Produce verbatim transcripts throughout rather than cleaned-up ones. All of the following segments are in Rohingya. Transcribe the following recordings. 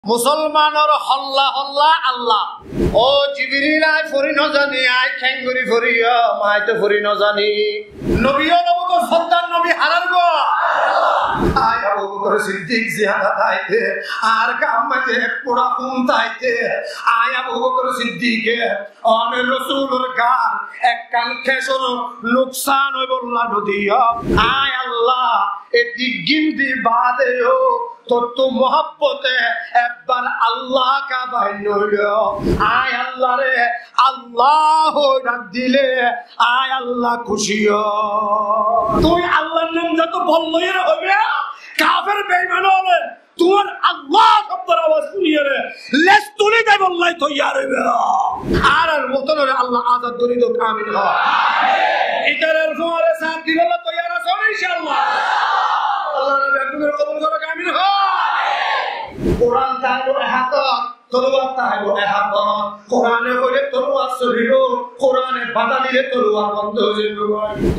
Musolmanor holla holla Allah. Ó Jibril, aññí fori no zani, aññí kengori foriyum, aññí to fori no zani. Nobi ólor bútore foddar nobi harár gó? Aññí Abu Bakr Siddik ziyanda táite, añár gaar maze ek fura hún táite, aññí Abu Bakr Siddike one Rosulor gaar ekkán kecór nuksan óibolla no diyum. Aññí Allah e diggín di baade yó tottú muhábbote ebbar Allah ka bain óilo. Aññí Allahre Allah hoi dak dile aññí Allah kúci ó. Tuñí Allahr nam zeto bol loiyóre hoiba, kafer beiman ókkole tuáñr Allah cobdor awaz fúniyóre lec tuli zaibolla toiyar óiba. Añárar wotonore Allah azad gorí douk, amin hoó. Ítarar fúañre sát dibolla toiyar asó né, incállah? Allah rabbul alamin kobul gorouk, amin hoó. Kuran táibo e hátot, toluwar táibo e hátot. Kurane hoile toluwar solibo, Kurane bada dile toluwar bondo ói zaibo.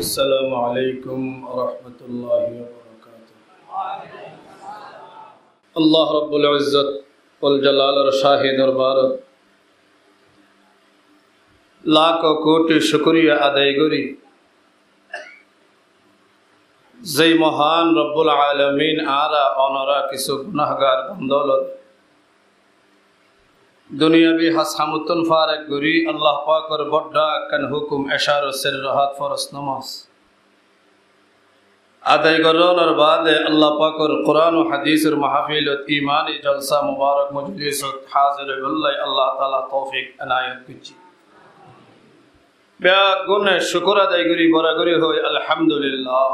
Assalamu alaikum wa rahmatullahi wa barakatuh. Allah Rabbul Izzot wal Jalalor cáhi dorbarot lak koti cúkuriya adai gorí, zei mohán Rabbul Alamin añára onora kissú gunahgar banda ólore duniyabi has-hamottún farek gorí Allah pakor bodda ekkán hukum ecár o ser rohat foros nomaz adai gorónor baade Allah pakor Kuran o hadisor mahfilot, imani jolsa, mubarak mojlisot házir óibolla Allah taala toufik enayot goijjé. Beggúne cúkur adai gorí bora gorí hoi, Alhamdulillah.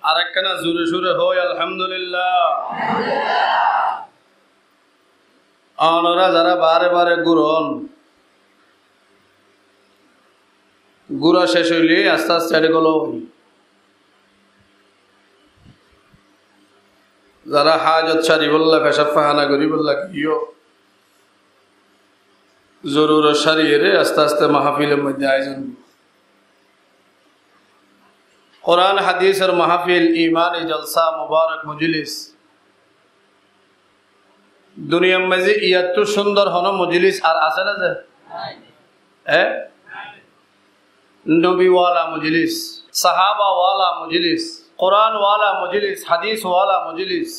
Arekkán zore zore hoi, Alhamdulillah. Onora zara bare bare gúron, gúra cec óile aste aste eçé golo. Zara házot sáribolla, fecaf fahana goríbolla giyó, zorurot sáriyóre aste aste mahfilor modde aizon. Kuran hadisor mahfil, imani jolsa, mubarak mojlis. Duniyar maze iyattú cúndor honó mojlis ar asé né ze? E? Nobi wala mojlis, sahaba wala mojlis, Kuran wala mojlis, hadis wala mojlis.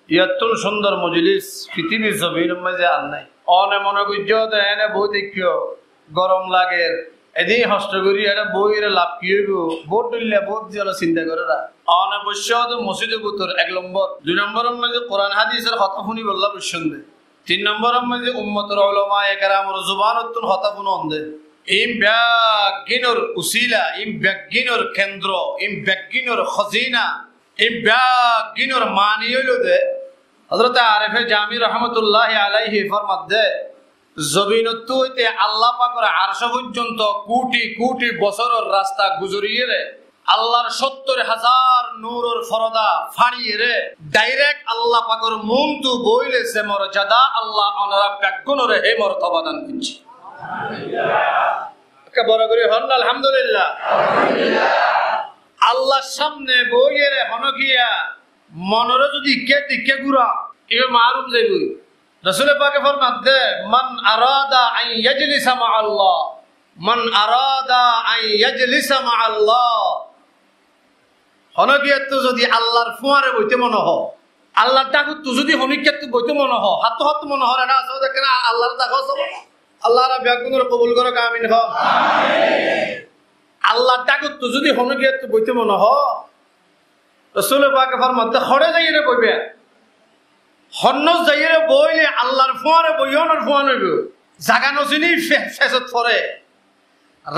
Iyattún cúndor mojlis fitibir zobinor maze ar nai. One mone goijjó de ene boói táikko, gorom lager, edin hoctho gorí ere boói ere laf ki óibo? Boóut dhoilla, boóut ziyana sinta gorér. One boiccó de mosjidor bútore ek lombor, dui lomboror maze Kuran hadisor hotá fúnibolla boiccón de, tin lomboror maze ummotor ulamaye keramor zubanottún hotá fúnon de. In beggínor usila, in beggínor kendro, in beggínor hozina, in beggínor mani óilo de, Hozrote Arefe Jami rahmatullahi alaihi formadde, zobinottú óite Allah pakor arcó foijjonto kuti kuti bosóror rasta guzoriyére, Allahr cóttor házar nuror foroda fañiyére, dairek Allah pakor muúntu boóile ze morjada Allah onora beggúnore hé mortoba dan goijjé. Ekká boro gorí hoón, Alhamdulillah. Allahr samne boóiyere honókiya monoré zodi ikká dikká gura, ibá maárum zaiboi. Rosule Pake formadde, "Man arada an yajlisa ma'allah, man arada an yajlisa ma'allah." Honókiyattu zodi Allahr fúañre boite mone hoó, Allahr dhákottu zodi honókiyattu boite mone hoó, háttu háttu mone hoó, ena asó dekké na, Allahr dhákot asó. Allah añára beggúnore kobul gorouk, amin hoó. Allahr dhákottu zodi honókiyattu boite mone hoó, Rosule Pake formadde, hoçé zaiyére boiba? Honnót zaiyére boóile Allahr fúañre boiyónor fúañ óibo? Zaga nosiní fe-, fesot foré.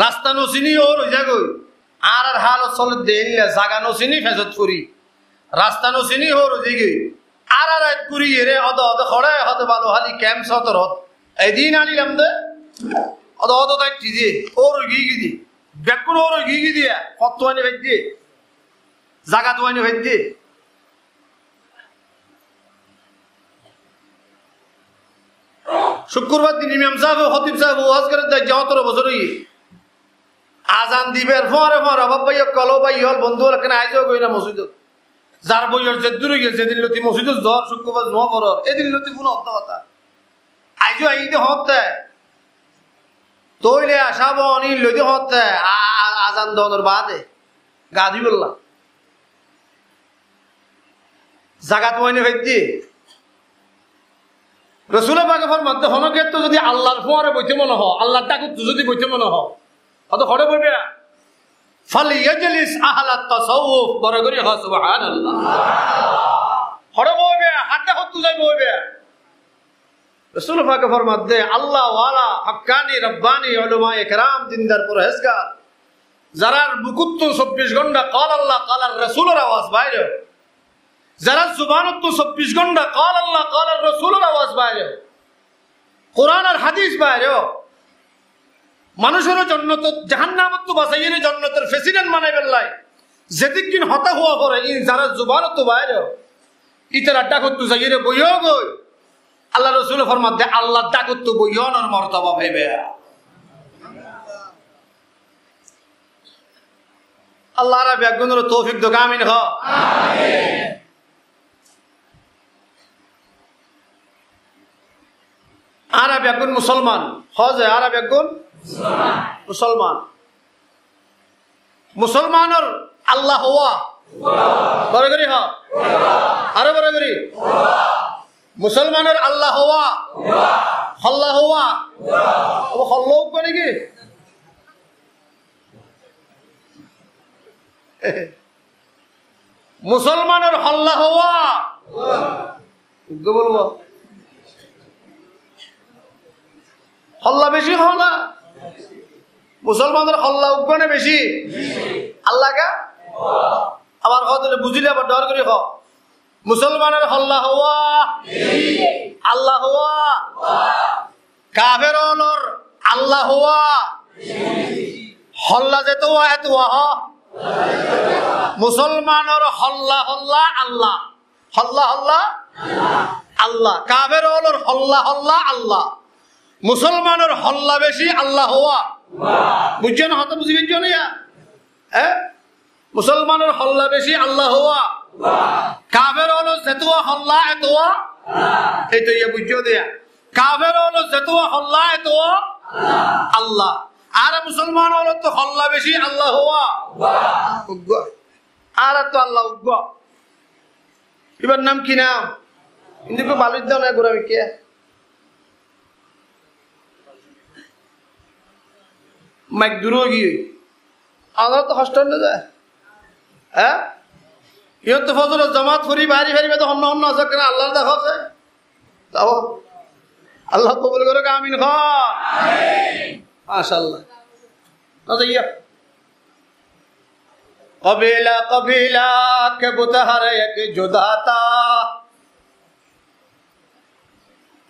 Rasta nosiní óur ói zagói. Añárar hálot soledde eilla, zaga nosiní fesot fori. Rasta nosiní óur ói zagói. Añára rait goríyeré óde óde hoçé, hoóde Baluháli kemp sótorot. Edin anilam de. Óde óde táitti de. Óur ói giyói de. Bekkún óur ói giyói de. Hottú aní faidde. Zagat wáine faidde. Cúkkurbar din imam sáb, hótib sáb, waz gorédde aijja hótoro bosór óiye. Azan dibar fore fore, bab bái ókkol, ó bái ókkol, bondú ókkol, ekkán aizó goi na mosjidot. Zar boiyos zeddúr óiye, zedin lóti mosjidot zor, cúkkurbar zumá forór, édin lóti fúnor de hotá. Aijó aiyí de hoóñtte. Tóile acá bon ín loi de hoóñtte, a-, a-, azan donor baade. Gaa dúibolla. Zagat uáine faidde. Rosule Pake formadde, honó kettú zodi Allar fúañre boite mone hoó, Allar dhákottu zodi boite mone hoó, hoto hoçé boiba? فليجلس أهل التصوف. Boro gorí hoó, Subhanallah. Hoçé boiba? Har dhákottu zai boiba. Rosule Pake formadde, Allah wala, hakkani, rabbani, ulamaye keram, dindar, forhezgar, zarar bukóttu sobbic gónta قال الله قال الرسول or awaz bair ó, zarar zubanottú sobbic gónta قال الله قال الرسول or awaz bair ó, Kuran ar hadis bair ó, manúicoré jonnotot, jahannamottú basaiyóre jonnotor president banaibolla zedúkkun hotá hoó fore, ín zarar zubanottú bair ó, ítarar dhákottu zaiyóre boiyó goi. Allar Rosule formadde, Allar dhákottu boiyónor mortoba faiba. Allah añára beggúnore toufik douk, amin hoó. Amin. Añára beggún musolman. Hoó ze, añára beggún musolman. Musolmanor Allah hoó. Boro gorí hoó. Aró boro gorí. Musolmanor Allah hoó. Holla hoó. Óbo holla uggúa niki? Musolmanor holla hoó. Uggúa bolo. Holla beci hoó na? Musolmanor holla uggúa né beci? Allah ga? Abar hotá buzíle abar dor gorí hoó. Musolmanor holla hoó. Allah hoó. Kafer ólor Allah hoó. Holla zetuwa etuwa hoó. Musolmanor holla holla Allah. Holla holla Allah. Kafer ólor holla holla Allah. Musolmanor holla beci Allah hoó. Buijjó né? Hotá buzí faijjó né ya? Hé? Musolmanor holla beci Allah hoó. Kafer ólor zetuwa holla etuwa. Eto ya buijjó de ya. Kafer ólor zetuwa holla etuwa Allah. Ar musolman ólor to holla beci Allah hoó. Uggúa. Ar to Allah uggúa. Ibar nam ki nam? Kintu ki balid done gura mikkiya. Maik duro giyé. Añárar to hosto no zai. Hé? Iyót to fozoror jomaat fori bari fari bade honna honna asé kena Allah dekó asé. Tao Allah kobul gorouk, amin hoó. Amin. Mashallah. Na zaiya. قبیلہ قبیلہ کے بت ہر یک جدا تھا۔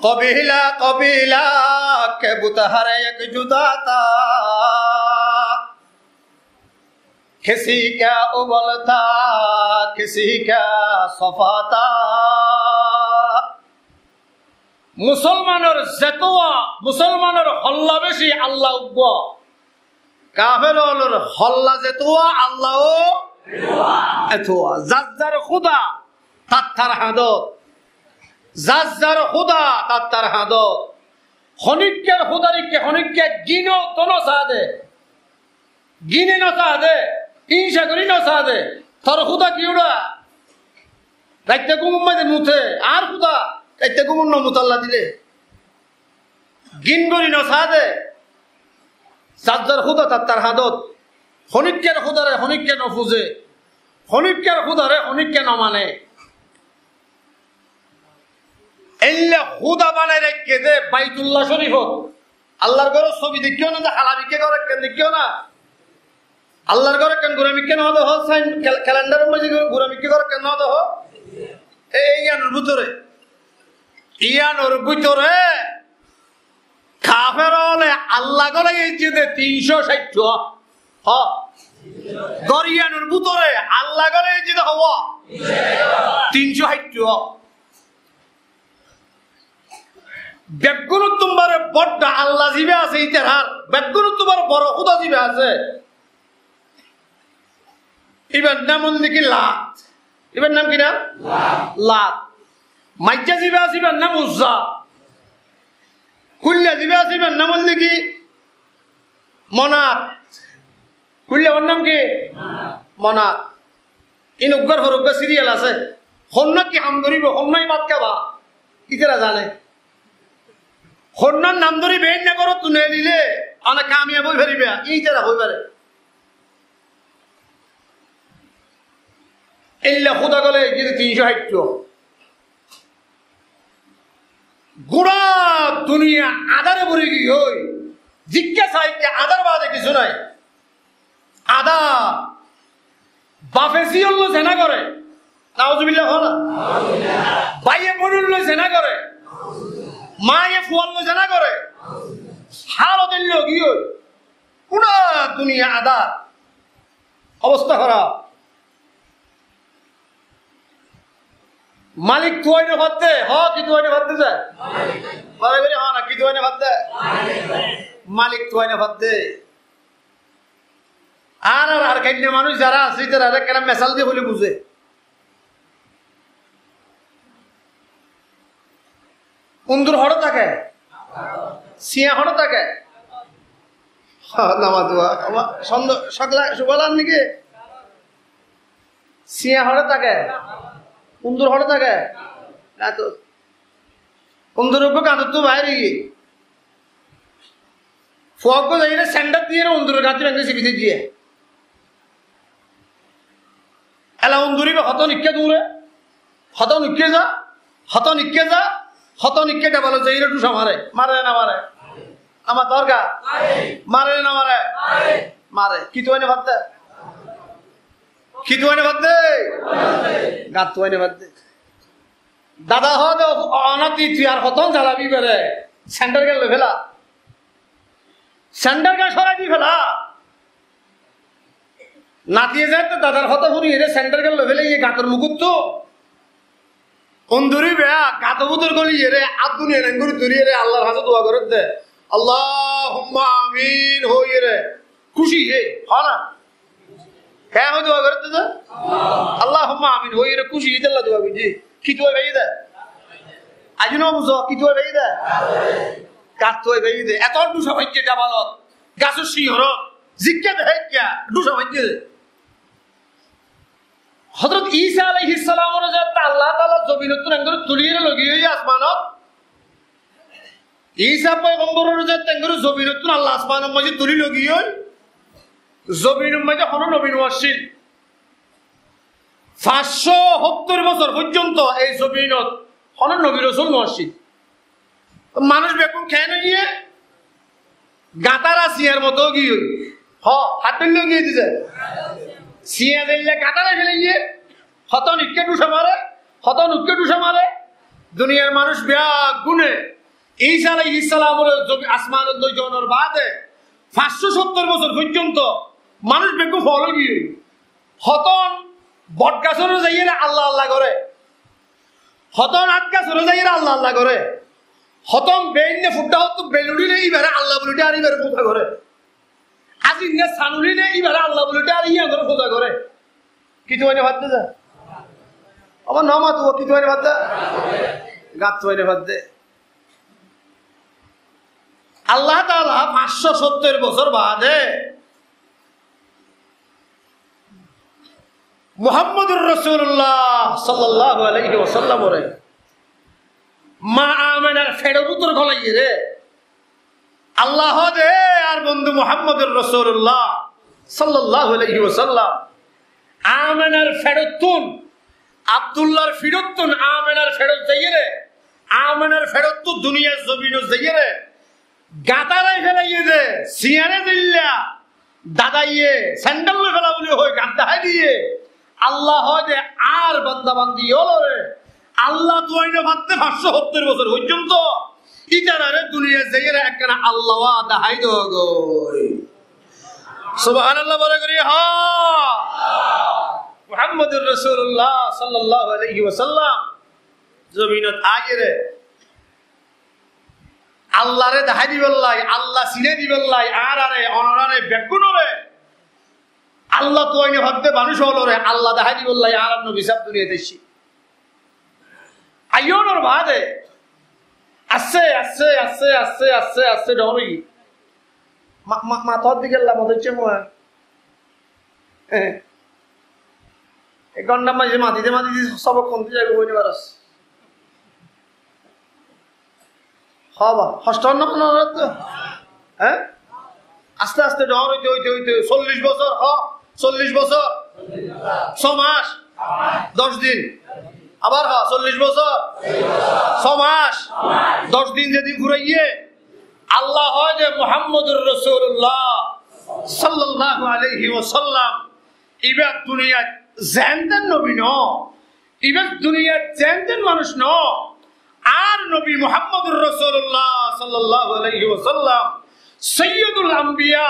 قبیلہ قبیلہ کے بت ہر یک جدا تھا۔ کسی کا ابل تھا، کسی کا صفا تھا۔ Musolmanor zetuwa, musolmanor holla beci Allah uggúa. Kafer ólor holla zetuwa Allah ó etuwa. Zar zar kúda tar tar hañdot. Zar zar kúda tar tar hañdot. Honikkar kúdar ikká honikkar gine no saá de. Gine no saá de. Inca gori no saá de. Tor kúda ki uçá? Raitta gúmor maze mute. Ar kúda raitta gúmor no mutalla dile. Gin gori no saá de. Zar zar kúda tar tar hañdot. Honikkar kúdare honikka no fuze. Honikkar kúdare honikka no mane. Eilla kúda banai raikké de Baitullah Corifot. Allar góror sobi deikkó na, de hala mikká gór ekkán deikkó na. Allar gór ekkán gura mikká no de hoó, sain kel-, kelendar or maze gura mikká gór ekkán no de hoó. E, e, iyanor bútore. Iyanor bútore kafer óle Allah gólai aijjé de tin cót cáit wa. Hoó. Gór iyanor bútore Allah gólai aijjé de hoó. Tin cót cáit wa. Beggúnottún báre bodda Allah ziba asé itarar, beggúnottún báre boro kúda ziba asé, ibar nam óilde ki Lat. Íbar nam ki nam? Lat. Maijja ziba asé íbar nam Uzza. Kuilla ziba asé íbar nam óilde ki? Monat. Kuilla íbar nam ki? Monat. Ín uggwar for uggwar siriyal asé. Honnúa ki ham goríbo, honnúa bát hába, ítara zane. Honnúar nam dóri beénna górottu neelile, one kamiyab ói faribá, ítara hoi fare. Éilla húda gole giyé tin cót háit. Gura duniya adare buri giyói. Zikká saikká adar baade kissú nai. Adar. Bafe zíyor loi zena gore. Nauzubillah hoó na. Báiye boinor loi zena gore. Maye fuar loi zena gore. Hálot éilla giyói. Gura duniya adar. Obosta hóraf. Malik tuwai no fadde, hó, ki tuwai no fadde ze? Malik. Malik tuwai no fadde. Malik tuwai no fadde. Ar, ar, ar kainna manúic zara asé, tarare ekkena mesal di hoile buze. Undur hoçé táke? Siyañ hoçé táke? Namatuwa, ama, sondo, sokla, subalan niki? Siyañ hoçé táke? Undur hoçé táke? Na to. Undur uggwá gañtottú baáir óiye. Fua uggwá zaiyóre sendal diyóre unduror gañtí bengóri sibi diyé. Ela undur íba hotón ikká dure, hotón ikká za, hotón ikká za, hotón ikká debalot zaiyóre dhusa mare. Mare ne no mare? Ama torga. Mare ne no mare? Mare. Ki tuwai no fadde? Ki tuwai no fadde? Gat tuwai no fadde. Dada hoó de, "Onati, tui ar hotón zalabi bere, sendal gán loi fela. Sendal gán sorai di fela." Natiye zaito dadar hotá fúniyóre sendal gán loi felaiyé gator mukóttu. Undur íba gator bútore goliyóre át duniya nengori tuliyóre Allar hañsé dua gorédde. Allahumma amin hoiyóre kúci hé, hoó na? Ke hoi dua gorédde ze? Allahumma amin hoiyóre kúci hé, ítalla dua goijjé. Ki tuwai faiyé de? Aijjó no buzó, ki tuwai faiyé de? Gat tuwai faiyé de. Eto dhusa faijjé debalot, gasor siñorot, zikká dehá ikká dhusa faijjé de. Hozrot Isa alaihissalamore ze Allah taala zobinottún engori tuliyóre loi giyé asmanot, Isa foigomborore ze tengori zobinottún Allah asmanor maze tuli loi giyói, zobinor maze hono nobi no accíl. Fañs cót sóttor bosór foijjonto ei zobinot hono nobi rosul no accíl. Manúic bekkún keén óiye? Gañtara siñar moto giyói. Ho, haddúlla giyói dize. Siña dilla gañtara felaiyé. Hotón ikká dhusa mare, hotón ikká dhusa mare. Duniyar manúic beggúne Isa alaihissalamore zobi-, asmanot loi zonor baade fañs cót sóttor bosór foijjonto manúic beggún fol ói giyói. Hotón botgasóre zaiyóre Allah Allah goré. Hotón át gasóre zaiyóre Allah Allah goré. Hotón beinne fuddá hottú bel uçíle íbare Allah buli dé ar íbare fuza goré. Azinne san uçíle íbare Allah buli dé ar íyangore fuza goré. Ki tuwai no fadde ze? Abar no matuwa, ki tuwai no fadde? Gat tuwai no fadde. Allah taala fañs cót sóttor bosór baade Muhammadur Rasulullah sallallahu alaihi wasallamore ma Aminar feçor bútore golaiyére Allah hoó de, "Ar bondu Muhammadur Rasulullah sallallahu alaihi wasallam Aminar feçottún, Abdullar feçottún, Aminar feçot zaiyére, Aminar feçottú duniyar zobinot zaiyére, gañtara felaiyé de, siñare dilla, dadaye sendal loi fela buli hoi gañt dahái diyé." Allah hoó de, "Ar banda bandi ólore Allah tuwai no fadde fañs cót sóttor bosór foijjonto ítarare duniyat zaiyére ekkena Allah dahái dogói." Subhanallah bore gorí hoó. Muhammadur Rasulullah sallallahu alaihi wasallam zobinot aiyére Allare dahái dibálla, Allah sinái dibálla, añárare, onorare, beggúnore Allah tuaine hoódde manúic ólore Allah dahái dibolla añárar nobi sáb duniyait aiccé. Aiyónor baade asté, asté, asté, asté, asté, asté dhoóñr óiye. Ma-, ma-, matát di gella modóicce mone. Eh. Ek gonthár maze matite matite sobok honti zaibo hoi no faros. Hó ba, hosto no, no, no, to. Hé? Aste aste dhoóñr óite, óite, óite, sollic bosór, hó, sollic bosór. Só mac, doc din. Abar hó, sollic bosór, só mac, doc din zedin furaiyé, Allah hoó de Muhammadur Rasulullah sallallahu alaihi wasallam. Ibá duniyait zeénden nobi no, ibá duniyait zeénden manúic no. Añár nobi Muhammadur Rasulullah sallallahu alaihi wasallam, Sayyidul Ambiya,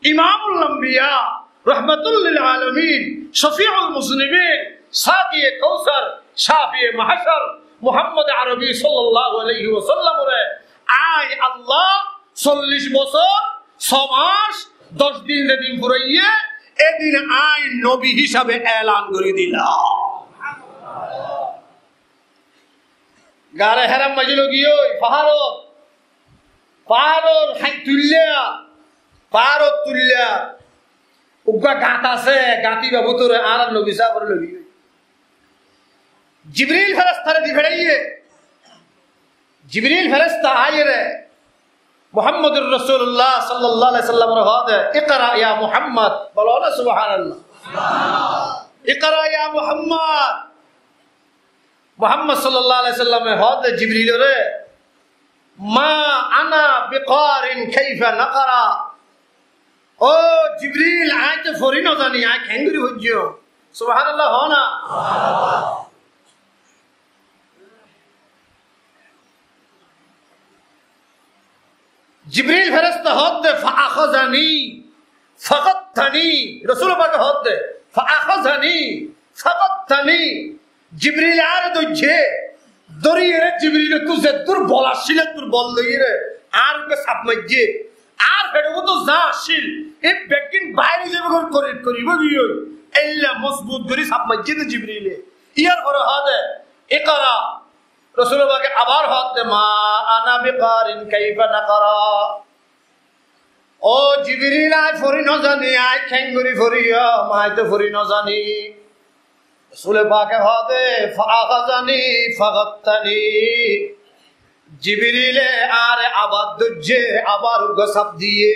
Imamul Ambiya, Rahmatul lil Alamin, Shafiul Muznibin, Saqiye Kausar, Shafiye Mahshar, Muhammad Arabi sallallahu alaihi wasallam ore añí Allah sollic bosór, só mac, doc din zedin furaiyé, edin añí nobi hísabe elan gorí dilam. Gare Hérar maze loi giyói, faárot, faáror hái tuilla, faárot tuilla, uggwá gat asé, gat ibá bútore añárar nobi sábore loi giyói. Jibril ferestare di feçáiye. Jibril feresta aiyóre Muhammadur Rasulullah sallallahu alaihi wasallamore hoó de, "Iqra ya Muhammad." Bolo na, subhanallah. "Iqra ya Muhammad." Muhammad sallallahu alaihi wasallame hoó de Jibrilore, "Ma ana biqarin, kaifa naqra?" Ó Jibril, añí to fori no zani, añí keéngori foijjum? Subhanallah hoó na. Jibril feresta hoó de, "Fa akhazani, fa ghattani." Rosul pake hoó de, "Fa akhazani, fa ghattani." Jibrile añáre dóijje, dóriyore Jibrilottu zeddúr bol accíl, eddúr bol loiyore añár uggwá sap maijje. Añár feçor bútore za accíl, e beggín bair ói zaibo goi kori, kori giyói. Eilla mozbut gorí sap maijje de Jibrile. Iyar fore hoó de, "Iqra." Rosul pake abar hoó de, "Ma ana biqarin, kaifa naqra?" Ó Jibril, añí fori no zani, añí keéngori foriyum, añí to fori no zani. Rosule pake hoó de, "Fa akhazani fa ghattani." Jibrile añáre abar dóijje, abar uggwá sap diye.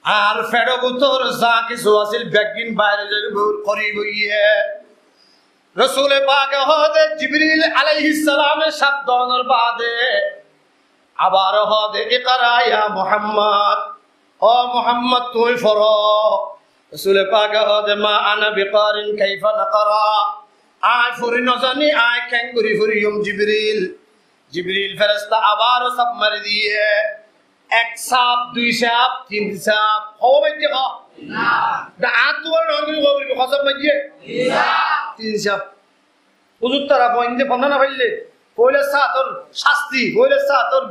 Añár feçor bútore za kessú accíl beggín bair ói zaibo goi kori giyói. Rosule pake hoó de, Jibril alaihissalame sap donor baade abar hoó de, "Iqra ya Muhammad." Ó Muhammad, tuñí foro. Rosule pake hoó de, "Ma ana biqarin, kaifa naqra?" Añí fori no zani, añí keéngori foriyum Jibril? Jibril feresta abar sap mari diye. Ek sap, dui sap, tin sap. Hó maijje hó? Na, añár tuáñra dóñr gorí hó sap maijje? Tin sap. Huzur, tara foinde fonná no faille, foila sator casti, foila sator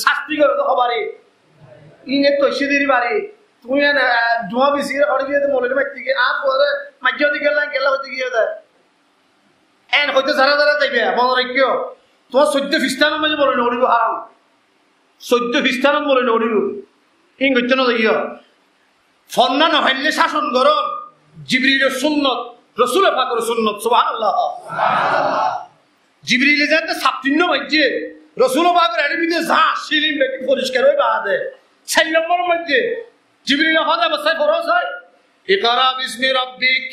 casti goré de hobare. Ine to cídiri bari. Tuñí ene, ah, duwa bisi gere hore giyé de molori maitté giyé, añár fuare maijjé de gella, gella hoite giyé de. En hoite sara sara zaiba, mone raikko. Tuáñr soiddo fistan maze molori no goribo, haram. Soiddo fistan molori no goribo. In goitto no zaiyo. Fonná no faille cácon goron, Jibrilor sunnot, Rosule Pakor sunnot, subhanallah. Jibrile zeénde sap tuinno maijje, Rosule Pakor eçé bútore za accíl, in beggín foriskar ói baade. Sair lombor maijje, Jibrile hoó de, "Bosái foro sai, iqra bismi rabbik."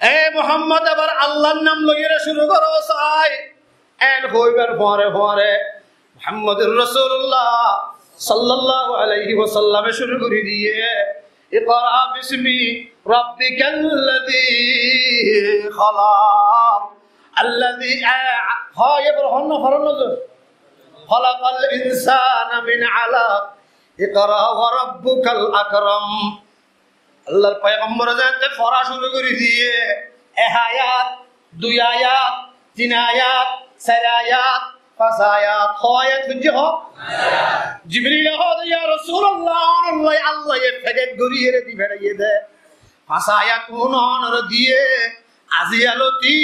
E Muhammad, ebar Allar nam loiyóre cúru goró sai. En hoibar fore fore Muhammadur Rasulullah sallallahu alaihi wasallame cúru gorí diye, "Iqra bismi rabbikal ladhi khalaq, alladhi," eh, hó, iye foro, hon no, foro no, "khalaqal insana min alaq, iqra wa rabbukal akram." Allar poigambore zeénde fora cúru gorí diye, ek ayat, dui ayat, tin ayat, sair ayat, fañs ayat, hó ayat foijje hó? Jibrile hoó de, "Ya Rasulallah, añáre Allaye fekét gorí ere di feçaiye de." Fasaya kunonor diye aziyaloti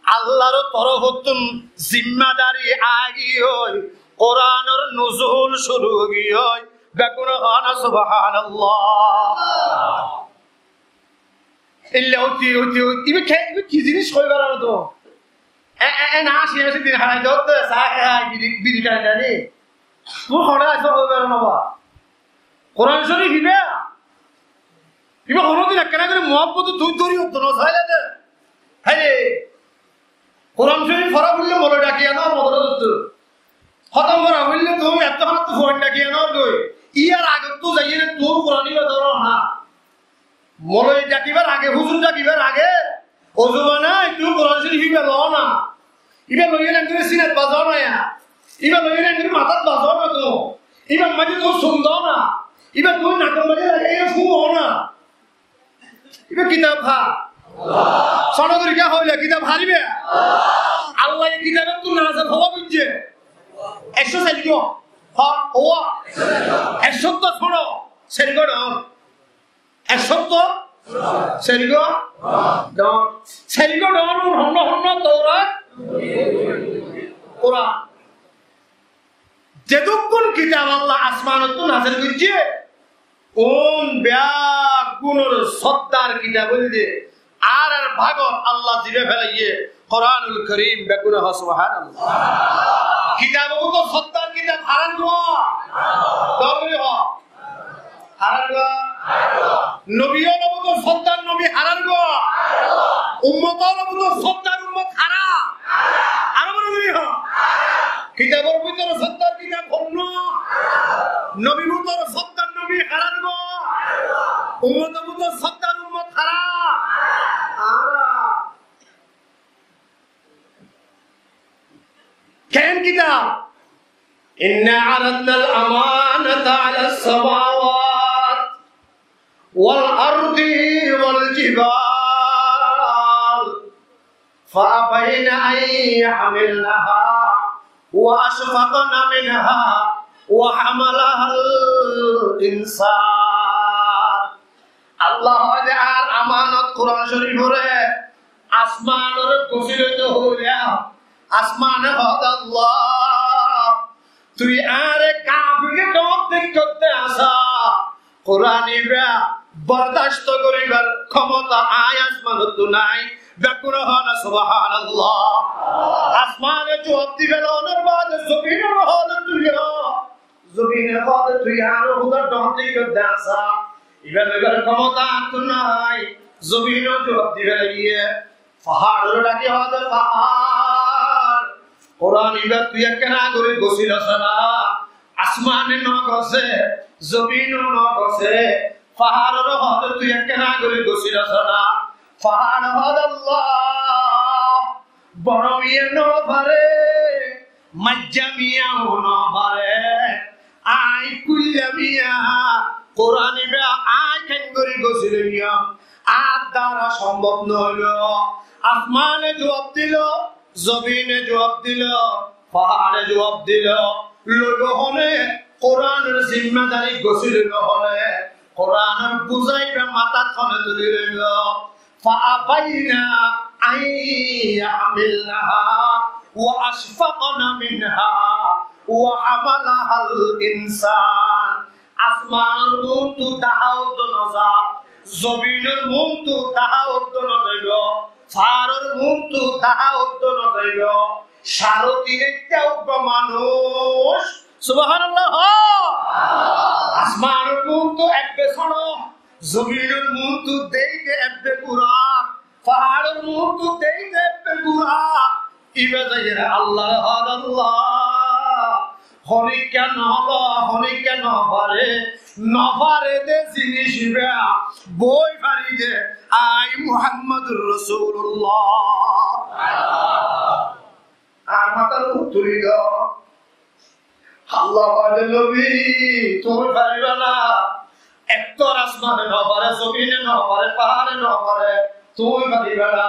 Allar torofottún zimmadari aigiyói, Kuranor nuzul cúru óigiyói. Beggúne hoó na, Subhanallah. Illa uti, uti, uti. Iba ke, iba ki zinis hoibar ar to? E, e, e, na, aci, aci din harai dótte, sa, e, e, biri, biri tani tani. Tui hoçé aiso hoibar no ba. Kuran Corif iba. Iba honódin ekkena gorí muhabbot tui dóri utto no saile de. Hare, Kuran Corif fora foille moloi daki ano modorasat. Hótom gora foille tui ettó hánat fuain daki ano goi. Iyar agottú zaiyóre tui Kuran iba dóro na. Moloi dakibar age, huzur dakibar age, ozu banai tui Kuran Corif iba lo na. Iba loiyóre engori sinat bazo na ya. Iba loiyóre engori matat bazo na tui. Iba maze tui sum do na. Iba tui nakor maze lagaiyóre fúo na. Iba kitab hár? Sono gorí kiya hoile kitab hár iba? Allah ye kitabottú nazil howa goijje. Ekcó sairgua. Há, howa. Ekcó to sono. Sairgua dhoóñr. Ekcó to? Sairgua? Dhoóñr. Sairgua dhoóñr honna honna? Taurat, Kuran. Zedukkún kitab Allah asmanottú nazil goijje, un beggúnor soddar kitab óilde, ar ar bágot Allah ziba felaiyé Kuranul Korim, beggúne hoó Subhanallah. Kitabor bútore soddar kitab hárár gua? Dóri hoó. Hárár gua? Nobi ólor bútore soddar nobi hárár gua? Ummot ólor bútore soddar ummot hárá? Aró boro gorí hoó. Kitabor bútore soddar kitab honna? Nobir bútore soddar nobi hárár gua? Ummotor bútore soddar ummot hárá? Ará. Ken kitab? إنا عرضنا الأمانة على السماوات والأرض والجبال فأبين أن يحملنها وأشفقن منها وحملها الإنسان. Allah hoóde, añár amanot Kuran Coriforé asmanor gosí loito hoilá, asmane hoóde, Allah, tui añáre kafir dhoóñr dekótte asá, Kuran ibá bordasto goríbar kómota aññí asmanottú nái. Beggúne hoó na Subhanallah. Asmane juwab di félonor baade zobine hoóde tui, zobine hoóde tui añáre húdar dhoóñr dekótte asá, ibá loibar kómota añáttu nái. Zobine juwab di félaiyé. Faháre dhaki hoóde, fahár, Kuran ibá tui ekkená gorí gosílo sára asmane no gosé, zobine no gosé. Faháre hoóde, tui ekkená gorí gosílo sára. Faháre hoóde, Allah, boro miya no fare, maijja miya no fare, aññí kuilla miya, Kuran ibá aññí kengorí gosí loiyum? Añár duara sombob no óibo. Asmane juwab dilo, zobine juwab dilo, faháre juwab dilo. Loibo hone? Kuranor zimmadari gosí loibo hone? Kuranor buzá ibá matat hone tuli loibo? فأبين أن يحملنها وأشفقن منها وحملها الإنسان. Asmanor muúntu dahá uddú no za, zobinor muúntu dahá uddú no zaibo, faáror muúntu dahá uddú no zaibo. Saró tinaitta uggwá manúic. Subhanallah. Asmanor muúntu ebbe sóñço, zobinor muúntu deite ebbe gura, faháre muúntu deite ebbe gura. Ibá zaiyóre Allahre hoóde, Allah, honikka no lo, honikka no fare, no fare de zinis ibá boi fari de, aññí Muhammadur Rasulullah. Añár matár uore tuli do. Allah hoóde, nobi, tuñí faribá na. Ettór asmane no fare, zobine no fare, faháre no fare, tuñí faribá na.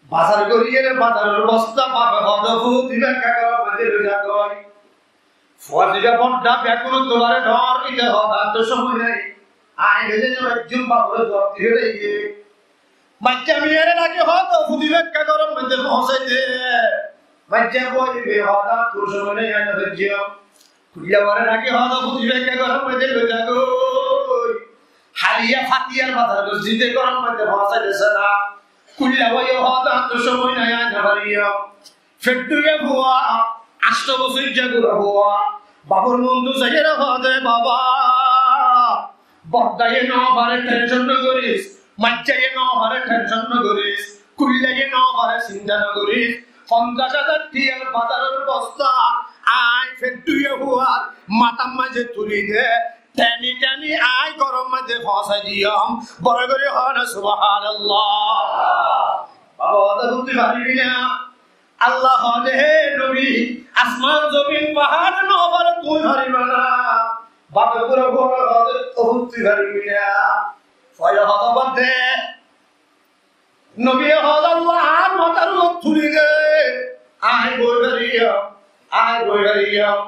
Bazar gorí gele bazaror bosta bafe hoóde, fut ibá ekká góror maze loi za goi. Fuain ibá bodda beggún tuáñre dhoóñr, ite hoóde, añáttu cómoi nai. Añí bele no ekzon baforé zuab di félaiye. Maijja miyaré daki hoó de, fúti bekká góror maze foóñsai de. Maijja fuaye hoó de, añáttu somoi nai, añí no faijjum. Kuilla fuaré daki hoó de, fúti bekká góror maze loi za goi. Háliya fatiyar bazar gosí de, góror maze foóñsai de sá. Kuilla fuaye hoó de, añáttu somoi nai, añí no faijjum. Feddúya fua, ancto bosóijja gura fua, bafor muúntu saiyóre hoó de, baba, boddaye no fare, tension no goris, maijjaye no fare, tension no goris, kuillaye no fare, sinta no goris, fonzac házar tiyar bazaror bosta, añí feddúya fuar matár maze tuli de, teni teni añí góror maze foóñsai diyum, boro gori hoó na, subhanallah. Baba, hoó de, fúti faribi na? Allah hoó de, hé nobi, asman zobin fahár no fare, tui fariba na. Bafe gura fuare hoó de, ó fut tui faribi na. Fuaye hoó de, bad de. Nobiye hoó de, Allah, añár matár uore tuli de. Añí boi fariyum, añí boi fariyum.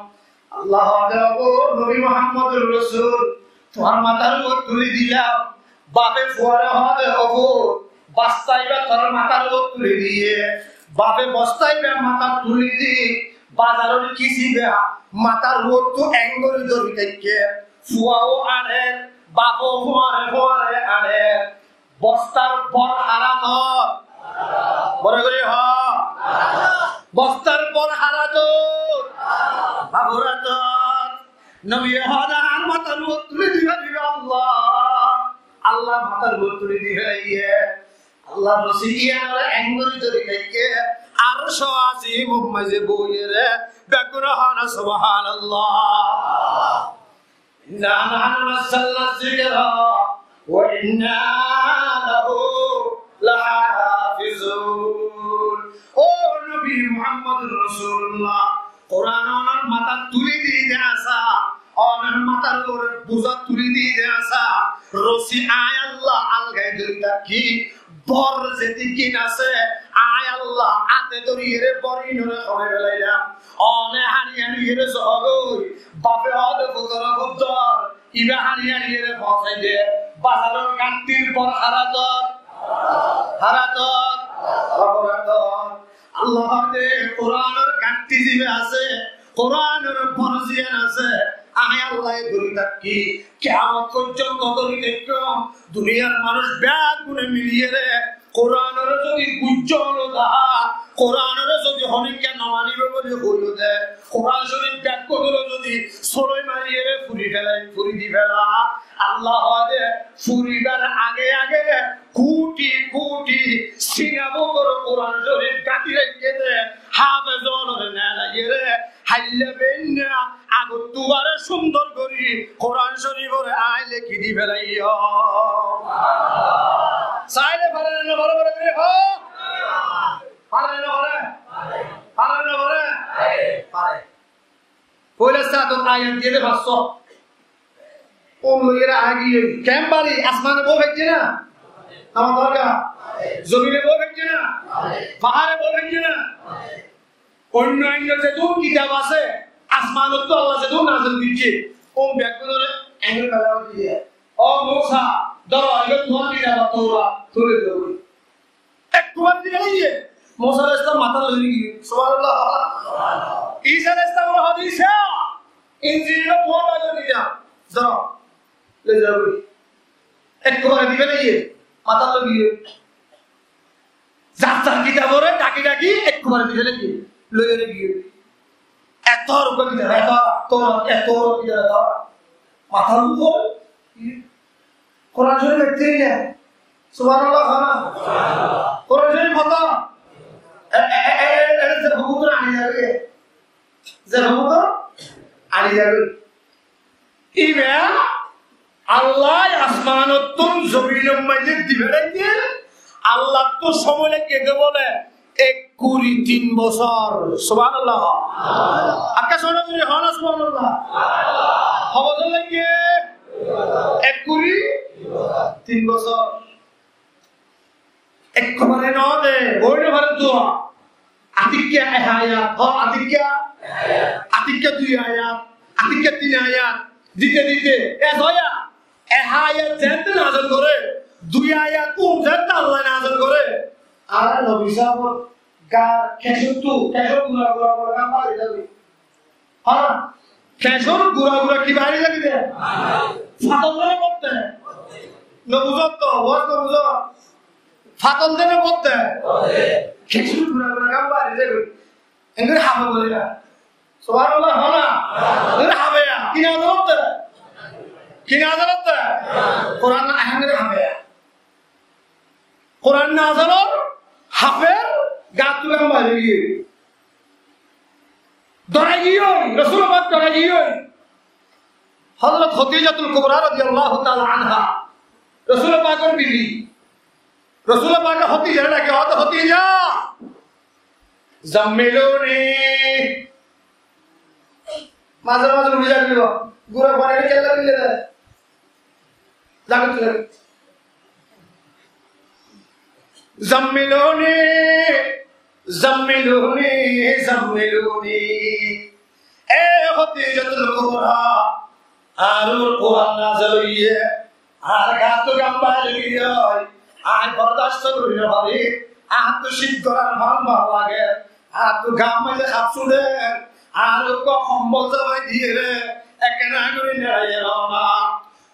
Allah hoó de, ó nobi Muhammadur Rosul, tuáñr matár uore tuli dilam. Bafe fuare hoó de, ó fut, basta iba tor matár uore tuli diye. Bafe basta iba matát tuli di, bazaror kisi iba matár uottú eng gori dóri táikke. Fuaó aner, bafo fuare fuare aner. Bostar bor háratot. Boro gori hoó. Bostar bor háratot. Bafor háratot. Nobiye hoó de, añár matár uore tuli di félaiye Allah. Allah matár uore tuli di félaiye. Allah rosi iyanore eng gori dóri táikke. Arcó Azimor maze boiyóre beggúne hoó na, subhanallah. إنا نحن نزلنا الذكر وإنا له لحافظون. Ó nobi Muhammadur Rosulullah, Kuran onor matát tuli di de asá, onor matár uore buza tuli di de asá, rosi añí Allah algai dóri táki, bor zedún asé, añí Allah áte dóriyóre bor inore hoi félailam. One hári hári ere sohó goi, bafe hoó de, futor fut dór, iba hári hári ere foóñsai de, bazaror gattir bor háratot, háratot, bafor háratot. Allah hoó de, Kuranor gatti ziba asé, Kuranor bor ziyan asé, añí Allaye dóri táki, kiyamot foijjonto dóri táikkum. Duniyar manúc beggúne miliyóre Kuranore zodi guijjó no dahá, Kuranore zodi honikka no manibo buli hoiyó de, Kuran Corif beggúnore zodi soloi mariyóre furi félai, furi di féla, Allah hoó de, furibar age age kuthi kuthi sina bútore Kuran Corif gati raikké de, háfez ókkolore nelaiyóre, háilla beinna agottú baré cúndor gorí Kuran Corifore añí lekí di félaiyum. Sailé fare né no fare, fare né no fare? Fare né no fare? Fare né no fare? Fare. Foila sátot ayat diyé de fañs cót. Óun loiyóre aigiyói. Ken bari, asmane boi faijjé na? Amar dórkar. Zomine boi faijjé na? Fahare boi faijjé na? Oinno oinno zedún kitab asé, asmanottú Allah zedún nazil goijjé, óun beggúnore engori fela diyé. Ó Musa, dóro, iba tuáñr kitab Taurat, tuli dóro. Ekkubare di félaiye. Musa alaihissalam matát loi giyé. Subhanallah. Isa alaihissalam hoó de, Isa, Injil ibá tuáñr bái loi giyé. Dóro. Loi zagói. Ekkubare di félaiye. Matát loi giyé. Zar zar kitabore dhaki dhaki ekkubare di félaiye. Loi giyé. Eto uggwá kitab, eto, eto, eto kitab, eto. Matár uore Kuran Corif ekta nai. Subhanallah, hoó na? Kuran Corif hotá? E, e, e, e, e, ze hukúmor ani zagói. Ze hukúmor ani zagói. Iba Allah asmanottún zominor maze di félaiye, Allahtú cómoi laiggé de bóle ek kuri tin bosór. Subhanallah. Ekká cómoi laiggé, hoó na subhanallah. Hó bosór laiggé? Ek kuri tin bosór. Ekkubare no de, ói no fare dua. Atikka ek ayat, ó, atikka, atikka dui ayat, atikka tin ayat, dite dite, e só ayat. Ek ayat zeénte nazil goré, dui ayat um zeénte Allah nazil goré, añárar nobi sábor gar keñcóttu, keñcór gura gura gura gam bari zagói. Há, keñcór gura gura ki bari zagói de? Fatol de né bót de? No buzó to, waz no buzó. Fatol de né bót de? Keñcór gura gura gam bari zagói. Engori hafe bole na. Subhanallah, hoó na. Engori hafe ya. Ki nazil ótte? Ki nazil ótte? Kuran na, engori hafe ya. Kuran nazil ór, hafer, gattú gam bari giyé. Dorai giyé, Rosul pak dorai giyé. Hozrot Hotijatul Kubra radiyallahu taala anha, Rosul pakor bibi. Rosul pake Hotijare dake, "Ó Hotija, zammiluni." Maze maze uthi zaibo, gura fani kella dile de. Zago tule. "Zammiluni, zammiluni, zammiluni." E Hotijatul Kubra, añár uore Kuran nazil óiye, añár gattú gam bari giyói, añí bordac gorí no fari, añáttu cít gorar fán bála lage, añáttu gam maze haf suçe, añáre uggwá hombol zafai diyére, ekkena gorí neçaiye rona.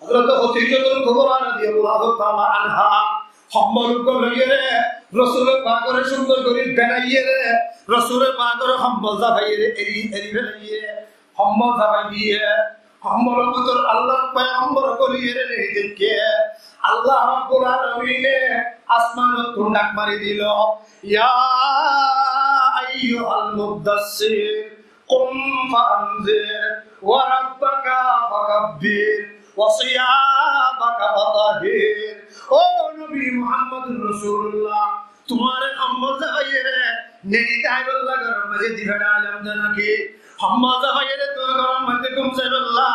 Hozrot Hotijatul Kubra radiyallahu taala anha hombol uggwá loiyére, Rosul pakore cúndor gorí benaiyére, Rosul pakore hombol zafaiyére, eri, eri felaiyé. Hombol zafai diyé, hombolor bútore Allar poygombor góliyére neri deikké, Allah Rabbul Alamine asmanottún dhak mari dilo, "Ya ayyuhal muddassir, qum fa anzir, wa rabbaka fakabbir, wa siyabaka fatahhir." Ó nobi Muhammadur Rosulullah, tuáñre hombol zafaiyére neri daibolla góror maze di feçailám de naki? Hombol zafaiyére tuáñre góror maze gúm zaibolla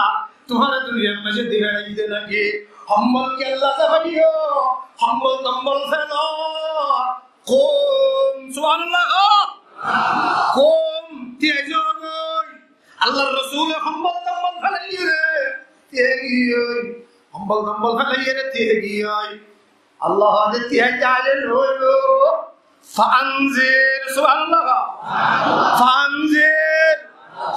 tuáñre duniyar maze di feçaiyí de naki? Hombol kella zafaiyo, hombol tombol felo. Qum, subhanallah, qum, tiyai zagói. Allar Rosule hombol tombol felaiyére tiyai giyói. Hombol tombol felaiyére tiyai giyói. Allah hoó de tiyai táile no óibo. Fa anzir, subhanallah. Fa anzir,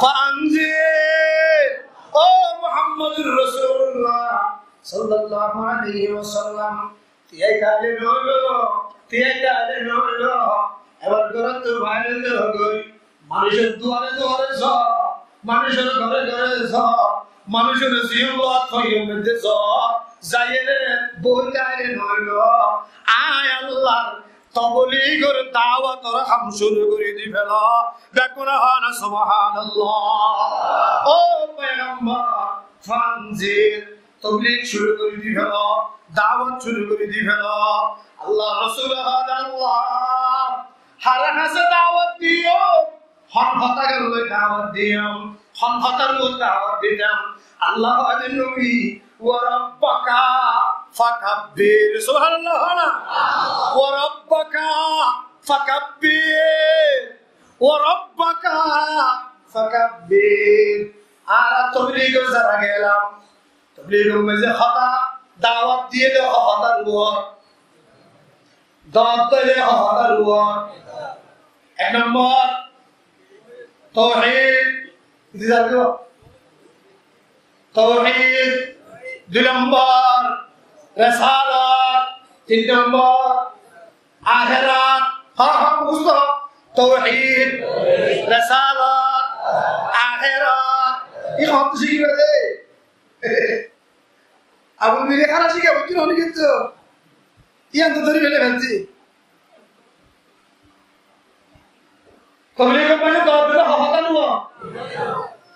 fa anzir. Ó Muhammadur Rosulullah sallallahu alaihi wasallam, tiyai táile no óibo, tiyai táile no óibo. Ebar górottu baire zagói. Manúcor duare duare zo, manúcor góre góre zo, manúcor ziyum loi foiyum edde zo, zaiyére boi táile no óibo. Añí Allar tobligor dawator ham cúru gorí di felo. Beggúne hoó na subhanallah. Ó poigombor, fa anzir, toblig cúru gorí di felo, dawot cúru gorí di felo. Allar Rosule hoó de, Allah, hare hase dawot diyum, hon hotá gorí dawot diyum, hon hotár uore dawot diyum. Allah hoó de nobi, wa rabbaka fakabbir. Subhanallah, hoó na? Wa rabbaka fakabbir. Wa rabbaka fakabbir. Añára tobligor zara gelam, tobligor maze hotá, dawot diyé de hotár uore. Dawot diyé de hotár uore. Ek nombor, tauhid. Di zar go. Tauhid. Dui nombor, resalat. Tin nombor, aherat. Há, há, mukhustó. Tauhid, resalat, aherat. Iyan hoto cíkiba de. Abul Biri hara cíkiba, buzzó né, hono kintu iyan to dóri fele felsi. Tobligor maze dawot dile hotá no?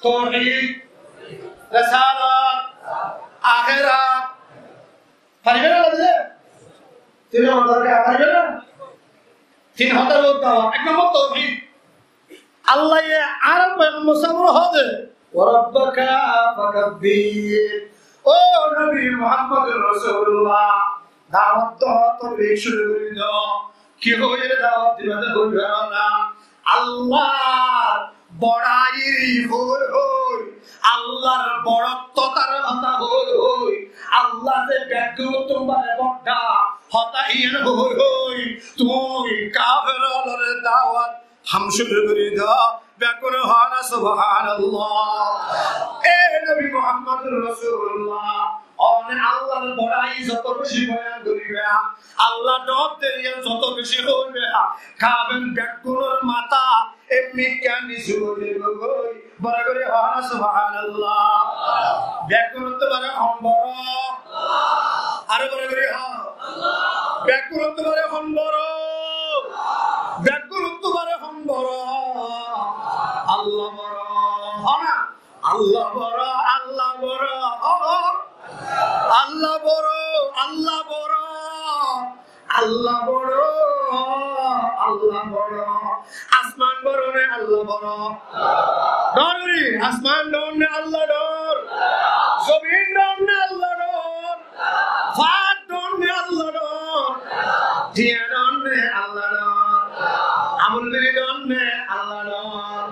Tauhid, resalat, aherat. Fariba na dile? Tin hotá dawot, fariba na? Tin hotá dawot. Ek nombor tauhid. Allaye añárar poigombor sábore hoó de, "Wa rabbaka fakabbir." Ó nobi Muhammadur Rosulullah, dawot do, toblig cúru gorí do. Ki hoiyére dawot diba de hoi faro na. Allar borai hoi hoi, Allar borottotár hotá hoi hoi, Allah ze beggúnottú báre bodda, hotá iyan hoi hoi, tui kafer ólore dawot ham cúru gorí do, beggúne hoó na subhanallah. E Nobi Muhammadur Rasulullah, one Allahr borai zoto beci boyan goriba, Allah dór de iyan zoto beci hoiba, kafer beggúnor matá Emmikká nisu ói zaibói. Boro gorí hoó na subhanallah. Beggúnottú báre hon boro? Aró boro gorí hoó. Beggúnottú báre hon boro? Beggúnottú báre hon boro? Allah boro. Hoó na? Allah boro, Allah boro, o, o. Allah boro, Allah boro, Allah boro, Allah boro. Asman boro ne Allah boro? Dór gorí, asman dór ne Allah dór? Zobin dór ne Allah dór? Fat dór ne Allah dór? Tiya dór ne Allah dór? Amol biri dór ne Allah dór?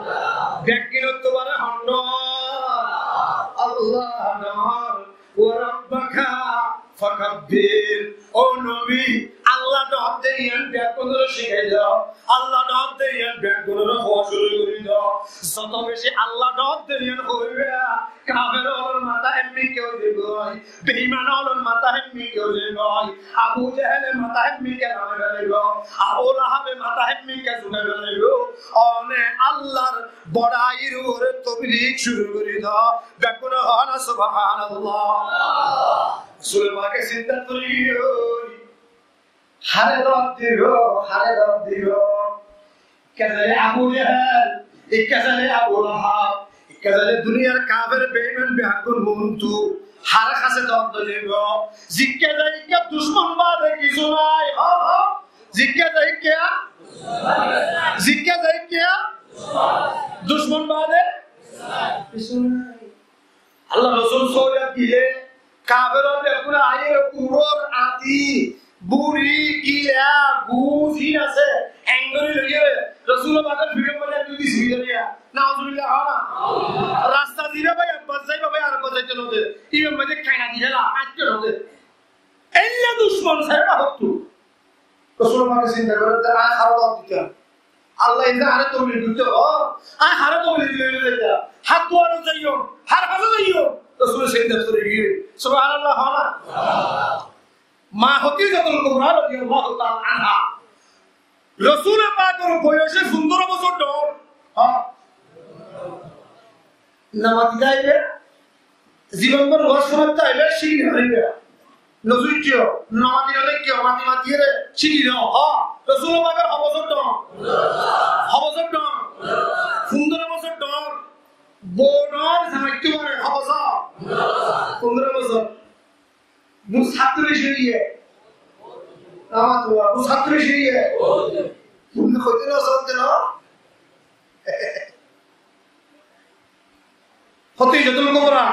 Beggúnottú báre hon dór? Allah dór. Wa rabbaka fakabbir. Ó Nobi, Allah dór de iyan beggúnore cíkai do. Allah dór de iyan beggúnore hoó cúru gorí do. Zoto beci Allah dór de iyan hoiba, kafer ólor matá emmikká ói zaibói. Beiman ólor matá hemmikká ói zaibói. Abu Jehele matá hemmikká lami felaibo. Abu Lahabe matá hemmikká zugai felaibo. One Allahr borair uore toblig cúru gorí do. Beggúne hoó na subhanallah. Sure pake sinta gorí giyói. Hare dór dibo, hare dór dibo. Ikká zaile Abu Jehel, ikká zaile Abu Lahab, ikká zaile duniyar kafer beiman beggún muntú. Hare hase dór dibo. Zikká zaile ikká ducmon bade kissú nai. Ho, ho. Zikká zaile ikká? Zikká zaile ikká? Ducmon bade kissú nai. Allah Rosul sóiya dile, kafer ókkole aiyóre uror ati, buri, gila, guz, hin asé, engori loiyóre, Rosul Pakor fidor maze tuli disi doriya. Nauzubillah, hoó na? Rasta zira bái, ekbar zaiba bái, arekbar zaito no de. Ibar maze kena dile la, aitto no de. Eilla ducmon sere na hottú. Rosul Pake sinta gorer de, añí hare dawot ditam? Allah inde añáre toblig goitto hoó, añí hare toblig goitto hoó? Hár duare zaiyum, hár hañse zaiyum? Rosule sinta gorí giyé. Subhanallah, hoó na? Ma Hodijatul Kubra radiyallahu ta'ala anha. Rosule Pakor boyos fundoro bosór dóñr. Hoó. Nomaz dibo, zibon bór waz fúnaibo, cíki no faribo. No zunno, no mati no dekko, mati mati ere cíki no. Hoó, Rosul Pakor ho bosór dóñr? Ho bosór dóñr? Fundoro bosór dóñr. Bou dóñr, zamai dóñr, ho bosór? Fundoro bosór. Bou satturic óiye. Nomaz bou satturic óiye. Bou hoite no, solte no. Hodijatul Kubra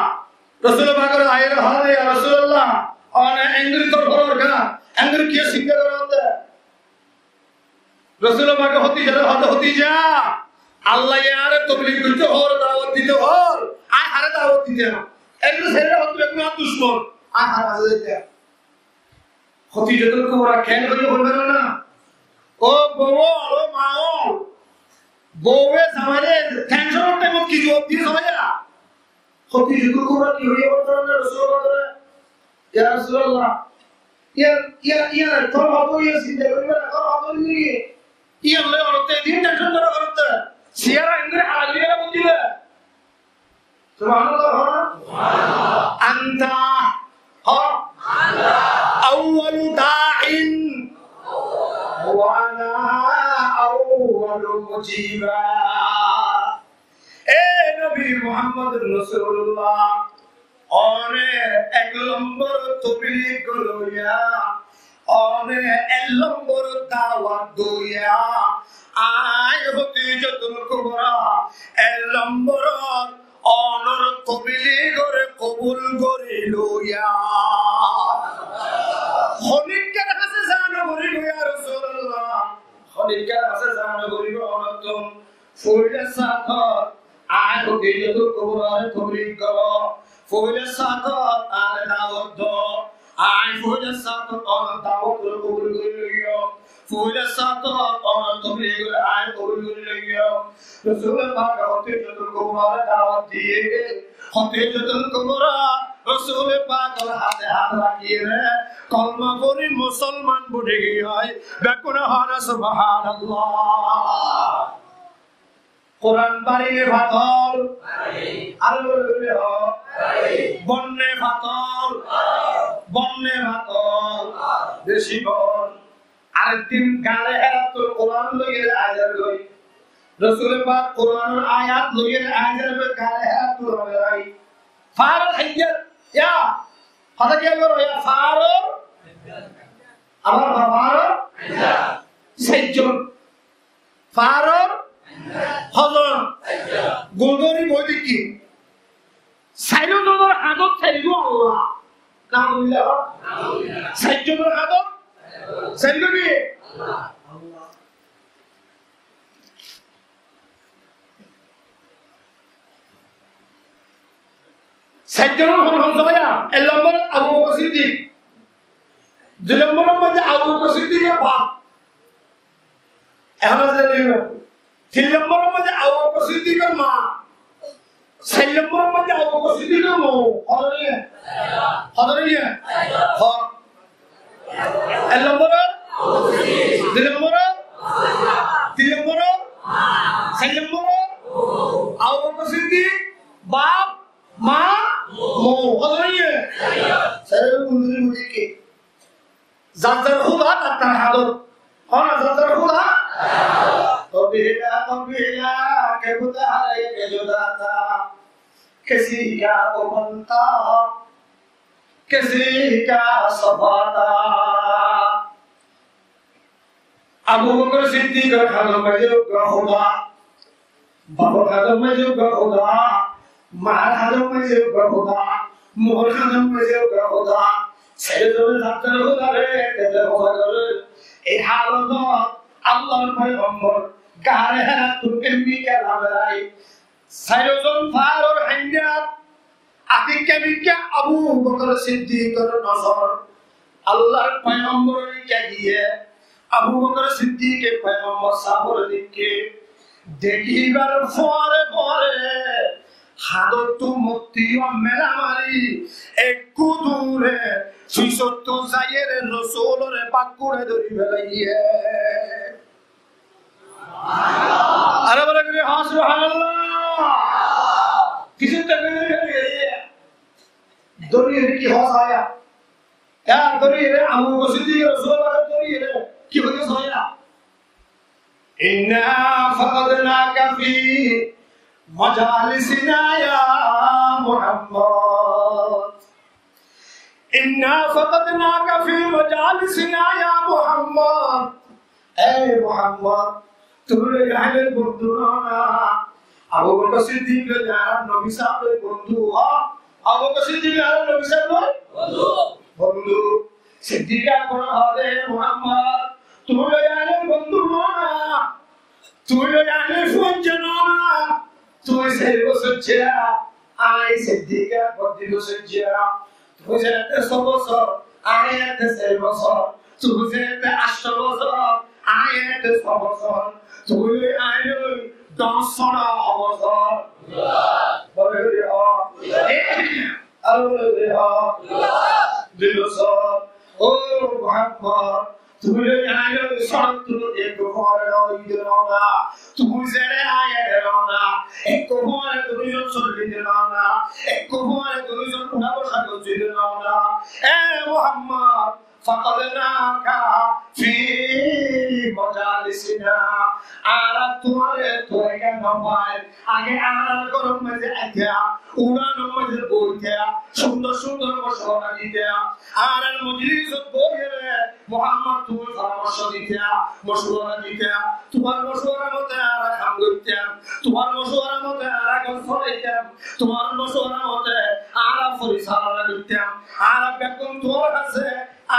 Rosul Pakore aiyóre hoór, "Ya Rosulallah, one engori torfór orga, engori kiyé sinta goródde?" Rosul Pake Hodijare hoór, "Hodija, Allah ye añáre toblig goitto hoór, dawot dito hoór, añí hare dawot ditam? Engori sere hoór, tui ekdom añár ducmon, añí hare hañse zaitam?" Hodijatul Kubra keén hoiyé hoibar na? Ó bou, ó ma, ó bouwe zamaire tension or time ot ki zuwab diye sóiya? Hodijatul Kubra ki hoiyé hoibar na Rosul Pakore? "Ya Rosulallah, iyan, iyan, iyan, tor hoto iyan sinta goribar, tor hoto iyan niki? Iyan loi onotte din tension gora gorotte. Siyara engori halali gora budi de." Subhanallah, hoó na? Anta, hoó? Awwalu da'in wa ana awwalu mujiba. E Nobi Muhammad Rosulullah, one ek lombor toblig goróya, one ek lombor dawot doya, añí Hodijatul Kubra ek lombor onor tobligore kobul gori loiyum. Honikkar hañse zano goribo, ya Rosulallah? Honikkar hañse zano goribo onottún? Foila sáñt ot añí Hodijatul Kubrare toblig goró. Foila sáñt ot añáre dawot do. Añí foila sáñt ónor dawot kobul gorí loiyum. Foila sáñt ónor tabligor añí kobul gorí loiyum. Rosule Pak Hodijatul Kubrare dawot diye. Hodijatul Kubra Rosule Pakor háte hát rakiyóre kolma fori musolman boni giyói. Bekkúne hoó na subhanallah. Kuran bari ne fatol? Bari. Aró boli boli hoó. Bari. Bon ne fatol? Bon ne fatol? Beci bon. Arek din Gare Herattú Kuran loiyóre aizar goi. Rosule Pak Kuranor ayat loiyóre aizar goi Gare Herattú. Faror hañjat, ya. Hotá kiyá goró, ya, faror. Abar faror sairjon. Faror hozon. Gudori boi dekí. Sairó zonor hadot sairó Allah. Naudzubillah. Sairó zonor hadot sairó ki? Allah. Sairjon hon hon sóiya? Ek lombor Abu Bakr Siddik. Dui lombor maze Abu Bakr Siddik or baf. Ehón asé na? Tin lombor maze Abu Bakr Siddik or ma. Sair lombor maze Abu Bakr Siddik or mou. Hotó óiye? Hotó óiye? Hó. Ek lombor, dui lombor, tin lombor, sair lombor, Abu Bakr Siddik, baf, ma, mou. Hotó óiye? Sairó bondú boli ki? Zar zar Khuda zar zar hadot. Hó na, zar zar Khuda. کبھی نہ، کبھی نہ، کہ خدا ہے کہ جدا تھا، کسی کا وہ بنتا، کسی کا صفا تھا۔ Abu Bakr Siddik or hador maze uggwá Khuda, baf or hador maze uggwá Khuda, mar hador maze uggwá Khuda, mor hador maze uggwá Khuda, sairó zone zar zar Khudare dekí Khuda gore. Ei halot Allahr poygombor Gare Herattú emni kela berai. Sairó zon faror hañjat, akikka bikka Abu Bakr Siddik or nozor Allahr poygombor or ikka giye. Abu Bakr Siddik e poygombor safore dekí, dekibar fore fore hadottú motti o mela mari ekku dure fisottu zaiyóre Rosulore bakkure dóri felaiye. Aró boli boli hoó, subhanallah. Kissú dóri felaiye. Dóri felaiye ki hoó sóiya? Ya, dóri felaiye, Abu Bakr Siddik Rosulore dóri felaiye. Ki hoó sóiya? إنا فقدناك في مجالسنا يا محمد. إنا فقدناك في مجالسنا يا محمد. Ei Muhammod, tuñí loi añár bondú no na. Abu Bakr Siddik loi añár nobi sáb loi bondú. Abu Bakr Siddik loi añár nobi sáb loi bondú. Bondú. Siddik Akbor hoó de, Muhammod, tuñí loi añár bondú no na. Tuñí loi añár fuain no na. Tuñí sair bosór ciya, añí Siddik Akbor dui bosór ciya. Tuñí zette só bosór, añí zette sair bosór. Tuñí zette añctó bosór, añí zette só bosór. Tuñí loi añí loi doc bosór. Boli boli hoó. Aró boli boli hoó. Dui bosór. Ó Muhammod, tuñí loi añí loi sórottú ekku fuain no dite no na. Tuñí zere añí ere no na. Ekku fuain dui zon sóri dite no na. Ekku fuain dui zon uná bosá gorí dite no na. E Muhammod, فقدناك في مجالسنا. Añára tuáñre tuáñra no fai. Age añárar góror maze aita, uranor maze boita, cúndor cúndor mocuwara dita, añárar mojlisot boiyóre Muhammod tuñí foramorco dita, mocuwara dita, tuáñr mocuwara mote añára ham goittam, tuáñr mocuwara mote añára gor solaitam, tuáñr mocuwara mote añára forisalona goittam, añára beggún tuáñr hañse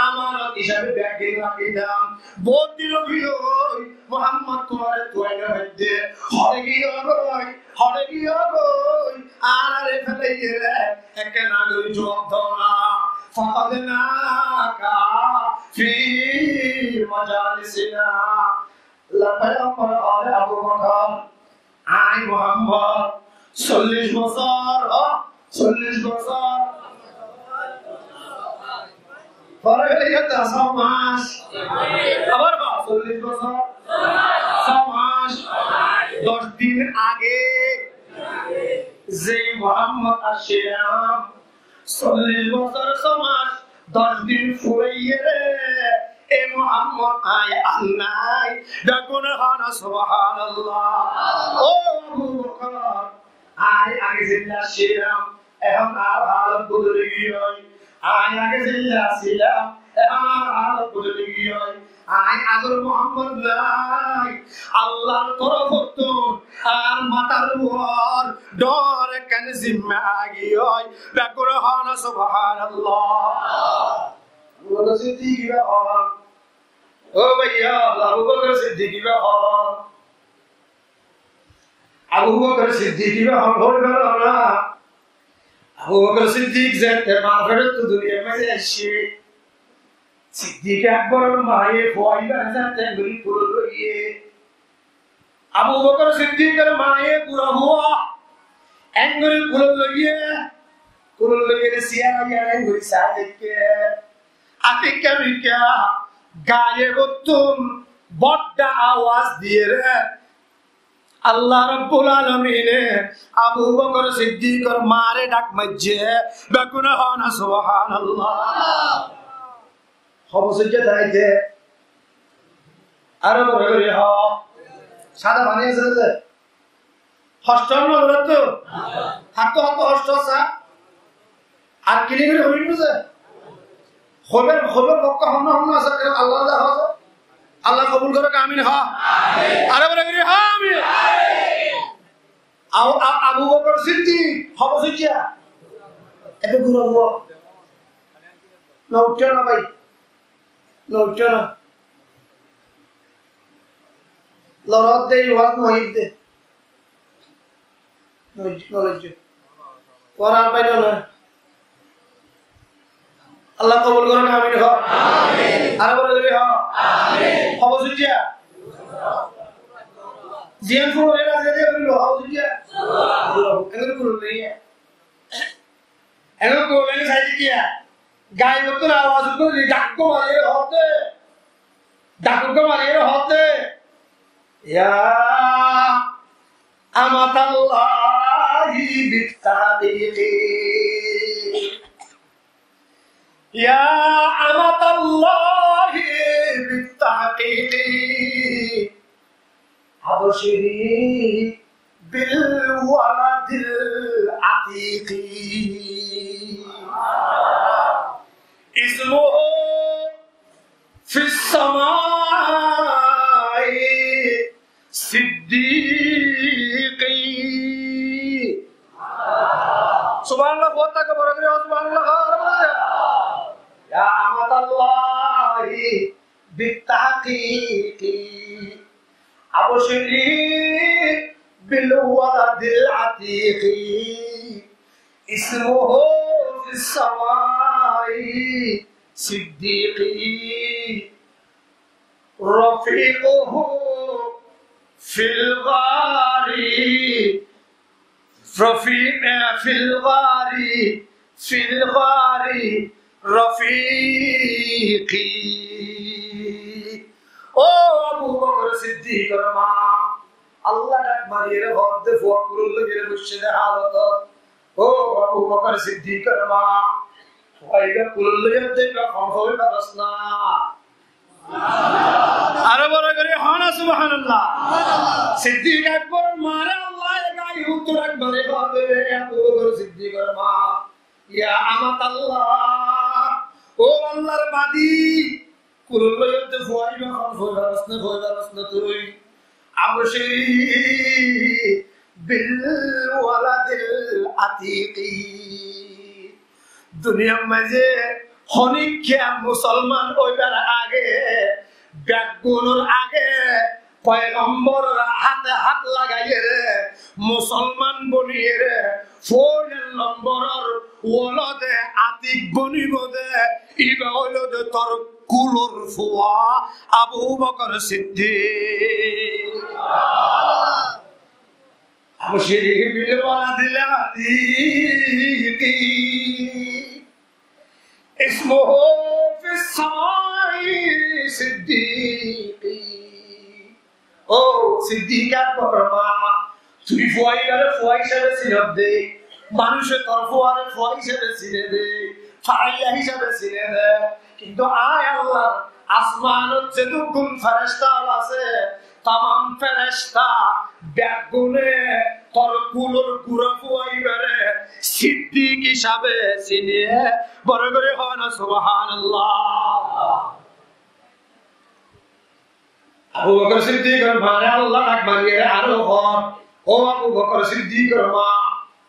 amanot hísabe beggún rakítam. Bout din ói giyói, Muhammod tuáñre tuáñra hoidde. Hone giyói, hone giyói, añáre felaiyóre ekkena gorí juwab do na. فقدناك Sollic bosór, ó, sollic bosór. Fore hoilé só mac. Abar hoó, sollic bosór, só mac, doc din age ze Muhammod aiccé, sollic bosór só mac doc din furaiyé ré, e Muhammod, añí ar nái. Beggúne hoó na, Subhanallah. Ó Abu Bokor, añí age zeilla asílam, ehón añár halot bodoli giyói. Añí age zeilla asílam, ehón añár halot bodoli giyói. Añí agor Muhammod nái. Allar torofottún añár matár uore dhoóñr ekkán zimma aigiyói. Beggúne hoó na, Subhanallah. Abu Bokor Siddik ibá hon? Ó báiya, Abu Bokor Siddik ibá hon? Abu Bokor Siddik ibá hon hoói faro na? Abu Bokor Siddik zeéñtte mar feçottú duniyar maze aiccé, Siddik Akboror maye fua ibáre zeéñtte gorí kulot loiyé, Abu Bokor Siddikor maye gura fua engori kulot loiyé, kulot loiyé de siyara yián engori saá deikké, atikka mikka gaiyebottún bodda awaz diyére Allah Rabbul Alamine Abu Bokor Siddikor mare dhak maijjé. Beggúne hoó na, Subhanallah. Hobos óijje de aite. Aró boro gorí hoó. Sáda faní asé de. Hosto no dóre to. Hákko hákko hosto asé. Ar kili gorí hoibo de. Hoibar, hoibar fokka honna honna asé, Allah Allah hoó. Allah kobul gorouk, amin hoó. Aró boro gorí hoó, amin. Abu, A-, Abu Bokor Siddik, hobos óijje? Ete gura fua. No uiththó na bái. No uiththó na. Lorot de, waz no hoiyé de. No uiththó, no uiththó. Korar bái no na. Allah kobul gorouk, amin hoó. Amin. Aró boro gorí hoó. Amin. Hobos óijje? Ziyan furo ena ziyan furo, hobos óijje? Engori kulot loiyé. Engori kulot loiyé sai de kiyá? Gaiyebottún awaz uggwá di, dhak uggwá mariyére hoó de. Dhak uggwá mariyére hoó de. يا أمة الله بالتحقيق. يا أمة الله بالتحقيق. أبشري بالولد العتيق. اسمه في السماء صديق. Subhanallah, boro gorí hoó, Subhanallah. يا أمة الله بالتحقيق. أبشري بالولد العتيق. اسمه في السماء صديق. رفيقه في الغار، رفيق، في الغار، في الغار رفيقي. Ó Abu Bokor Siddikor ma, Allah dhak mariyére hoó de, fua kulot loiyére boiccé de halot. Ó Abu Bokor Siddikor ma, fua ibá kulot loiyé de, ibá hon hoói faros na? Aró boro gorí hoó na, Subhanallah. Siddik Akboror mare Allah ye gaiyebottú dhak mari hoó de, Abu Bokor Siddikor ma, يا أمة الله, ó Allar badi, kulot loiyé de fua ibá hon hoói faros na, hoói faros na tui? أبشري بالولد العتيق. Duniyar maze honikka musolman óibar age, beggúnor age foigomboror háte hát lagaiyére musolman boniyére foila lomboror wolode atik bonibo de, ibá óilo de tor kulor fua Abu Bokor Siddik. أبشر بالولد العتيق اسمه في السماء صديق. Ó Siddik Akbor, ma, tui fua ibáre fua hísabe sinós de, manúice tor fuare fua hísabe sine de, faraiya hísabe sine de, kintu añí Allah, asmanot zedukkún feresta ól asé, tamam feresta beggúne tor kulor gura fua ibáre Siddik hísabe sine. Boro gorí hoó na, Subhanallah. Abu Bakr Siddik or mare Allah dak mariyóre aró hoór, "Ó Abu Bakr Siddik or ma,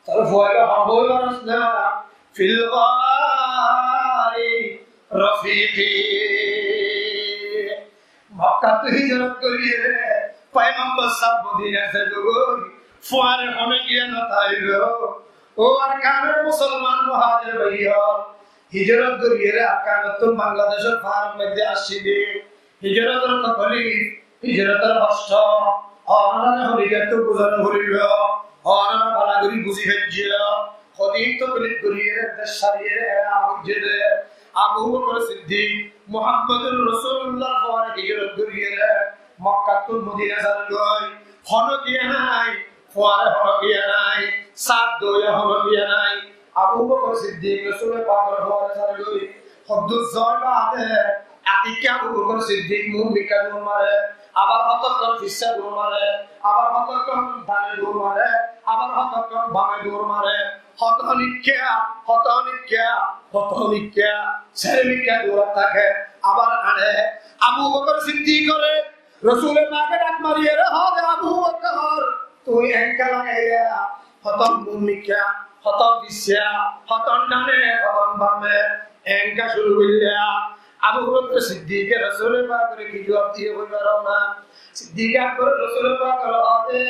tor fuare hoór, hoór na, fil ghari rafiqi." Mokkattú hijrot goríyore Foigambor sáb Modinat zaibói, fuare honó giyé no táibo. Ó Arkanor musolman muhajir bái ól, hijrot goríyore Arkanottún Bangladecór faáror moiddé aiccí de, hijrotor toklif, hijrotor hoctó, onorare holigattú buzá no foribo, onora bála gorí buzí faijjó. Hodin toklif goríyore dec sáriyore era aijjé de, Abu Bakr Siddik, Muhammadur Rasulullar fuare hijrot goríyore Mokkattún Modina zargói, honó giyé nái, fuare honó giyé nái, sár doiya honó giyé nái. Abu Bakr Siddik Rosule Pakor fuare zargói, hoddúr zar baade, atikká Abu Bakr Siddik muúmikká duñr mare, abar hotokkón fissá duñr mare, abar hotokkón dane duñr mare, abar hotokkón bame duñr mare, hotonikká, hotonikká, hotonikká, serimikká duñr táke, abar añçe. Abu Bakr Siddik ore Rosule Pake dak mariyóre hoó de, "Abu Bakr, tui engá lagailá, hoton muúmikká, hoton fissá, hoton dane, hoton bame, engá cúru goillá." Abu Bakr Siddiké Rosule Pakore ki juab diye hoi faro na. Siddik Akbore Rosule Pakore hoó de,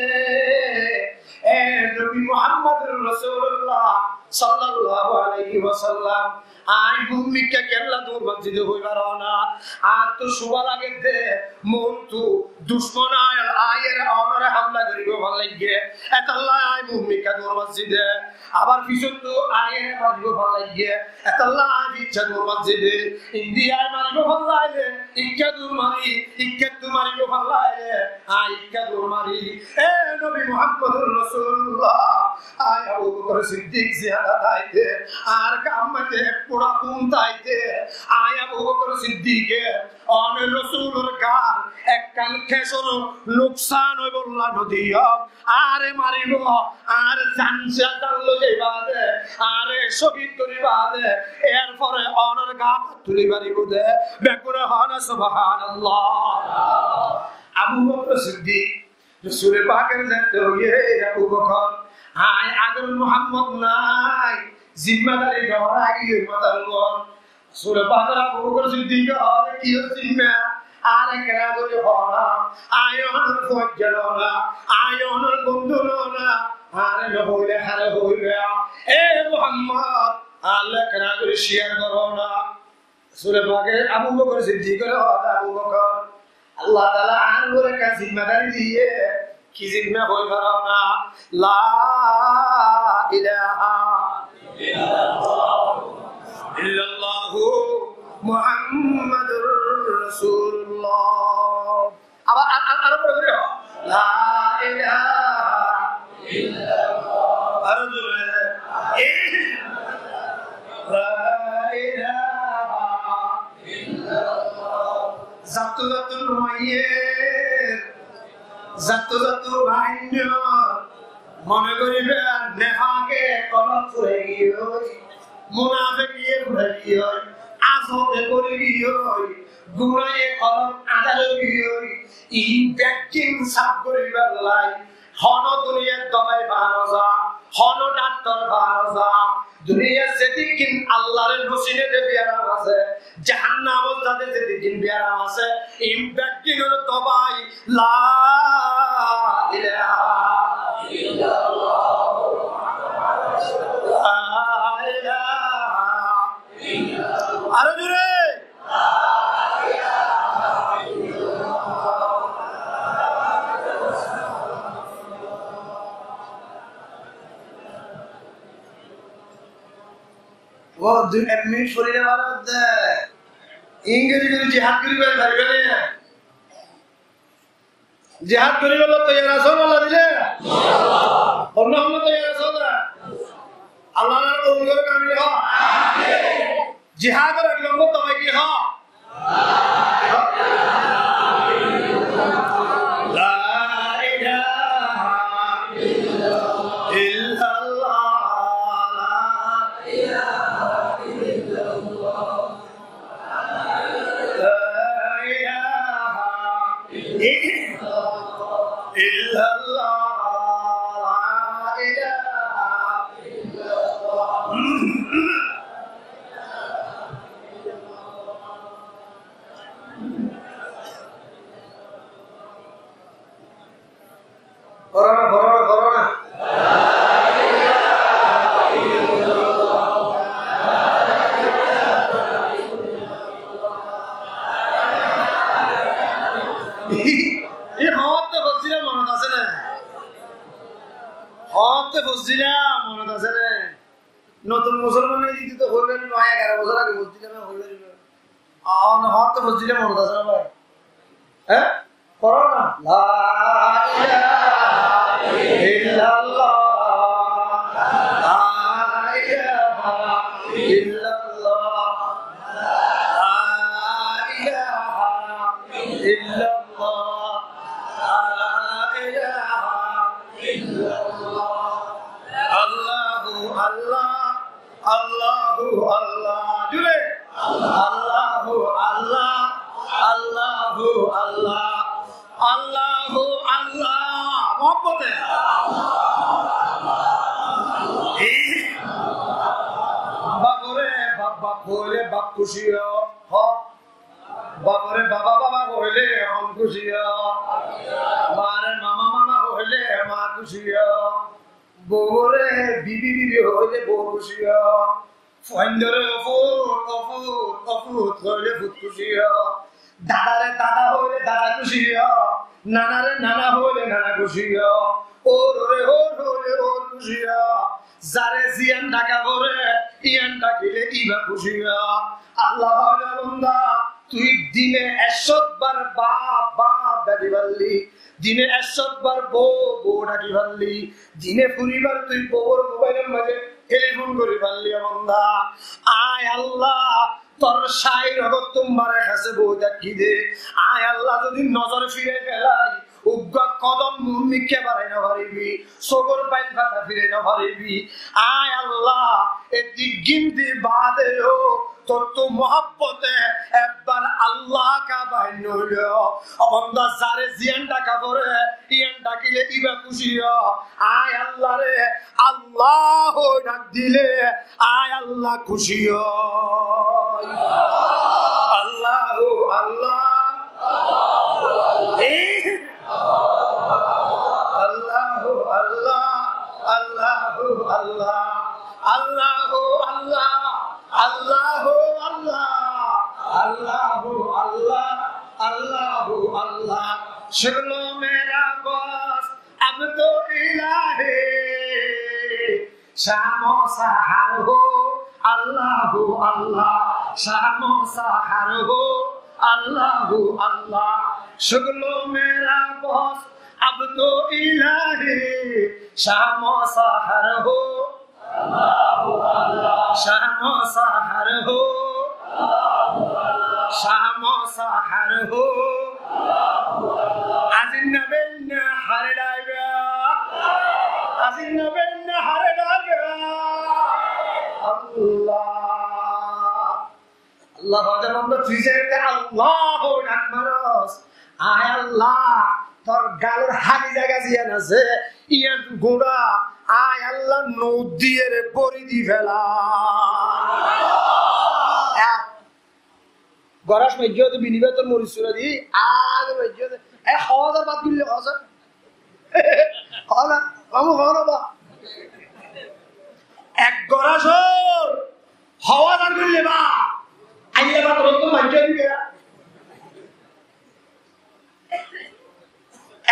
"E Nobi Muhammadur Rasulullah sallallahu alaihi wasallam, añí muúmikká kiyólla duñr mazze de hoi faro na. Añáttu cúba lage de, monttu ducmon aiyóre onore hamla goríbo fán lage. Etolla añí muúmikká duñr mazze de. Abar fisóttu aiyóre maribo fán lage. Etolla añí fissá duñr mazze de. Indi añí maribo fán laile, ikká duñr mari, ikká duñr maribo fán laile, añí ikká duñr mari. E Nobi Muhammadur Rasulullah, añí Abu Bakr Siddik ziyanda táite, añár gat maze ek fura hún táite, añí Abu Bakr Siddike one Rosulor gat ekkán kecór nuksan óibolla no diyó. Añáre maribo, añár zan, zan loi zaiba de, añáre cóhid goriba de, erfore onor gat tuli faribo de." Beggúne hoó na Subhanallah. Abu Bakr Siddik Rosule Pakore zette hoiye, "E Abu Bakr, añí agor Muhammod nái, zimmadari dóra giyói matar uore." Rosule Pakore Abu Bakr Siddike hoór, "Kiyór zimma? Añáre kena gorí hoó na, añí onor fuaijja no na, añí onor bondú no na, añáre no hoile hare hoiba? E Muhammod, añálla kena gorí share goró na?" Rosule Pake Abu Bakr Siddikore hoór, "Abu Bakr, Allah Taala añár uore ekkán zimmadari diye, ki zimma hoi faro na?" "La ilaha illallah Muhammadur Rasulullah." Abar, a-, a-, aró boro gorí hoó. "La ilaha illallah." Aró zore. La ilaha illallah. Zattu zattu nuaiye, zattu zattu bainno, mone goriba nefake kolbot furi giyói, munafikiye furi giyói, asode furi giyói, gunaye kolbot adar ói giyói, in beggín saf goribar lai hono duniyar dobai fa no za, hono daktor fa no za. Duniyat zedikkin Allahre no sine de biyaram asé, jahannamot zade zedikkin biyaram asé, in beggínor dobai la ilaha illallah. La ilaha illallah. Aró zore. Ó, dui ek minit forile baro de. Ingori gori jihad gori bari fariba ni? Jihad goribolla toiyar asó, Allah dile? Onno onno toiyar asó de? Allah lar kobul gorouk, amin hoó. Jihador ek lombor dabai ki hoó? لا إله إلا الله. لا إله إلا الله. لا إله إلا الله. Foron, foron, foron. Ei hoóñtte foijjíla monot asé né? Hoóñtte foijjíla monot asé né? Notun musolman óiye de to hoói faribo, egaro bosór age foijjíla, hoói faribo. Añára hoóñtte foijjíla monot asé né bái? Hé? Foron na. لا إله إلا الله. لا إله إلا الله. لا إله إلا الله. لا إله إلا الله. الله، الله. Allahu Allah. Jure. Allahu Allah. Allahu Allah. Allahu Allah. Muhabbote. Ei, bafore baf, baf hoile baf kúci ó. Hoó. Bafore baba, baba hoile hon kúci ó. Mare mama, mama hoile ma kúci ó. Bouwore bibi, bibi hoile bou kúci ó. Fuaindore ofut, ofut, ofut hoile fut kúci ó. Dadare dada hoile dada kúci ó. Nanare nana hoile nana kúci ó. Ourore our hoile our kúci ó. Zare ziyan daka fore, iyan dakile iba kúci ó. Allah hoile, banda, tui dine ek cót bar baf, baf daki falli. Dine ek cót bar bou, bou daki falli. Dine furibar tui bouwor mobailor maze telifon gori falli, ó banda. Añí Allah tor cáir ogottú mare hásé boi táki de. Añí Allah zodi nozor firai felai, uggwá kodom muúmikká barai no faribi, sógor bail fata firai no faribi. Añí Allah e diggin di baade ó tottú muhabbote ebbar Allah ka bair no óilo. Ó banda, zare ziyan daka fore, iyan dakile iba kúci ó. Añí Allahre Allah hoi dak dile, añí Allah kúci ó. Allahu Allah. Ei, Allahu Allah. Allahu Allah. Allahu Allah. Allahu Allah. Allahu Allah. Allahu Allah. سن لو میرا بس، اب تو الٰہی، شام و سحر ہو، اللہ اللہ، شام و سحر ہو، اللہ اللہ۔ سن لو میرا بس، اب تو الٰہی، شام و سحر ہو، شام و سحر ہو، شام و سحر ہو۔ Aijja benne hare daiba, aijja benne hare daiba. Allah. Allah hoóde, banda, tui ze ette Allahu Akbar hoós, añí Allah tor galor háli zaga ziyán asé, iyán gura añí Allah noór diyére bóri di felam. Gorác maijjé de bini bátor moris sura di, añí maijjé de, e, hoóde bát guille hoóde. Hola, vamos, hola, ba. Ek gorá sór, hawá dar goille ba. Aile ba, toróttu maijjé dibe.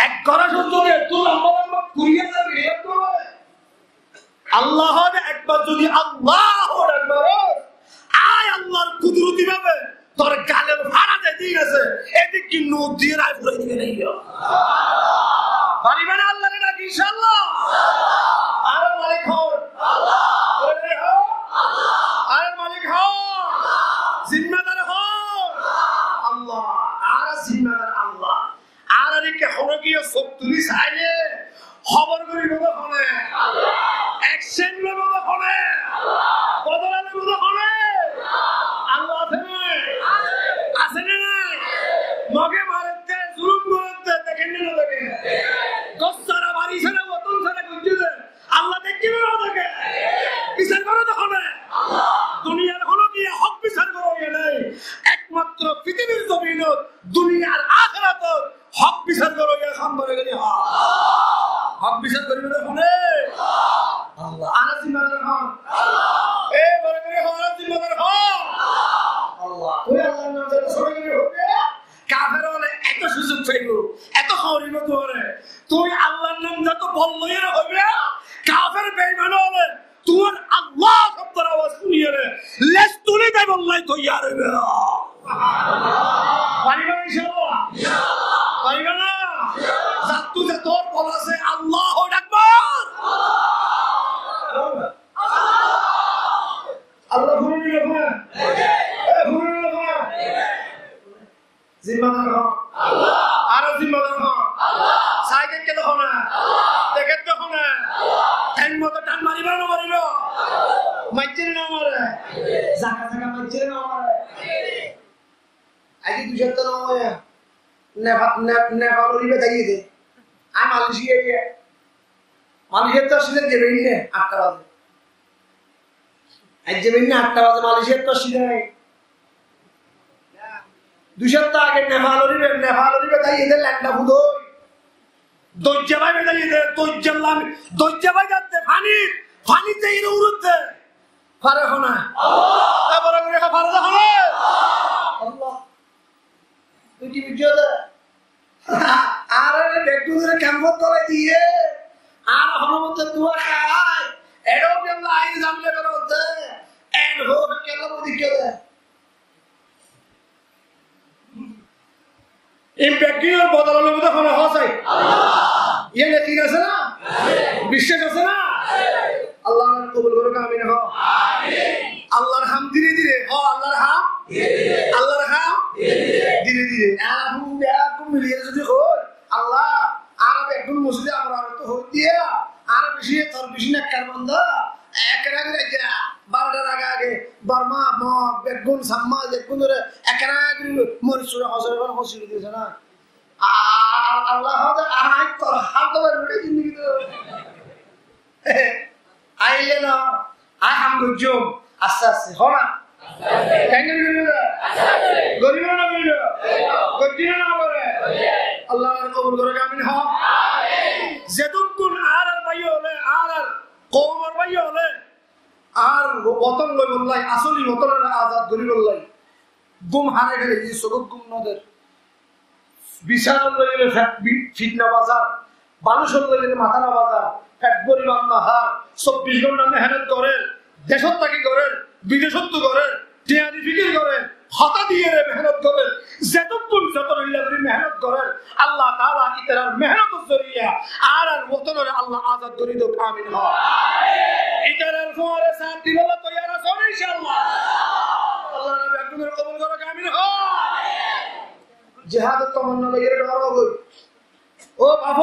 Ek gorá sór, toróttu lamba lamba kuriya dar goille ba. Allah hoóde ekbar zodi Allahu Akbar hoó, কুদরতি ভাবে তোর গালর ফাড়া যেদিক আছে, এদিক কি নখ দিয়ে রায় ফুরাই দিবে না ইয়া? পারিবা না আল্লাহরে ডাকি, ইনশাআল্লাহ? আরে মালিক হন আল্লাহ। আরে মালিক হন। জিম্মাদার হন আল্লাহ। আর জিম্মাদার আল্লাহ। আর আরে কে হলো কি সব তুলি চাইলে খবর করিব তো হনে? অ্যাকশন লইব তো হনে? বদলা লইব তো হনে? আল্লাহ আছে না? আছে না নাই? মগে মারতে, জুলুম করতে দেখেন না দেখেন? দশ সারা বাড়ি সারা ওতন সারা করছে যে আল্লাহ দেখতে পারো তাকে। বিচার করো তখন। দুনিয়ার কোনো দিয়ে হক বিচার করো ইয়ে নাই। একমাত্র পৃথিবীর জমিনত, দুনিয়ার আখেরাতত হক বিচার করো ইয়ে খান বলে গেলি হক। হক বিচার করিবে না ফোনে? আল্লাহ। আর জিম্মাদার হন। এ বলে গেলি হক, আর জিম্মাদার হন। আল্লাহ। ওই আল্লাহর নাম যাতে সরে গেলে হবে। কাফের হলে এত সুযোগ পাইব, এত করিব তোরে। তুই আল্লাহর নাম যত বল লইয়া হইবে, কাফের বেঈমান হলে তুই আল্লাহ শব্দর আওয়াজ শুনিয়ে রে, লেজ তুলি দেব আল্লাহ তৈয়ার হইবে। পারিবা না ইনশাআল্লাহ? পারিবা না? যত যে তোর বল আছে, আল্লাহু আকবার। আল্লাহ শুনে নিবে, শুনে। এ, শুনে নিবে, শুনে। জিম্মাদার হন। আল্লাহ। আরো জিম্মাদার হন। আল্লাহ। সাইকেল কে দেখো না? আল্লাহ। দেখে দেখো না? আল্লাহ। টাইম মতো টান মারিবা না মারিবা? মারছে না মারে? জাগা জাগা মারছে না মারে? আগে দুই সপ্তাহ না হয়। নেপা-, নে-, নেপাল ওরি বেতাইয়ে দে। আমি মালয়েশিয়া গিয়ে। মালয়েশিয়া তো আসলে দেবেই না, আটটা বাজে। আজ যে বেইন আটটা বাজে মালয়েশিয়ার তো সিধা নাই। দুই সপ্তাহ আগে নেপাল ওরি বে-, নেপাল ওরি বেতাইয়ে দে ল্যান্ডা ফুদো। দরজা ভাই বেতাইয়ে দে, দরজা লাম-, দরজা ভাই যাতে পানি, পানিতে এর উড়তে। পারে হো না। এ বড় করে পারে দেখো না। আল্লাহ। তুই টিভি জোরে। আর আরে বেগুনরে ক্যাম্পত ধরে দিয়ে, আর হনুমতে দোয়া খায়, এটাও কেমন আইন সামনে বেরোতে, এন হো কেমন দিকে দেয়। এই বেগুনর বদলা লইব তো হনে হসাই। ইয়ে নেকিন আছে না? বিশ্বাস আছে না? আল্লাহ কবুল করুক, আমিন। হ। আল্লাহর হাম ধীরে ধীরে, হ, আল্লাহর হাম, আল্লাহর হাম ধীরে ধীরে। আর আপনি একদম মিলিয়ে যদি কই, আল্লাহ, আর একদম মসজিদে আমরা আর তো হই দিয়া, আর বেশি, তোর বেশি নেককার বান্দা, এক রাগে রাখা, বারোটার আগে আগে, বর্মা, মগ, বেগুন, সাম্মা, বেগুন ধরে এক রাগে মরিচ চুরা হসরে হসরে দিয়েছে না? আ-, আ-, আল্লাহ হদে, আহাই, তোর হাত ধরে বেড়ে জিন্দেগি তো। আইলে না, আই হাম গজ্জম, আস্তে আস্তে, হ না? কেন গরিব না? গরিব না গরিব? গরিব না গরিব? আল্লাহ কবুল করে, আমিন, হ। যেতক্ষণ আর আর ভাই হলে, আর আর কওমর ভাই হলে, আর ওতন লইবল্লাই, আসলি ওতনরে আজাদ করিবল্লাই। ঘুম হারে ফেলে, এই চোখত ঘুম নদের। বিচার লইলে ফেট বি-, ফিট না বাজার, মানুষ লইলে মাথা না বাজার, ফেট ভরি বান্না হার, চব্বিশ ঘন্টা মেহনত করের, দেশত থাকি করের, বিদেশত তো করের, টিয়াদি ফিকির করের, হতা দিয়ে রে মেহনত করের, যেতক্ষণ যত রইলা করি মেহনত করের, আল্লাহ তাআলা ইতারার মেহনতর জরিয়া আর আর ওতনরে আল্লাহ আজাদ করি দেউক, আমিন। হ। ইতারার ফুয়ারে সাথ দিবল্লা তৈয়ার আছো ইনশাআল্লাহ? আল্লাহ নবী একজনের কবুল করো, আমিন। হ। জিহাদর তমন্না লইয়া ডর অইগই। ও বাফ,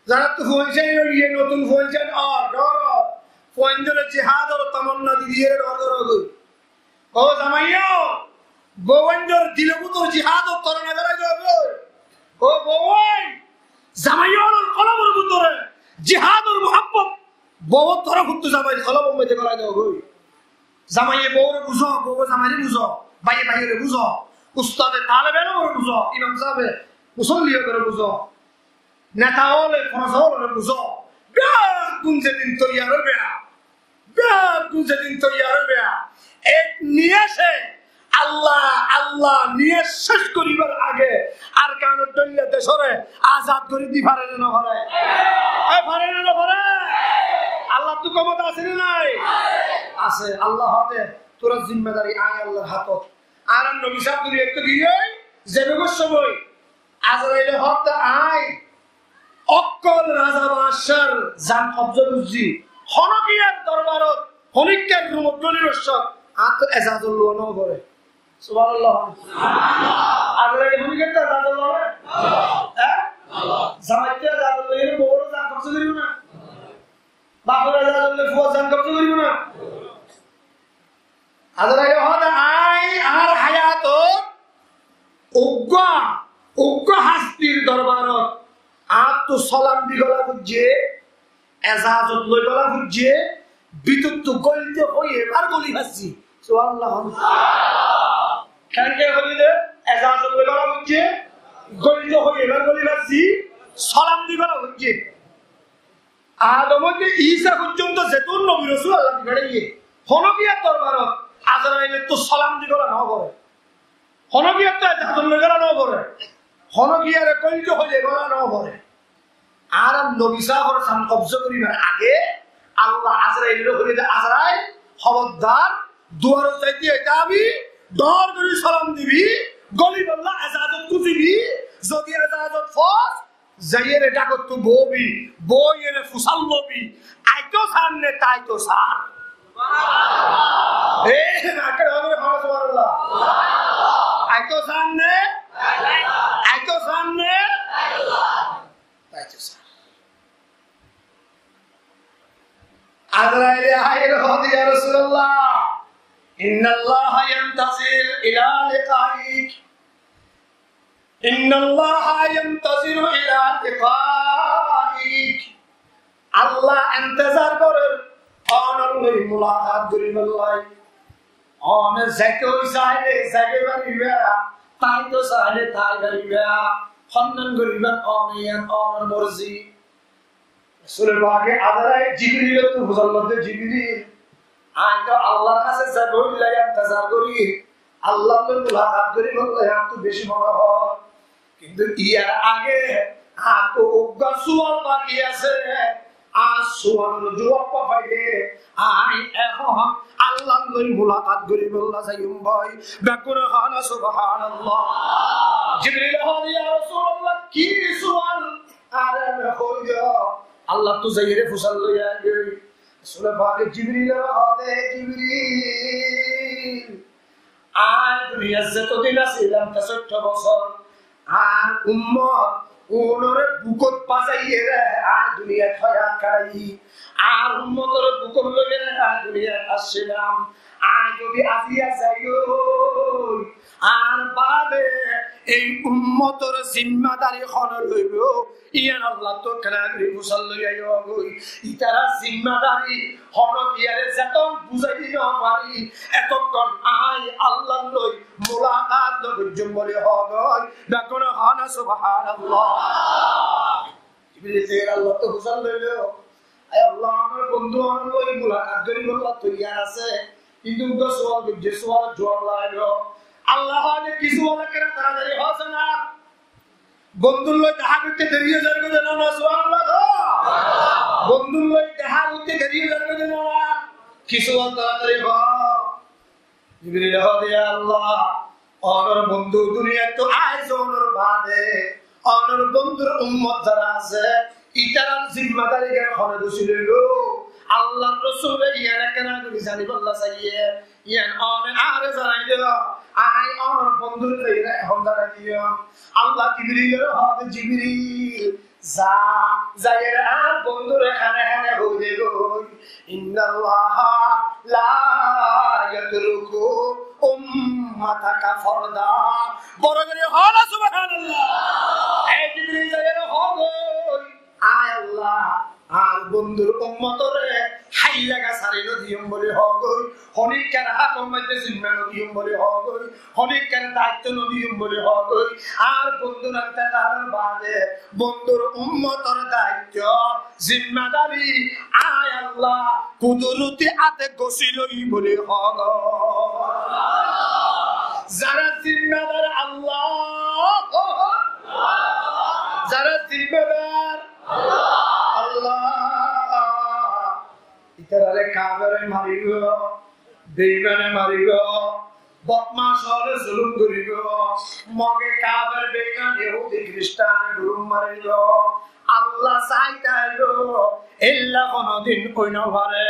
যারা তো ফুয়াইন চাইন, ইয়ে নতুন ফুয়াইন চাইন, আর ডর। ফুয়াইনরে জিহাদর তমন্না দি দিয়ে ডর অইগই। ও জামাইও, বউয়াইনর দিলর ভিতর জিহাদর তমন্না ধরাই দেও গো। ও বউয়াইন, জামাইওর কলবর ভিতরে জিহাদর মুহাব্বত বউর তরফ হতে জামাইর কলবর মধ্যে ধরাই দেও গো। জামাইয়ে বউরে বুঝো, বউয়ে জামাইরে বুঝো, ভাইয়ে ভাইরে বুঝো, উস্তাদে তালেব এলমরে বুঝো, ইমাম সাহেবে মুসল্লি অকলরে বুঝো। নেতা অকলে, ফরজ অকলরে বুঝো। বেগুন যেদিন তৈয়ার অইবে, বেগুন যেদিন তৈয়ার অইবে, এক নিয়াসে আল্লাহ, আল্লাহ নিয়াস শেষ করিবার আগে আরকানর ডইল্লা দেশরে আজাদ করি দি পারে না, না পারে? এ, পারে না, না পারে? আল্লাহর তো ক্ষমতা আছে না নাই? আছে। আল্লাহ হদে Tuáñrar zimmadari añí Allar hátot. Añárar nobi sáb duniyaittú giyói zebegói somoi Azraile hoódde añí ókkol raza baccár zan kobza goijjí. Honókiyar dorbarot, honókiyar rumot dóli roccót añáttu ezazot luwa nófore. Subhanallah. Azraile honókiyar ezazot luwa nófore? Há? Zamaittú ezazot loile bouwor zan kobza goríbo ná? Bafor ezazot loile fuar zan kobza goríbo ná? Azraile hoódde añí añár hayatot uggúa, uggúa hastir dorbarot añáttu solam di gola foijjé, ezazot loi gola foijjé, bútottu góilde hoiyé ebar goli faijjí. Subhanallah. Keéngori hoiyé de, ezazot loi gola foijjé, góilde hoiyé ebar goli faijjí, solam di gola foijjé. Adom óite Isa foijjonto zetún nobi rosul Allaye di fethaiye, honókiyar dorbarot Azrailottú solam di gola nófore. Honókiyar ezazot loi gola nófore. Honókiyare góilde hoile gola nófore. Añárar nobi sábor zan kobza goríbar age Allah Azrailore hoiyé de, Azrail, hóbordar, duarot zaite zaite dóñr gorí solam dibi, golibolla ezazot kúzibi, zodi ezazot fos, zaiyóre dhákottú boóbi, boóiyore fusár lobi, aitó saár né taitó saár? E, aitó saár né? Aitó saár né? Taitó saár. Azraile aiyóre hoódde, يا رسول الله، إن الله ينتظر إلى لقائك. إن الله ينتظر إلى لقائك. Allah entezar gorér onor loi mulakat goríbolla. One zaito saile zai fariba, taito saile tai fariba. Honnán goríba one, yián onor morzi. Rosule pake Azrail Jibrilottú fusár lodde, Jibril, añí to Allar hañsé zaibolla entezar gorí, Allar loi mulakat goríbolla añáttu beci mone hoó. Kintu yar age añáttu uggúa sual baki asé. Añár sualor juwab faile añí ehón Allar loi mulakat goríbolla zaiyum goi. Beggúne hoó na, Subhanallah. Jibrile hoó de, يا رسول الله, ki sual? Are añáre hoiyo. Allattú zaiyóre fusár loi aigói. Rosule pake Jibrilore hoó de, Jibril, añí duniyat zetodin asílam, te sóitto bosór, añár ummot, unore bukot bazaiyóre añí duniyat hayat karaiyí. Añár ummotore bukot loiyóre añí duniyat accílam. Añí zodi aziya zaigói, añár baade ei ummotor zimmadari hone loibo? Yián Allattú kiyólla fusár loi aiyó goi. Itarar zimmadari honókiyare zetón buzai di nofari, etokkón añí Allar loi mulakat no goijjum buli hoó goi. Beggúne hoó na, Subhanallah. Jibril zaiyóre Allattú fusár loilo, Ai Allah, onor bondu onor loi mulakat goríbolla toiyar asé, kintu uggúa sual goijjé, sualor juwab laibo. Allah hoó de, ki sual, ekkena taratari hoó sóna. Bondur loi dehá goitté deri ói zargói de no, no, Subhanallah. Bondur loi dehá goitté deri ói zargói de no, no. Ki sual, taratari hoó. Jibrile hoó de, "Ya Allah, onor bondu duniyaittú aiz onor baade, onor bondur ummot zara asé, itarar zimmadari gán hone gusí loilo?" Allar Rosule yián ekkena gori zanibolla saiyé, yián one añáre zanai do, añí onor bondure zaiyóre ehón zanai diyum. Allah Jibrilore hoó de, "Jibril, za, zaiyóre añár bondure hane hane hoi de goi, إن الله لا يترك أمتك فردا." Boro gori hoó na, Subhanallah. E Jibril, zaiyóre hoó goi, Ai Allah, añár bondur ummotore háilla ga sari no diyum buli hoó goi, honikkáre hátor maze zimma no diyum buli hoó goi, honikkáre daitto no diyum buli hoó goi. Añár bondur entekalor baade bondur ummotor daitto, zimmadari añí Allah kuduroti áte gusí loi buli hoó goi. Zara zimmadar Allah, zara zimmadar Allah, itarare kafere maribo. Beimane maribo, bodmac óre zulum goribo, Moge kafer, beiman, yahudi, kiristane guruf maribo. Allah sai taibo, ella honodin ói no fare.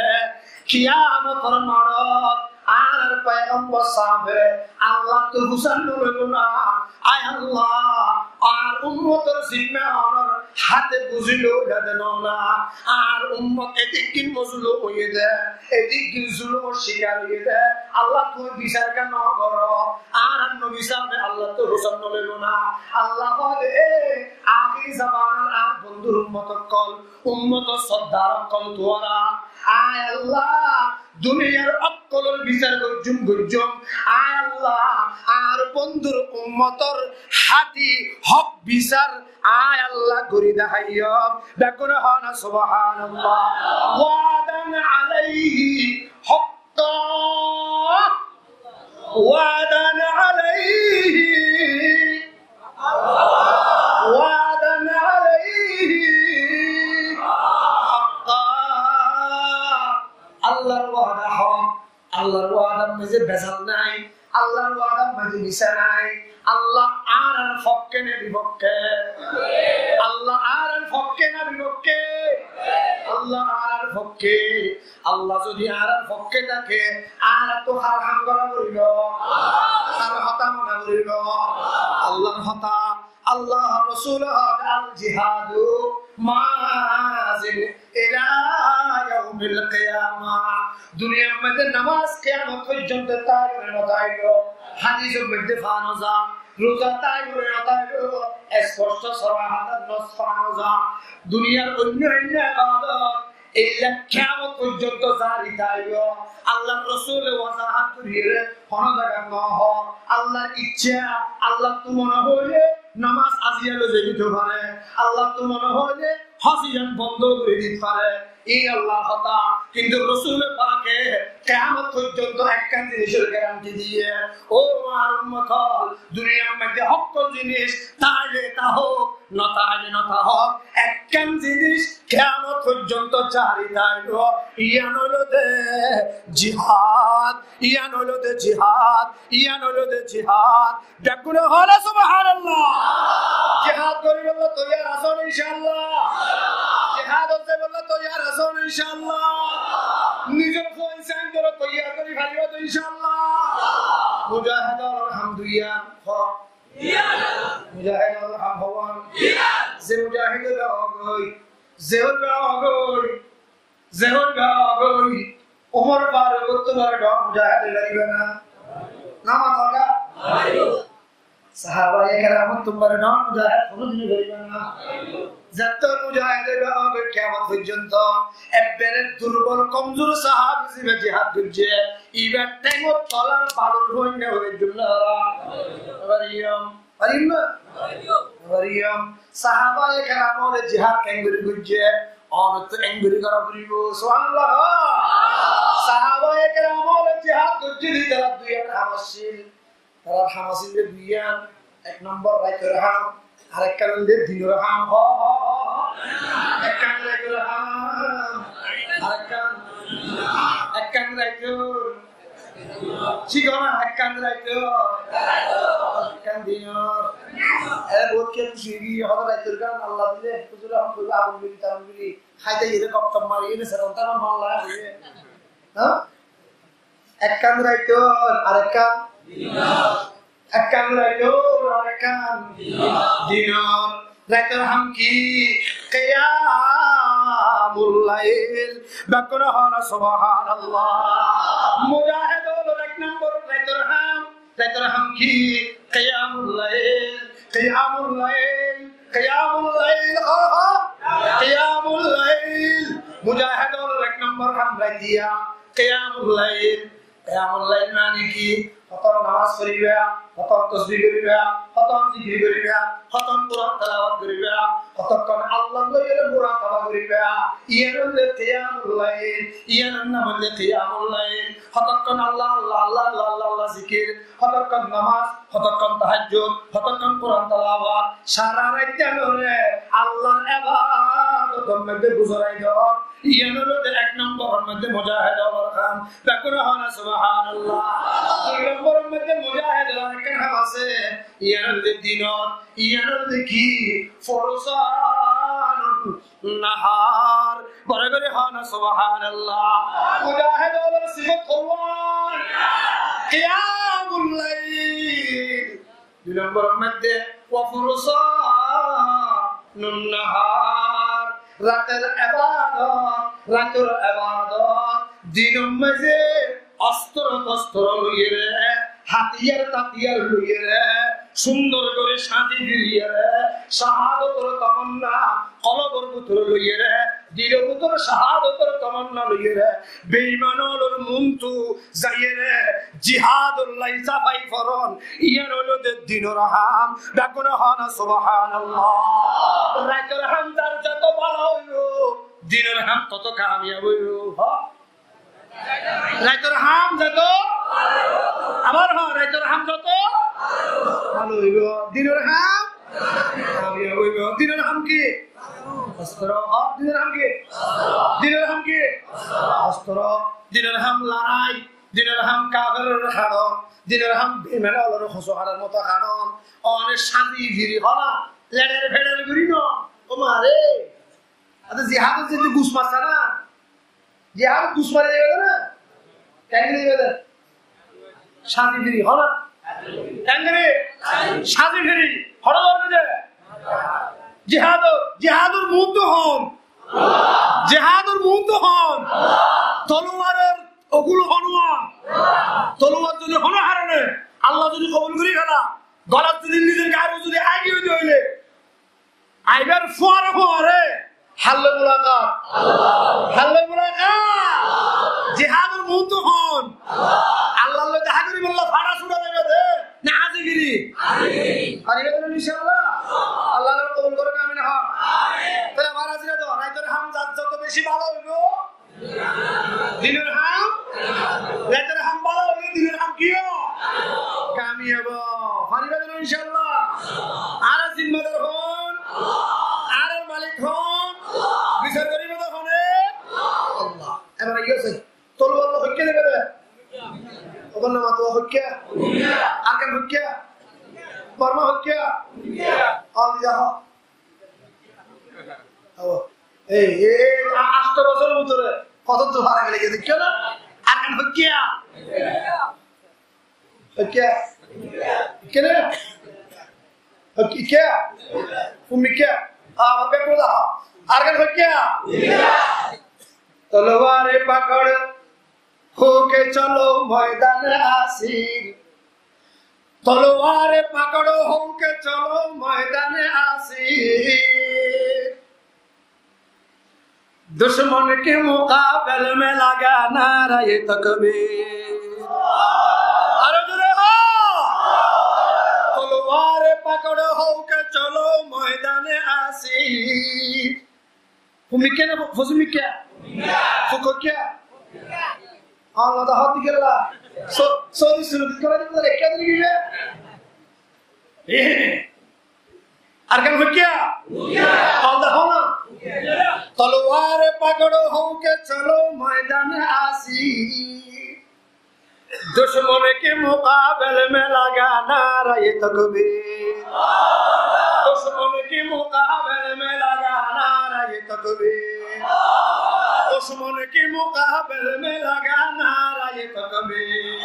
Kiyamotor moidanot añárar foigambor sábe Allahttu fusár no loibo na. Ai Allah, añár ummotor zimma añár háte buzílo, óilade no na. Añár ummot edik din mozlum óiye de, edik din zulumor cikar óiye de. Allah, tuñí bisar kiyá no goró? Añárar nobi sábe Allahttu fusár no loibo na? Allah hoó de, e, ahéri zamanar añár bondur ummot ókkol, ummotor sordar ókkol tuáñra. Ai Allah, duniyar ókkolor bisar goijjum, goijjum. Ai Allah, añár bondur ummotor háti hók bisar, ai Allah, gori daháiyum. Beggúne hoó na, subhanallah. Wa'dan aláihi hákka. Wa'dan aláihi. Wa'dan aláihi hákka. Allar wada hók, Allar wadar maze bezal nai, Allar wadar maze misa nai. Allah añárar fokke ne bifokké? Allah añárar fokke ne bifokké? Allah añárar fokke. Allah zodi añárar fokke táke, añárattú hár ham gora foribo? Hár hotá mana foribo? Allar hotá. Allar Rosule hoór, al jihadu mazin ila yaumil qiyama. Duniyar maze namaz kiyamot foijjonto táibo ne no táibo? Hadisor maze fa no za. Ruza táibo ne no táibo? Esposto sorohat nos fa no za. Duniyar oinno oinno ebadot ella kiyamot foijjonto zari táibo. Allar Rosule wazahat goriye hono zagat no hoó. Allar icca, Allattú mone hoile namaz aziya loi zai dito fare. Allattú mone hoile hóc yián bondo gori dito fare. Ei Allar hotá. Kintu Rosule pake kiyamot foijjonto ekkán jinisor garanti diye, ó añár ummot ókkol, duniyar maze hókkol jinis táile táhok, no táile no táhok, ekkán jinis kiyamot foijjonto zari táibo, yián óilde jihad, yián óilde jihad, yián óilde jihad. Beggúne hoó na, subhanallah. Jihad goribolla toiyar asó né, inshallah? Jihadot zaibolla toiyar asó né, inshallah? Nizor fuain saindore toiyar gori fariba to, inshallah? Mujahedor ham duiyan, hoó. Mujahedor ham howan. Ze mujahede goi, ze goi, ze goi, Umor Faruk tuáñra don mujahed ói fariba na? No mató kiyá? Sahabaye keram tuáñra don mujahed, honodin ói fariba na? Zetó mujahed óibo, kiyamot foijjonto. Ekbare durbol, komzur sahabi ziba jihad goijje, ibar thengot tolar balur fuain no ói jumla. Ebar iyom, farim na? Ebar iyom, sahabaye keram ókkole jihad kengori goijje, onottú engori gora foribo. Subhanallah. Sahabaye keram ókkole jihad goijje de, tarar duiyan ham accíl. Tarar ham accíl de duiyan. Ek nombor raitor ham, arekkán óilde dinor ham. Ho, ho, ho, ho. Ekkán raitor ham, arekkán, ekkán raitor. Thík na, ekkán raitor, ekkán dinor. E, bout kiyá kúci ói giyé, hoto raitor gán Allah dile, huzur ehón hoibo, abul biri, tabul biri, háite giyé, gop top mari giyé, setan tabul mari giyé. Há? Ekkán raitor, arekkán dinor. Ekkán raitor, arekkán dinor. Raitor ham ki? Qiyamul lail. Bekkúne hoó na, subhanallah. Mujahed ókkol ek nombor raitor ham. Raitor ham ki? Qiyamul lail. Qiyamul lail. Qiyamul lail. Ho, ho. Qiyamul lail. Mujahed ókkol ek nombor ham raitiya. Qiyamul lail. Qiyamul lail mane ki? Hoton namaz foriba, hoton tosbih goriba, hoton zikir goriba, hoton Quran tilawat goriba, hotokkon Allah loi murakaba goriba. Iyan óilde qiyamul lail, iyan nam óilde qiyamul lail. Hotokkon Allah, Allah, Allah, Allah, Allah, Allah zikir, hotokkon namaz, hotokkon tahajjud, hotokkon Quran tilawat, sara rait óre Allahr ebadotor maze guzorai don. Yián óilde ek nombor or moidde mujahid ókkolor ham. Beggúne hoó na, subhanallah. Dui nombor or moidde mujahid ókkolor arekkán ham asé. Yián óilde dinot, yián óilde ki? Fursanun nahar. Boro gorí hoó na, subhanallah. Mujahid ókkolor sifat hoibó qiyamul lail. Dui nombor or moidde, wa fursanun nahar, rator ebadot, rator ebadot, dinor maze ostro tostro loiyóre, hátiyar tátiyar loiyóre, cúndor gorí sazi firiyóre, cahadotor tamanna kolbor bútore loiyóre, dilor bútore cahadotor tamanna loiyóre, beiman ókkolor muúntu zaiyóre, jihadolla safai foron, yián óilde dinor ham. Beggúne hoó na, subhanallah. Raitor ham zar zoto bála óibo, dinor ham toto kamiyab óibo. Hoó? Raitor ham zoto, abar hoó, raitor ham zoto bála óibo, dinor ham kamiyab óibo. Dinor ham ki? Ostro. Hoó, dinor ham ki? Dinor ham ki? Ostro. Dinor ham lorai, dinor ham kaferor haron, dinor ham beiman ókkolor hosu haron moto haron. One sazi firi hoó na, leçer feçer gorí no. Ó ma re. Ate jihadot zodi gus marse na, jihadot gus mari dibo de na, kengori dibo de? Sazi firi, hoó na? Kengori? Sazi firi, hoó na dibo de? Jihadot, jihador muúntu hon? Jihador muúntu hon? Toluwaror ogul honúa? Toluwar zodi hono harone Allah zodi kobul gorí fela, golat zodi nizor gair zodi aigi ói de óile, aibar fuare fuare halloi mulakat. Halloi mulakat. Jihador muúntu hon? Allar loi dehá goríbolla fara cúra zaibo de, na azigiri? Fariba de inshaAllah? Allah kobul gorouk, amin hoó. Tóile abar azira do, raitor ham zar zoto beci bála óibo, dinor ham, raitor ham bála óile dinor ham ki ó? Kamiyab ó. Fariba de inshaAllah? Añárar zimmadar hon? Añárar malik hon? Bisar goribo de hone? Allah. Ebar aiyó sai. Toluwar loi hoikka dibo de? Obar nama to hoikka? Arkan hoikka? Borma hoikka? All diya hoó. Abo. Ei, ei, ei, a-, ancto bosór bútore hoto dúr fara gele, dekó na? Arkan hoikka? Hoikka? Hoikka na? Hoikka? Fúmi hoikka? Abo, bekkún hoó. Arkan hoikka? تلوار پکڑ ہو کے چلو میدان اسیر۔ تلوار پکڑ ہو کے چلو میدان اسیر۔ دشمن کے مقابل میں لگا نعرہ تکبیر۔ Aró zoré hoó! تلوار پکڑ ہو کے چلو میدان اسیر۔ Fúmi hoikka na fo-, fosúmi hoikka? Fuk hoikka? Allah da hot dikella. So, so di sunu di kala di kala ekka di kala. Eh. Arkan hoikka? Allah da hona. تلوار پکڑ ہو کے چلو میدان اسیر۔ دشمن کے مقابل میں لگا نعرہ تکبیر۔ دشمن کے مقابل میں لگا نعرہ تکبیر۔ دشمن کے مقابل میں لگا نعرہ تکبیر۔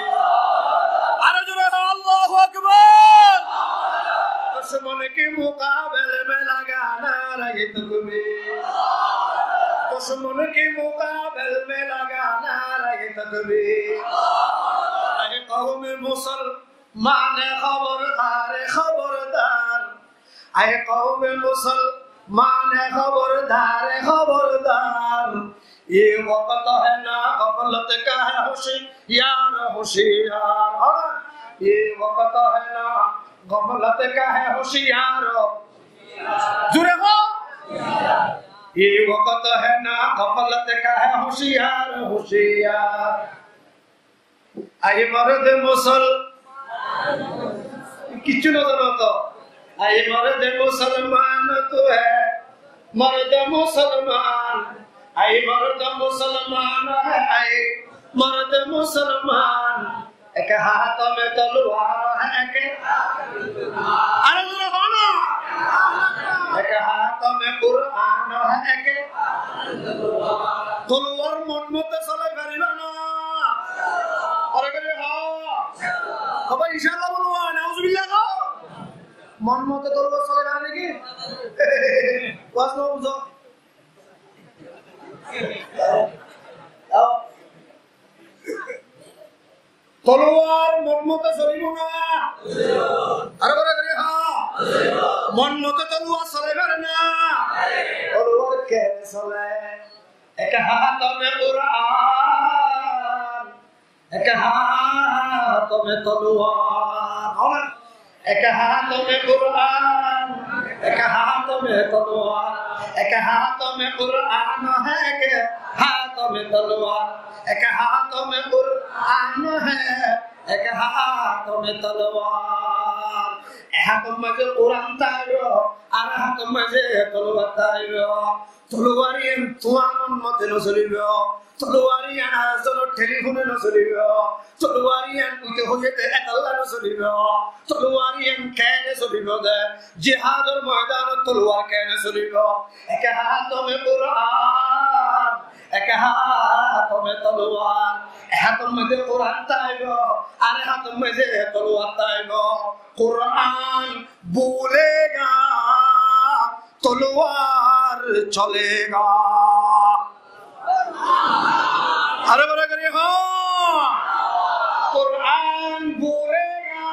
Aró zoré hoó, Allahu Akbar! دشمن کے مقابل میں لگا نعرہ تکبیر۔ دشمن کے مقابل میں لگا نعرہ تکبیر۔ اے قوم مسلمان خبردار، خبردار۔ اے قوم مسلمان خبردار، خبردار۔ یہ وقت ہے نا غفلت کا، ہے ہوشیار، ہوشیار۔ اور یہ وقت ہے نا غفلت کا، ہے ہوشیار۔ Zoré hoó! یہ وقت ہے نا غفلت کا، ہے ہوشیار، ہوشیار۔ اے مرد مسل-، کچھو نا zano to. اے مرد مسلمان تو ہے، مرد مسلمان۔ اے مرد مسلمان ہے، اے مرد مسلمان، ایک ہاتھ میں تلوار ہے، ایک، ارے ذرا کہو نا، ایک ہاتھ میں قرآن ہے، ایک تلوار من متے سلائی فارے نا؟ ارے کرے ہاں۔ بابا، انشاءاللہ بولو، نعوذ باللہ کہو۔ من متے تلوار سلائی فارے ناکí؟ وعظ نا بوجھو۔ Tolwar mon moto solibo na? Aró bára gorí hoó. Mon moto tolwar solai fare na? Tolwar kene sole? Ek hát me Quran, ek hát me tolwar. Hoó na? ایک ہاتھ میں قرآن، ایک ہاتھ میں تلوار، ایک ہاتھ میں قرآن ہے، ایک ہاتھ میں تلوار، ایک ہاتھ میں قرآن ہے، ایک ہاتھ میں تلوار۔ Ek hátor maze Quran táibo, ar ek hátor maze tolwar táibo. Tolwar iyan tuáñr mon mote no solibo. Tolwar iyan ar zonor telifone no solibo. Tolwar iyan ute hoiyé de etalla no solibo. Tolwar iyan kene solibo de? Jihador moidanot tolwar kene solibo? Ek hát me Quran, ek hát me tolwar. Ek hátor maze Quran táibo, ar ek hátor maze tolwar táibo. Quran bhulega, tolwar cholega. Aró bára gorí hoó. Quran bhulega,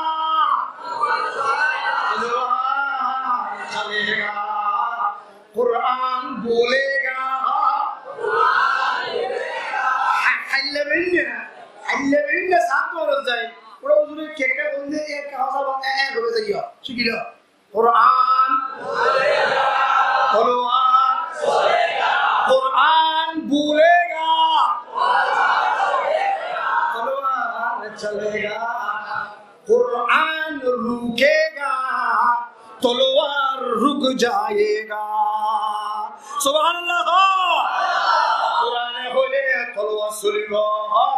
tolwar cholega. Quran bhulega, ha-, hailla beinna, hailla beinna saf gorot zai. Ura huzure kekka bole, ek hoza bole, e, e, hobe zaiyo. Cíkilo? قرآن، تلوار، قرآن بھولے گا، تلوار چلے گا، قرآن روکے گا، تلوار رک جائے گا۔ سبحان اللہ۔ Qurane hoile tolwar solibo,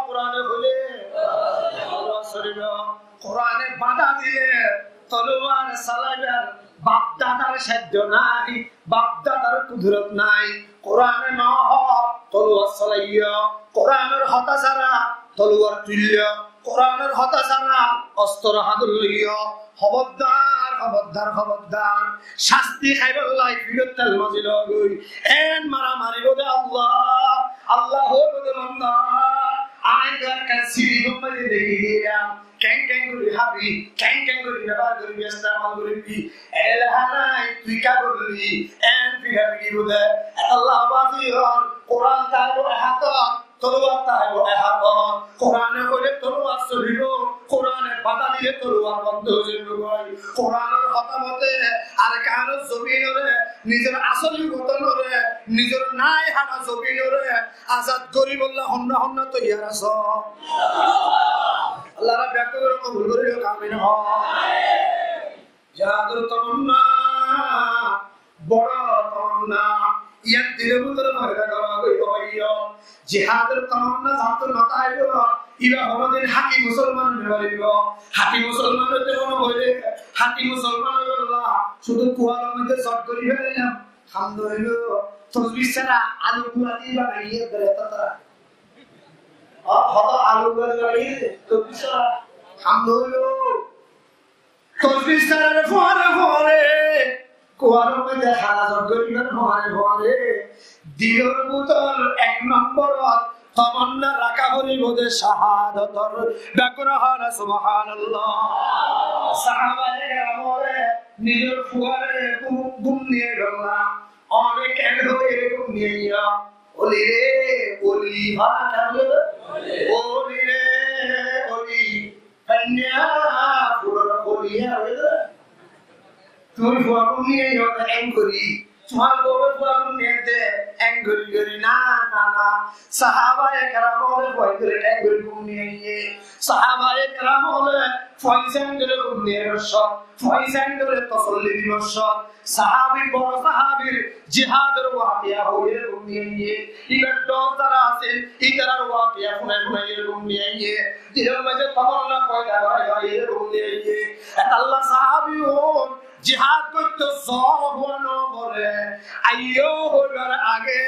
Qurane hoile tolwar solibo. Qurane bada dile tolwar solaibar bapdadar sadhyo nai, bapdadar kudrot nai. Qurane no hoó tolwar solaiyo, Quranor hotá sára tolwar tuillo, Quranor hotá sára ostro hátot loiyo. Hobordar, hobordar, hobordar. Casti háibar lai firot tel mazi logoi. En maramari óibo de Allah, Allah hoibo de banda, añí to ekkán siri gom mazi legi diyé. Keng keng gori hábi, keng keng gori bebohar goribi, estemal goribi. Ele hanai tui ka gorli, en fira firi óibo de. Etolla bazi hon, Quran táibo ek hátot, tolwar táibo ek hátot. Qurane hoile tolwar solibo, Qurane bada dile tolwar bondo ói zaibo goi. Quranor hotá mote Arkanor zobinore, nizor asoli wotonore, nizor nai hána zobinore azad goribolla honna honna toiyar aso? Allah rabbe bekkúnore kobul gorilok, amin hoó. Jihador tamanna, boro tamanna, iyan dilor bútore foida gora óibo bái. Jihador tamanna zattu no táibo, iba honodin háki musolman no óibo. Háki musolman óite mone hoile, háki musolman óibolla cúdu kuwalor moidde zot gori felailam, ham no óibo. Tosbih sára alu gura di banaiyé de tara. Ó, hoto alu gura di banaiyé de, tosbih sára ham no óibo. Tosbih sárar fore fore, kuwalor moidde hára zot goribar fore fore, dilor bútor ek nomborot tamanna raká foribo de cahadotor. Bekkúne hoó na subhanallah. Sahabaye keramore nizor fuare gum, gum niye gol na. One ken hoiye gum niye? Oli re, oli, hoó na, ken hoiye? Oli re, oli. Kanya fulor koliya óiye de. Tui fua gum niye yó de en gori. Tuáñr bouwe fua gúm niyé de, en gorí gorí, na, na, na. Sahabaye keram ókkole fua gúm niyé de, en gorí gúm niyé. Sahabaye keram ókkole fua sán gorí gúm niyé de, fua sán gorí tosolli dibar sót. Sahabi, boro sahabir jihador wakiya hoiyé gúm niyé. Ibar dor zara asé, itarar wakiya funai funai gúm niyé. Dilor maze tamanna foida gorí gorí gúm niyé. Etalla sahabi ókkol jihad goitto zor hua no goré. Aiyó hoibar age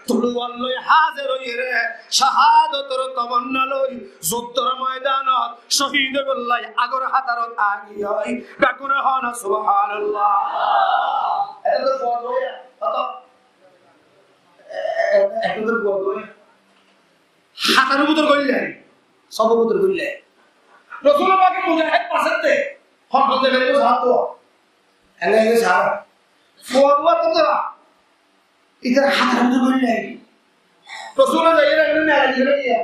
tuluwar loi házir óiyore, cahadotor tamanna loi, zuddor moidanot cohid óibolla agor hátarot agi ói. Beggúne hoó na, subhanallah. Eta to fua óiye, hoto? E, e, eta to fua óiye. Hátar bútore goillé, sófor bútore goillé. Rosul pake mujahid fasátte, hon hon de bere sahab to. Ele ele sahab. Fua dua to tora. Itar hátar bútore goillé. Rosul zaiyóre ele nara dire giya.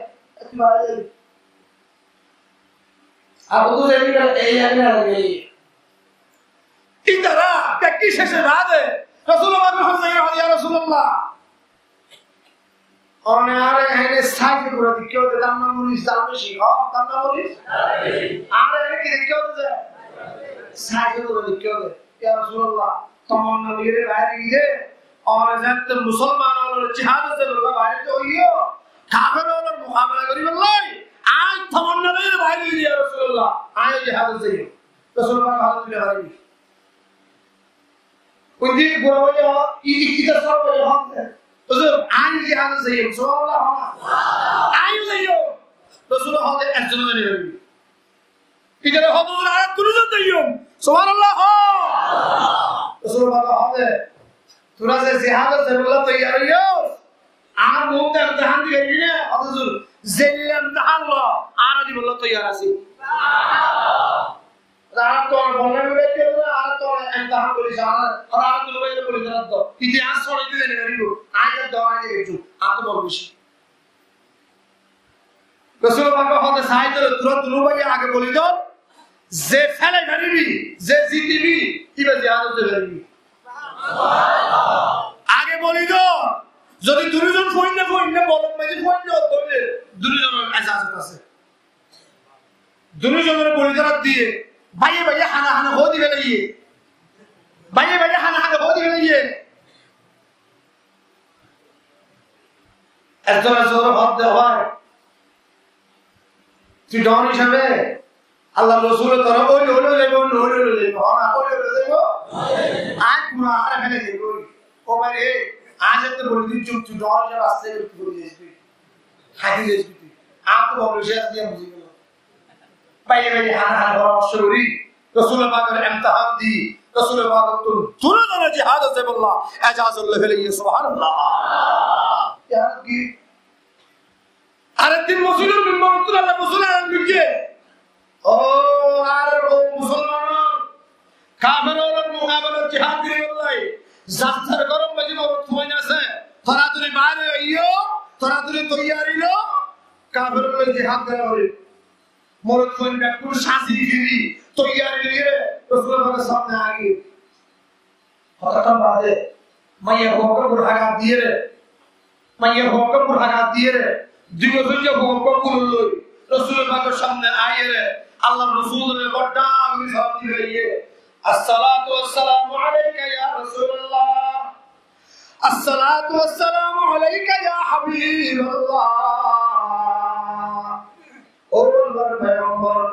Ar to zaiyóre ele nara dire giya. Itara bekki cece bade Rosul pake hoó de, ya Rosulullah. One añáre ene saize gura dekíyó de, danna moris dal beci, ho, danna moris? Añáre ene ki dekíyó de? Saize gura dekíyó de. Ya Rosulullah, tamanna loiyóre baáre giyé de, one zette musolman ókkolore jihadot zaibolla baáre de óiyo, kafer ókkolor mukabela goríbolla, añí tamanna loiyóre baáre giyé de, ya Rosulullah, añí jihadot zaiyum. Rosul pake házir ói baáre giyé. Undi gura bái hoó, i, i, ita sór bái hoó de. Huzur, añí jihadot zaiyum, subhanallah hoó na. Añí zaiyum. Rosul hoó de, ekzon zai no faribo. Itara hoó de, huzur, añára duizon zaiyum, subhanallah hoó. Rosul pake hoó de, tura ze jihadot zaibolla toiyar óiyo, añár muúntu emtahan di faribi né? Hoó de, huzur, ze emtahan lo, añára dibolla toiyar así. Añára to bol beci óile, añára to emtahan gorí, añára, añára dunu bái boli dóra do. Itihas foçai de zani faribo. Añí to dóra de geitu. Añár to bol beci. Rosul pake hoó de, sai to tura dunu bái age boli do. Ze félai faribi, ze zitibi, iba jihadot zai faribi. Age boli do. Zodi duizon foinna foinna bolor maze foinna óile, duizonor ejazot asé. Duizonore boli dóra diye, báiye báiye hána hána hoó di félaiye. Báiye báiye hána hána hoó di félaiye. Ekzon ekzonore hoó de, bái, tui don hísabe Allar Rosule tore óile óile zaibo, no óile óile zaibo, hoó na, óile óile zaibo. Añí gura añáre félai zaibo. Ó bái re, añí zette boli di, tui, tui don hísabe aste gorí tui boli zaibi. Háti zaibí tui. Añár to bol beci asé de buzí gelo. Báiye báiye hána hána foramorco gorí, Rosule Pakore emtahan di, Rosule Pakottú tuñí zone jihadot zaibolla ejazot loi félaiye, subhanallah. Jihad ki? Arek din mosjidor mimborottú Allar Rosule elan goijje, ó, ar ó musolman, kafer ókkolor mukabelat jihad goríbolla zar zar góror maze morotfuain asé, toratori baáre aiyó, toratori toiyari lo, kafer ókkolor loi jihad gorá foribo. Morotfuain beggún sazi firi toiyari loiyóre Rosule Pakor samne aigiyé. Hotá hotá bade, maiyafuakkán burka gat diyére, maiyafuakkán burka gat diyére, dui bosóijja fuakkán gulur loi Rosule Pakor samne aiyére, Allar Rosulore bodda gorí salam di faiyé, "Assalatu wassalamu alaika ya Rasulallah, assalatu wassalamu alaika ya Habiballah." Ó Allar Peygombor,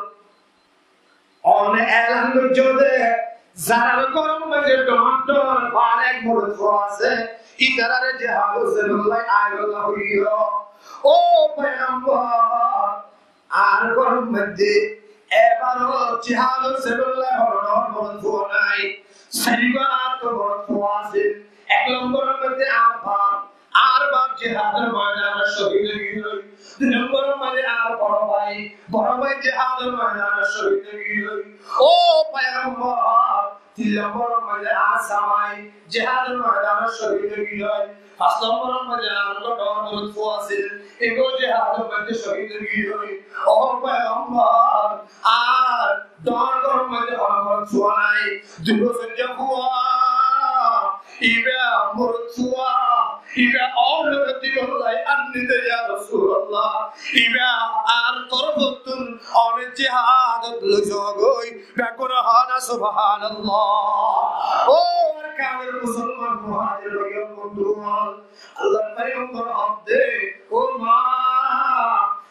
one elan goijjó de, zarar góror maze dhoóñr dhoóñr balek morotfua asé, ítarare jihadot zaibolla aibolla hoiyó. Ó Peygombor, añár góror maze ebaró jihadot zaibolla hono dhoóñr morotfua nái. Sairgúa añáttu morotfua asé. Ek lomboror maze añár baf, añár baf jihador moidanot cóhid ói giyói. Dui lomboror maze añár boro bái, boro bái jihador moidanot cóhid ói giyói. Ó Peygombor, tin lomboror maze añár zamai jihador moidanot cóhid ói giyói. Fañs lomboror maze añár ekgwá dhoóñr morotfua asíl, eggwá jihador maze cóhid ói giyói. Ó Peygombor, ar dhoóñr góror maze hono morotfua nái. Dui bosóijja fua, Ibá mor fua, ibá ónor dibolla anní de, ya Rosulullah. Ibá añár torfóttun óne jihadot loi zagói, beggúne hoó na, Subhanallah. Ó Arkanor musolman muhajir bái bondú, Allar Paigambor hoódde, ó ma,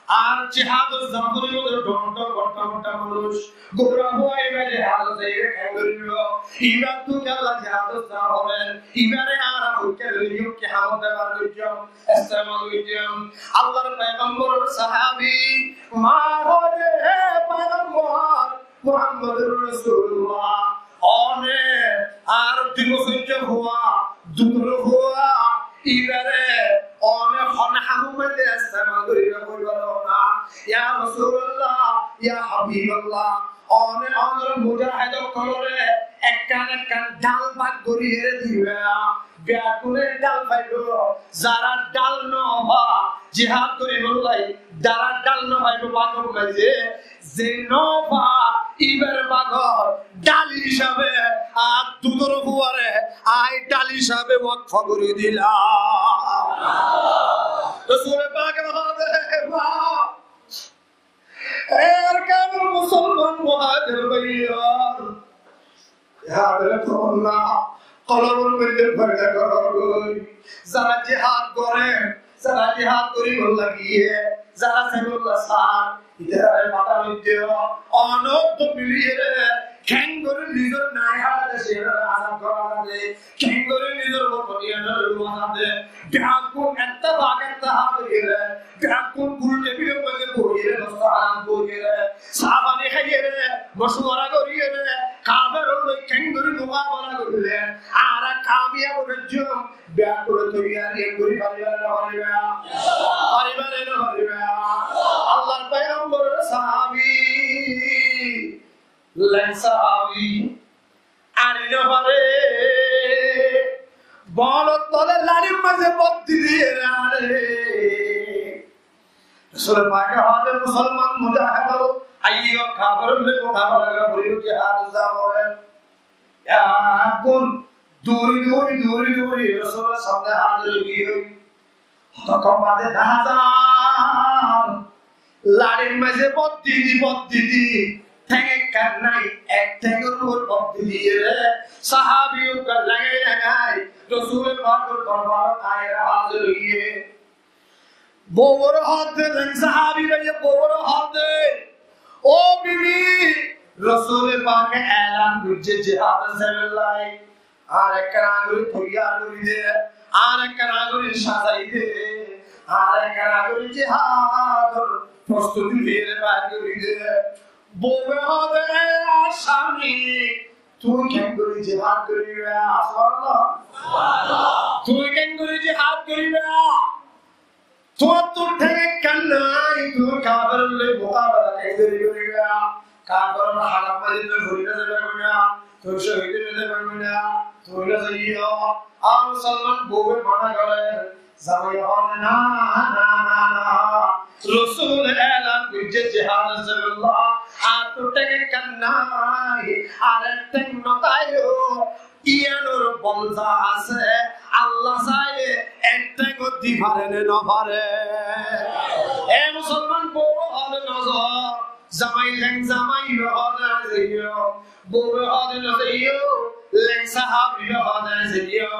ar jihadot zagói bóle dhoóñr dhoóñr, boçṭá boçṭá manúic, gura fua ibá jihadot zaibo, keén goríbo? Ibáttu kiyólla jihadot zagói? Ibáre añára hoikká loi giyóm, ki hamot bebohar goijjóm, estemal goijjóm? Allar Paigambor sahabi ma hoódde, hé Paigambor, Muhammadur Rasulullah, óne añár dui bosóijja fua, dui bosóijja fua, ibáre óne hon hamot maze estemal goríba hoiba na. Ya Rasulullah, ya Habiballah, óne ónor mujahid ókkolore ekkán ekkán dhál bák gorí ere diba. Beggúne dhál faibo, zará dhál no fa, jihad goríbolla zará dhál no faibo bágor maze, ze no fa, ibár bágor dhál hísabe añár dui bosóijja fuare añí dhál hísabe wokf gorí dilam. Rosule Pake hoódde, e Arkanor musolman muhajir bái, jihador tamanna kolbor maze foida goró goi. Zará jihad gore, zará jihad goríbolla giyé, zará zaibolla sar, itarare matá loi diyo. Onotto miliyóre keéngorí nizor nai hála decóre azad gorá zade, keéngorí nizor wotoniyanore luwa zade, beggún ettefak ettehad óiyore, beggún gul tebilor maze boiyore, dostohánot boiyore, sá faní háiyore, mocuwara goríyore, kaferor loi keéngorí mukabela goille añára kamiyab ói zaiyum, beggúne toiyari gorí fariba né no fariba? Fariba né no fariba? Allar Paigamboror sahabi Leng sahabi añçi no fare, bolor tole laçir maze boddi diyere añçe. Rosule Pake hoódde, musolman mujahid ókkol, aiyó kaferor loi mukabela goró, jihadot zagói. Beggún duri duri duri duri Rosulor samne házir ói giyói. Hotokkón bade dahá zar, laçir maze boddi di boddi di, théng ekkán nai, ek théngor uore boddi diyore, sahabi uggwá lagai lagai Rosule Pakor dorbarot aiyóre házir óiye. Bouwore hoódde, Leng sahabi báiye bouwore hoódde, ó bibi, Rosule Pake elan goijjé jihadot zaibolla. Añár ekkán añguri toiyar gorí de, añár ekkán añguri sazai de, añár ekkán añguri jihador prostuti liyóre bair gorí de. Bouwe hoódde, e añár sami, tui keéngorí jihad goríba? Subhanallah. Tui keéngorí jihad goríba? Tuáñttu théng ekkán nai, tui kaferor loi mukabela keéngorí goríba? Kaferor hañsor maze tui fori no zaiba goi né, tui cóhid ói no zaiba goi né, tui no zaiyó. Ar musolman bouwe mana gorer, zamai hoódde, na, na, na, na. Rosule elan goijjé jihadot zaibolla, añáttu théng ekkán nai, ar ek théng no táibo. Iyanor bol za asé, Allah saile ek théng ó di fare né no fare? E musolman, bouwe hoódde no zo, zamai, leng zamai hoódde no zaiyó, bouwe hoódde no zaiyó, leng sahabi hoódde no zaiyó.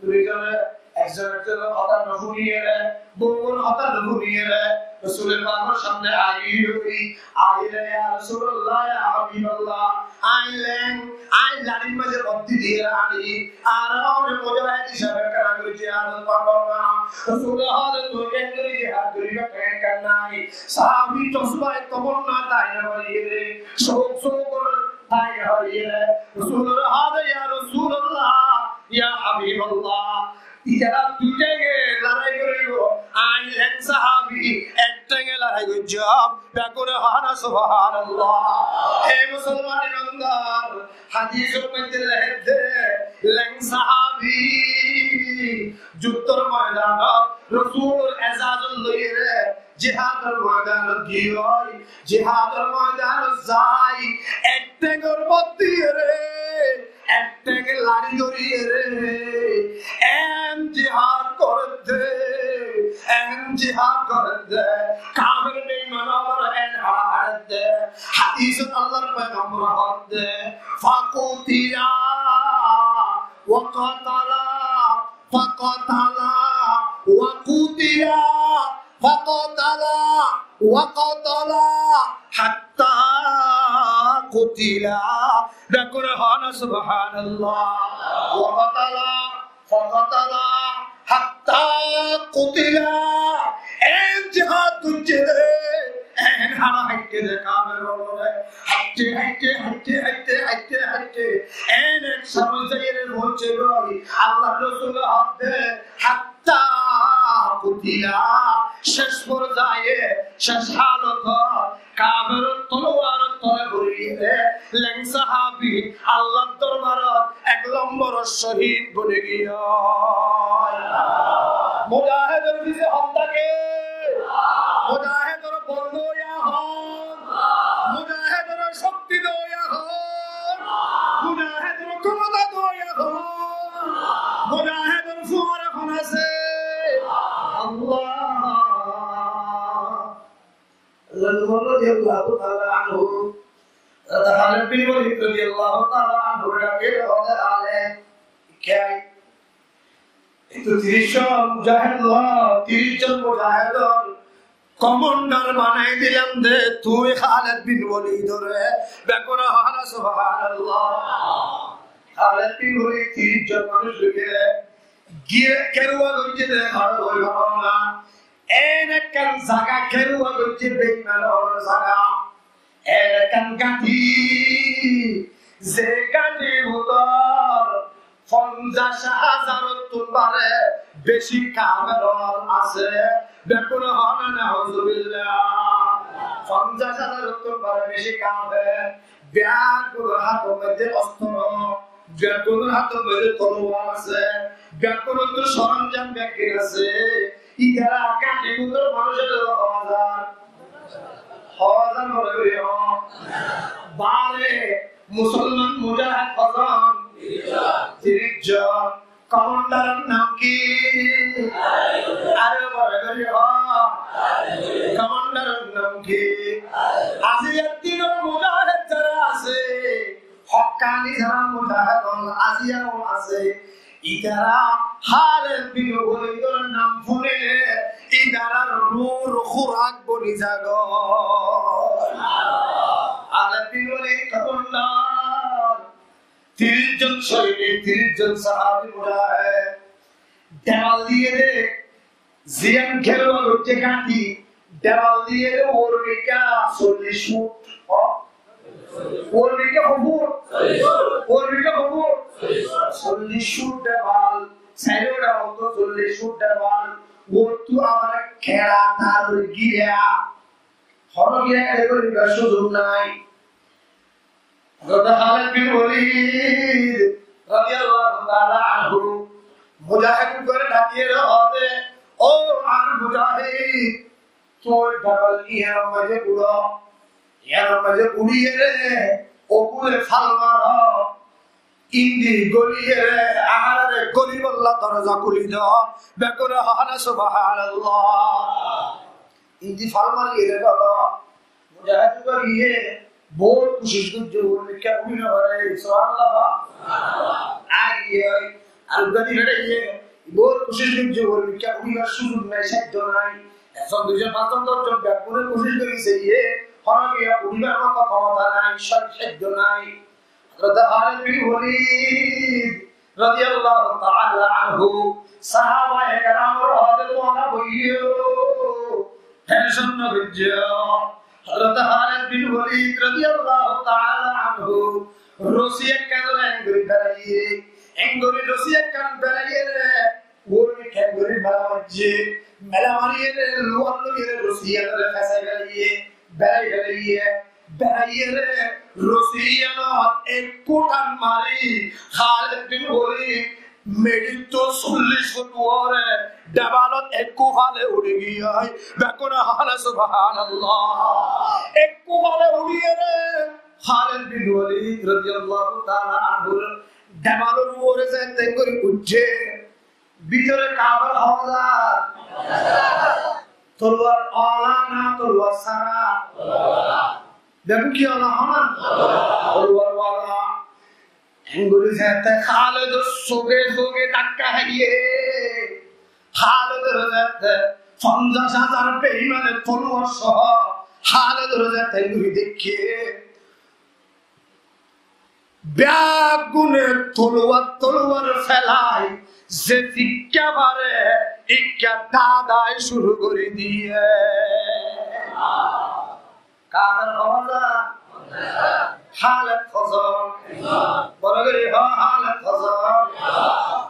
Duizone ekzon ekzonor hotá no fúniyore, bouwor hotá no fúniyore, Rosule Pakor samne aiyói, aiyóre, ya Rosulullah, ya Habiballah, añí leng, añí laçir maze boddi diyore añçi, añáre one mujahid hísabe ekkán añguri jihadot fathao na. Rosule hoódde, tui keéngorí jihad goríba, théng ekkán nai. Sahabi jozba, tamanna tái no fariyore, cóuk cóuk gorí tái no fariyore, Rosulore hoódde, ya Rosulullah, ya Habiballah, itará dui thénge lorai goríbo, añí leng sahabi ek thénge lorai goijjum. Beggúne hoó na, Subhanallah. E musolman imandar, hadisor maze lekédde, leng sahabi juddur moidanot Rosulor ejazot loiyore jihador moidanot giyói, jihador moidanot zai, ek théngor boddi diyore, ek thénge laçi dóriyore, En jihad goredde, kafer beiman ókkol en hara haredde. Hadisot Allar poigambor hoódde, فقتلا وقتلا فقتلا وقتلا فقتلا وقتلا حتى قتلا. Beggúne hoó na, سبحان الله. وقتلا فقتلا حتى قتلا. En jihad goijjé de, en hara haitté de kafer ókkole. Haitté, haitté, haitté, haitté, haitté, haitté. En ek samul zaiyóre foóñiccé goi. Allar Rosule hoódde, حتى قتلا. Céc forzaye, céc halot, kaferor tolwaror tole fori giyé, leng sahabi Allar dorbarot ek lombor cóhid boni giyé. Mujahedor fisé hon táke, mujahedor bol doiya hon, mujahedor cókti doiya hon, mujahedor kemota doiya hon, mujahedor fuare hon asé. Allah. Hazrat Umar radiyallahu ta'ala anhu, Hazrat Khalid bin Walid radiyallahu ta'ala anhu re dake hoóde, Khalid, kiyá? Ei to tiríc zon mujahed no, tiríc zon mujahedor komandar banai dilam de tui Khalid bin Walid ore. Beggúne hoó na, سبحان الله. Khalid bin Walid tiríc zon manúc loiyóre giyé, geruwa goijjé de, hara ói faro na. En ekkán zaga geruwa goijjé beiman ókkolor zaga. En ekkán gáñti, ze gáñtir bútore fonzaic házarottún bare beci kafer ókkol asé. Beggúne hoó na, nauzubillah. Fonzaic házarottún bare beci kafer. Beggúnor hátor moidde ostro, beggúnor hátor moidde tolwar asé, beggúnor to soronzam beggín asé. Ítara gáñtir bútore manúc asé hoó házar? Hoó házar, bole boli hoó. Bare musolman mujahed hozon? Tiríc zon. Komandaror nam ki? Are bore boli hoó. Komandaror nam ki? Aijjar dinor mujahed zara asé, hokkani zara mujahed ókkol aijjar ó asé, ítara Khalid bin Walidor nam fúnile ítarar ruhor kúrak boni zagói. Khalid bin Walid komandar, tiríc zon sóinik, tiríc zon sahabi mujahed. Debal diyé de, ziyán geruwa goijjé gáñti, debal diyé de uor mikká sollic fut. Ó? Uor mikká ho fut? Uor mikká ho fut? Sollic fut debal. Sairó debal to sollic fut debal. Uottú abar kera tar gíra. Hono giyá ere goribar suzuk nai. Hazrat Khalid bin Walid radiyallahu ta'ala anhu mujahid uggware dhakiyóre hoóde, "Ó añár mujahid, tuñí debal iyanor maze uçó, iyanor maze uçíyore ógule fal maro." Indi goliyóre, añáre golibolla doroza kúli do. Beggúne hoó na, "Subhanallah." Indi fal mariyóre golo. Mujahid uggware bout kucíc goijjé, uor mikká uçí no fare. Subhanallah. Ar iye, ar uggwá di feraiyé, bout kucíc goijjé, uor mikká uçíbar suzuk nai, sáddo nai. Ekzon, duizon, fañszon, doczon beggúne kucíc gorí saiyé, hono giyá uçíbar moto kemota nai, sáddo nai. Hazrat Khalid bin Walid radiyallahu ta'ala anhu sahabaye keramor hoóde, "Tuáñra boiyó, tension no goijjó." Hazrat Khalid bin Walid radiyallahu ta'ala anhu rosi ekkán loi engori beraiyé, engori rosi ekkán beraiyére, uore kengori mela maijjé, mela mariyére luwar loiyére rosi iyanore fesai felaiyé, berai felaiyé, beraiyére rosi iyanot ekku than mari Khalid bin Walid medittú sollic fut uore debalot ekku fale uçí giyói. Beggúne hoó na, "Subhanallah." Ekku fale uçíyére Khalid bin Walid radiyallahu ta'ala anhu debalor uore ze tengori uijjé, bútore kafer hoó na, Toluwar ola na toluwar sára? Beggún ki ola, hoó na? Toluwar ola. Engori zette Hálidor suge suge dhakka háiye. Hálidore zette fonzaic házar beimane toluwar soho Hálidore zette engori deikké, beggúne toluwar toluwar felai, ze zikka fare ikka dádai cúru gori diye. Kafer hozan? Hálid hozan? Boro gori hoó, Hálid hozan?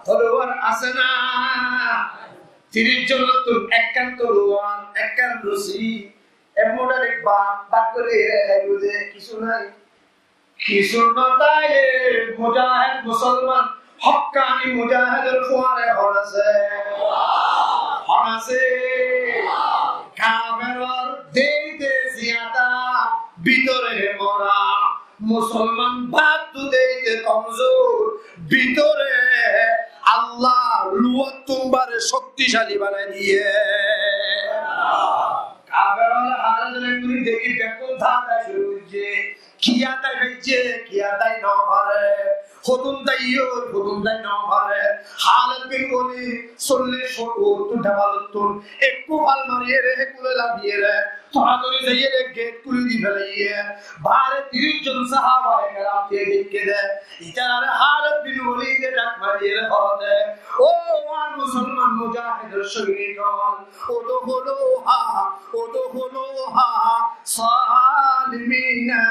Toluwar asé na? Tiríc zonottún ekkán toluwar, ekkán rusi, e mutabek bak bak gori ere haibo de, kissú nai. Kissú no táile mujahed musolman, hokkani mujahedor fuare hon asé? Hon asé? Kaferor deite ziyada, bútore mora. Musolman báddu deite komzur, bútore Allah luwattún bare cokticali banai diye. Kafer ókkole Hálidore engori deki beggún dádai cúru goijje. Kiyá dái faijje, kiyá dái no fare. Hodún dái ói, hodún dái no fare. Hálid bin Walid sollic fut uottú debalottún ekku fal mariyére, hé kule lafiyére, toratori zaiyére gate kúli di félaiye. Baáre tiríc zon sahabaye keram tiyai deikké de. Itarare Hálid bin Walide dhak mariyére hoóde, "Ó añár musolman mujahedor sóinik ókkol, udkhuluha, udkhuluha salimina,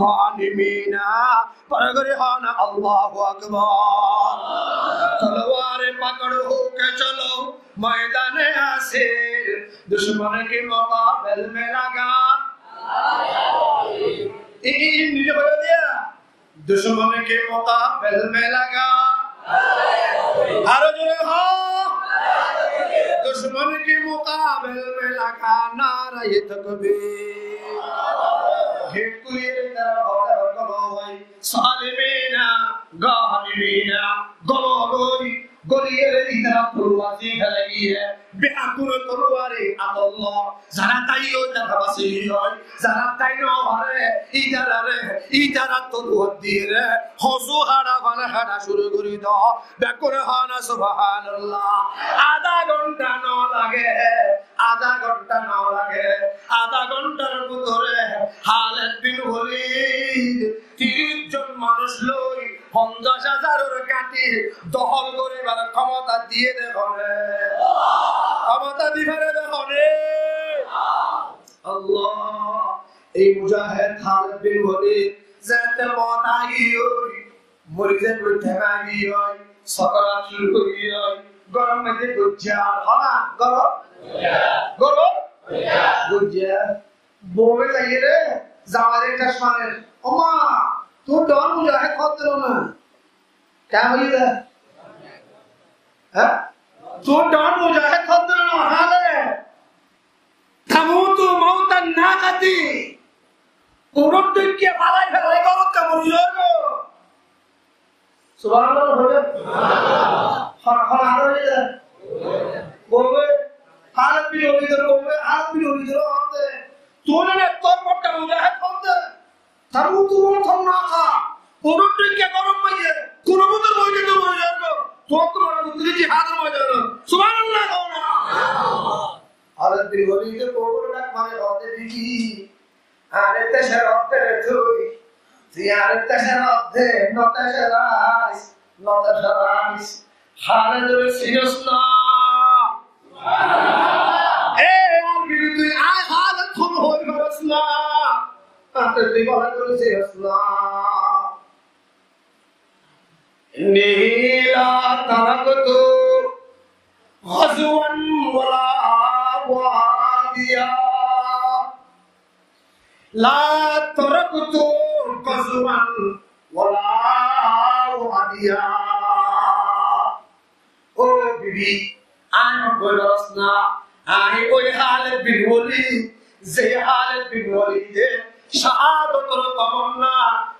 ganimina." Boro gori hoó na, Allahu Akbar. تلواریں پکڑ ہو کے چلو میدان عسیر، دشمن کے مقابل میں لگا. I, i, i, nije hoiye diya. دشمن کے مقابل میں لگا. Aró zore hoó. دشمن کے مقابل میں لگا نعرۂ تکبیر. Gate kúliyére tará hoóde, hoóde, "Salimina, ganimina." Gólor loi, góliyére tará tolwar di félaiye. Beggúne tolwar átot loi. Zará dái ói, tará basi ói. Zará dái no fare, itarare, itarar tolwar diyére hosú haçá fana haçá cúru gori do. Beggúne hoó na, Subhanallah. Adá gonthá no lage, adá gonthá no lage, adá gonthár bútore Hálid bin Walid tiríc zon manúic loi fonzaic házaror gáñthi dohól goribar kémota diyé de hone? Kémota di fare de hone? Allah! Ei mujahed Hálid bin Walid zeéñtte moot aigiyói, mori zaibói, théng aigiyói, sokorat cúru óigiyói, góror maze goijjá, hoó na, góror? Góror? Goijjá. Bouwe zaiyére zawaire ṭhác marer, "Ó ma, tuñí don mujahed hoódde no na?" Keén hoiyé de? Há? "Tuñí don mujahed hoódde no na, Hálid?" Tamutu mautan nakati. Uñçor dhoikká falai felai górot mori zaibo. Subhanallah hoiba. Hon, hon ar hoiye de. Bouwe, Hálid bin Walidor bouwe, Hálid bin Walidore hoóde, "Tuñí ne tor motta mujahed hoódde. Tamutu mautan nakati. Uñçor dhoikká górot maze, kuno bútore boi táikte boi zaibo. Tuñí to mora bútore jihador moidanot." Subhanallah hoó na. Hálid bin Walide boure dhak mari hoóde, "Bibi, añáre tecera de re tui, tui añáre tecera de, no tecerais, no tecerais. Hálidore sinos na." E añár bibi, tui añí Hálid hon hoi faros na. Añáre tui bála gorí sinos na. إني لا تركت غزوا ولا واديا. لا تركت غزوا ولا واديا. Ó bibi, añí hon gorí faros na, añí ói Hálid bin Walid, ze Hálid bin Walide cahadotor tamanna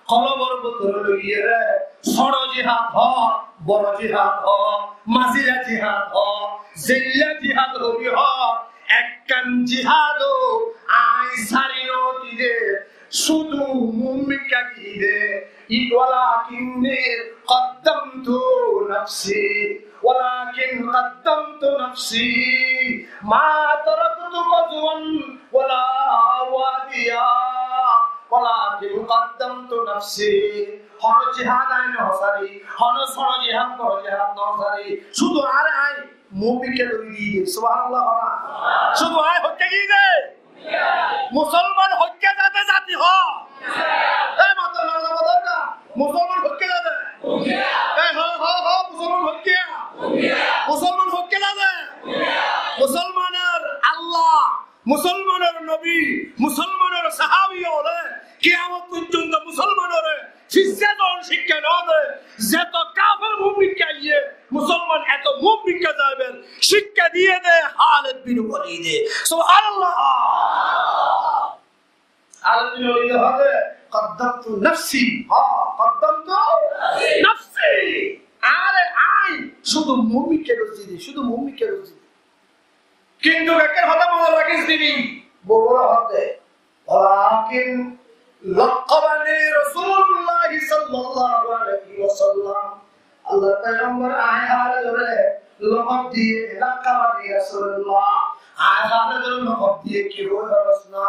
kolbor bútore loiyére, sóñço jihad hoó, Boro jihad hoó, mazila jihad hoó, zeilla jihad hoilé hoó, ekkán jihad ó añí sári no diyé, cúdu muúmin ké diyé. Walakinni qaddamtu nafsi, walakin qaddamtu nafsi, ma taraktu ghazwan wala wadiya, walakin qaddamtu nafsi. Hono jihad añí no sári, hono sóro jihad, boro jihad no sári, cúdu añáre añí muúmin ké dóri diyé. Subhanallah hoó na. Cúdu añí hoikká giyé dé. Musolman hoikká zade zati hoó. Ei mato na, na, na, na. Musolman hoikká zade. Ei hoó, hoó, hoó, musolman hoikká. Musolman hoikká zade. Musolmanor Allah, musolmanor nobi, musolmanor sahabi ókkole kiyamot foijjonto musolmanore siccá zon cikká no de, zeto kafer muúmin ké aiyé, musolman eto muúmin ké zaibar cikká diyé dé Khalid bin Walide. Subhanallah. Khalid bin Walide hoódde, "Qaddamtu nafsi, ha, qaddamtu nafsi." Añáre añí cúdu muúmin ké dóri diyé, cúdu muúmin ké dóri diyé. Kintu ekkán hotá mone rakís dé, boro hoódde, walakin laqqabani Rasulullah sallallahu alaihi wasallam. Allar Paigambare añí Khalidore lokab diyé, laqqabani Rasulullah. Añí Khalidore lokab diyé ki hoói faros na?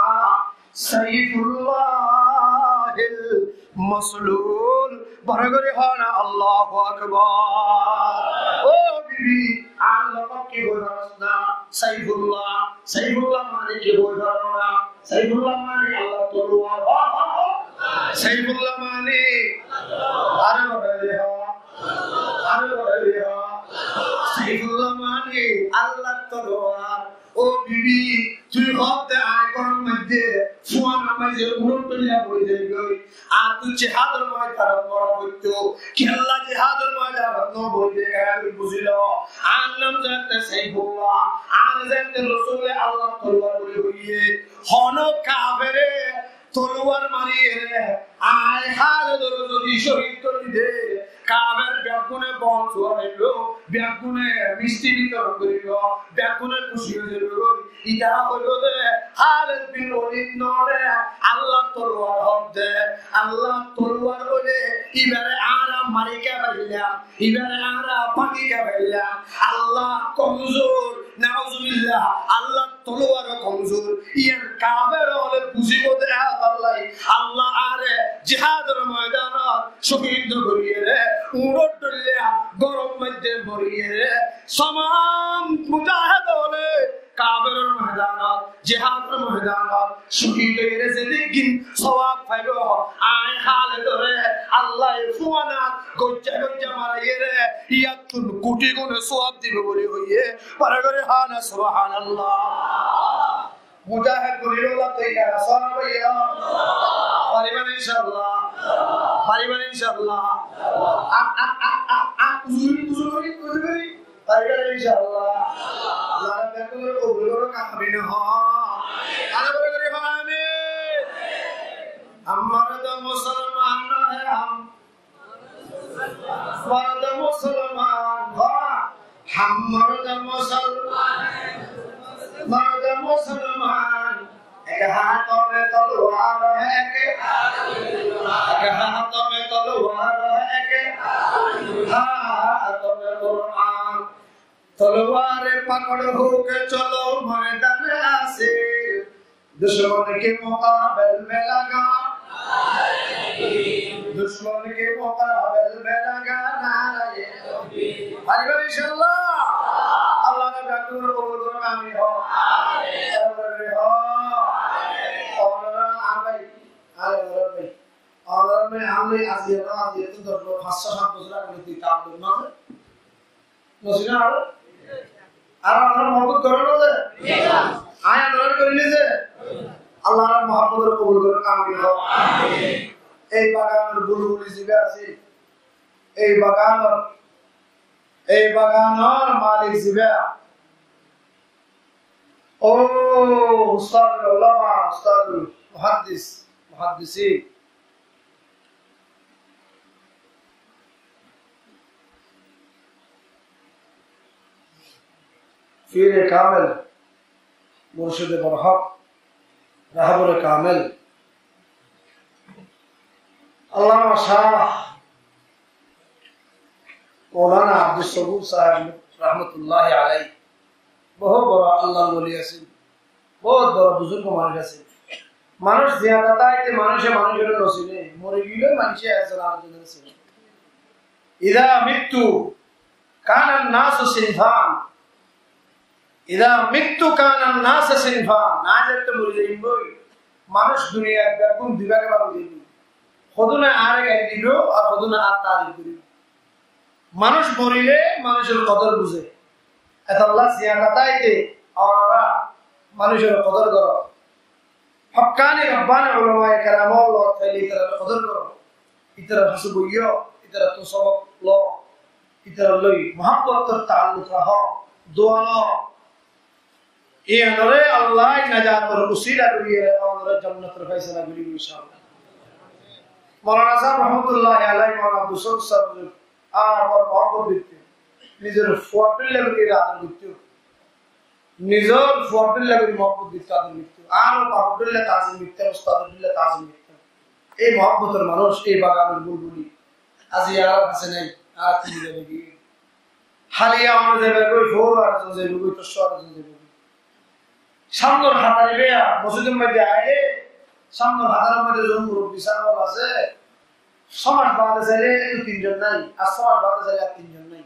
Saifullahil Maslul. Boro gorí hoó na, Allahu Akbar. Ó bibi, añár lokab ki hoói faros na? Saifullah. Saifullah mani ki hoói faro na? Saifullah mani Allar toluwar. Hoó, hoó, hoó. Saifullah mani. Aró boro gorí hoó. Aró boro gorí hoó. Saifullah mani Allar toluwar. Ó bibi, tui hoódde añí góror maze, fuain maze, uñth dóilla boi zaigói. Ar tui jihador moidanot mora foitto, kiyólla jihador moidanot no boille, kiyólla buzílo? Añár nam zeénte Saifullah, añáre zeénte Rosule Allar toluwar buli hoiyé, hono kafere toluwar mariyére añí Khalidore zodi cóhid gorí de, kafer beggúne bol suwar óibo, beggúne misti bitoron goríbo, beggúne kúci ói zaibogói. Itará hoilde, Khalid bin Walid noó de, Allar toluwar hoódde, Allar toluwar óile, ibare añára mari kiyá faillám, ibare añára báñgi kiyá faillám, Allah komzur, nauzubillah, Allar toluwar ó komzur, yián kafer ókkole buzíbo de, Allah, Allah añáre jihador moidanot cóhid no goríyeré, uñth dóilla góror maze moriyeré, tamam mujahed ókkole kaferor moidanot, jihador moidanot cóhid óiyeré zedún sowab faibo, añí Khalidore Allaye fuainat goijja goijja maraiyeré, yíattún kuthi gune sowab dibo buli hoiyé. Boro gorí hoó na, Subhanallah. Mujahed goríbolla toiyar asó né báiya? Faribá né inshaAllah? Faribá né inshaAllah? A, a, a, a, a, uzuri, uzuri, uzuri. Faribá né inshaAllah? Allah beggúnore kobul gorouk, amin hoó. Aró boro gorí hoó, amin. ہم مرد مسلمان ہیں، ہم مرد مسلمان، ہم مرد مسلمان، مرد مسلمان، ایک ہاتھ میں تلوار ہے، ایک، ایک ہاتھ میں تلوار ہے، ایک ہاتھ میں قرآن۔ تلوار پکڑ ہو کے چلو میدان حشر، دشمن کے مقابل میں لگا، دشمن کے مقابل میں لگا نعرہ تکبیر۔ Faribá né inshaAllah? Allah beggúnore kobul gorouk, amin hoó. Amin hoó. Onora añár bái, añár bái. Onora añár bái, añára aijja no, aijja to doc bosór, fañs só sat bosór age tálluk mazé Mosjid ar, ar añára muhabbot goró né? Añí añára gorí né? Allah añárar muhabbot kobul gorouk, amin hoó. Ei baganor bulbuli zibá asé, ei baganor, ei baganor malik zibá, ó ustadul ulama, ustadul muhaddis, muhaddisin, Fire kamel, murshide borhak, rahbure kamel, Allama Shah Maulana Abdus Sabur saheb rahmatullahi alaih bohut boro Allar wali asíl, bohut boro buzurg manúc asíl. Manúc ziyada táite manúce manúcore no sine, mori gile manúce ekzon arekzonore sine. Iza mittu kanan nasu sinfan. Iza mittu kanan nasu sinfan. Añí zeñtté mori zaiyum goi, manúc duniyat beggún dui bage bag ói zaibo. Hodún añáre gail dibo ar hodún añár tarif goribo. Manúc morile manúcor kodor buze. Etolla ziyada táite onora manúcor kodor goro. Hokkani rabbani ulamaye keramor lot faile itarar kodor goro. Itarar hañsé boiyó, itarattú sobok lo, itarar loi muhabbotor taalluk rakó, dua lo. Iyanore Allah najator usila goriyóre onore jonnotor faisala goribo, inshaAllah. Maulana saheb rahmatullahi alaih, Maulana Abdus Sabur saheb, añára boro muhabbot goittó. Nizor fuar dhoilla gori ador goittó. Nizor fuar dhoilla gori muhabbot goittó, ador goittó. Añára bafor dhoilla tazim goittó, ustador dhoilla tazim goittó. Ei muhabbotor manúc, ei baganor bulbuli. Aijja añárar hañsé nai, añára tui zaiba goi. Háli añára zaiba goi, fore arekzon zaiba goi, tor fore arekzon zaiba goi. Samnor hatar iba, mosjidor maze aile, samnor hataror maze zon murobbi saheb asé, só mac bade saile ettu tin zon nai, ar só mac bade saile ar tin zon nai.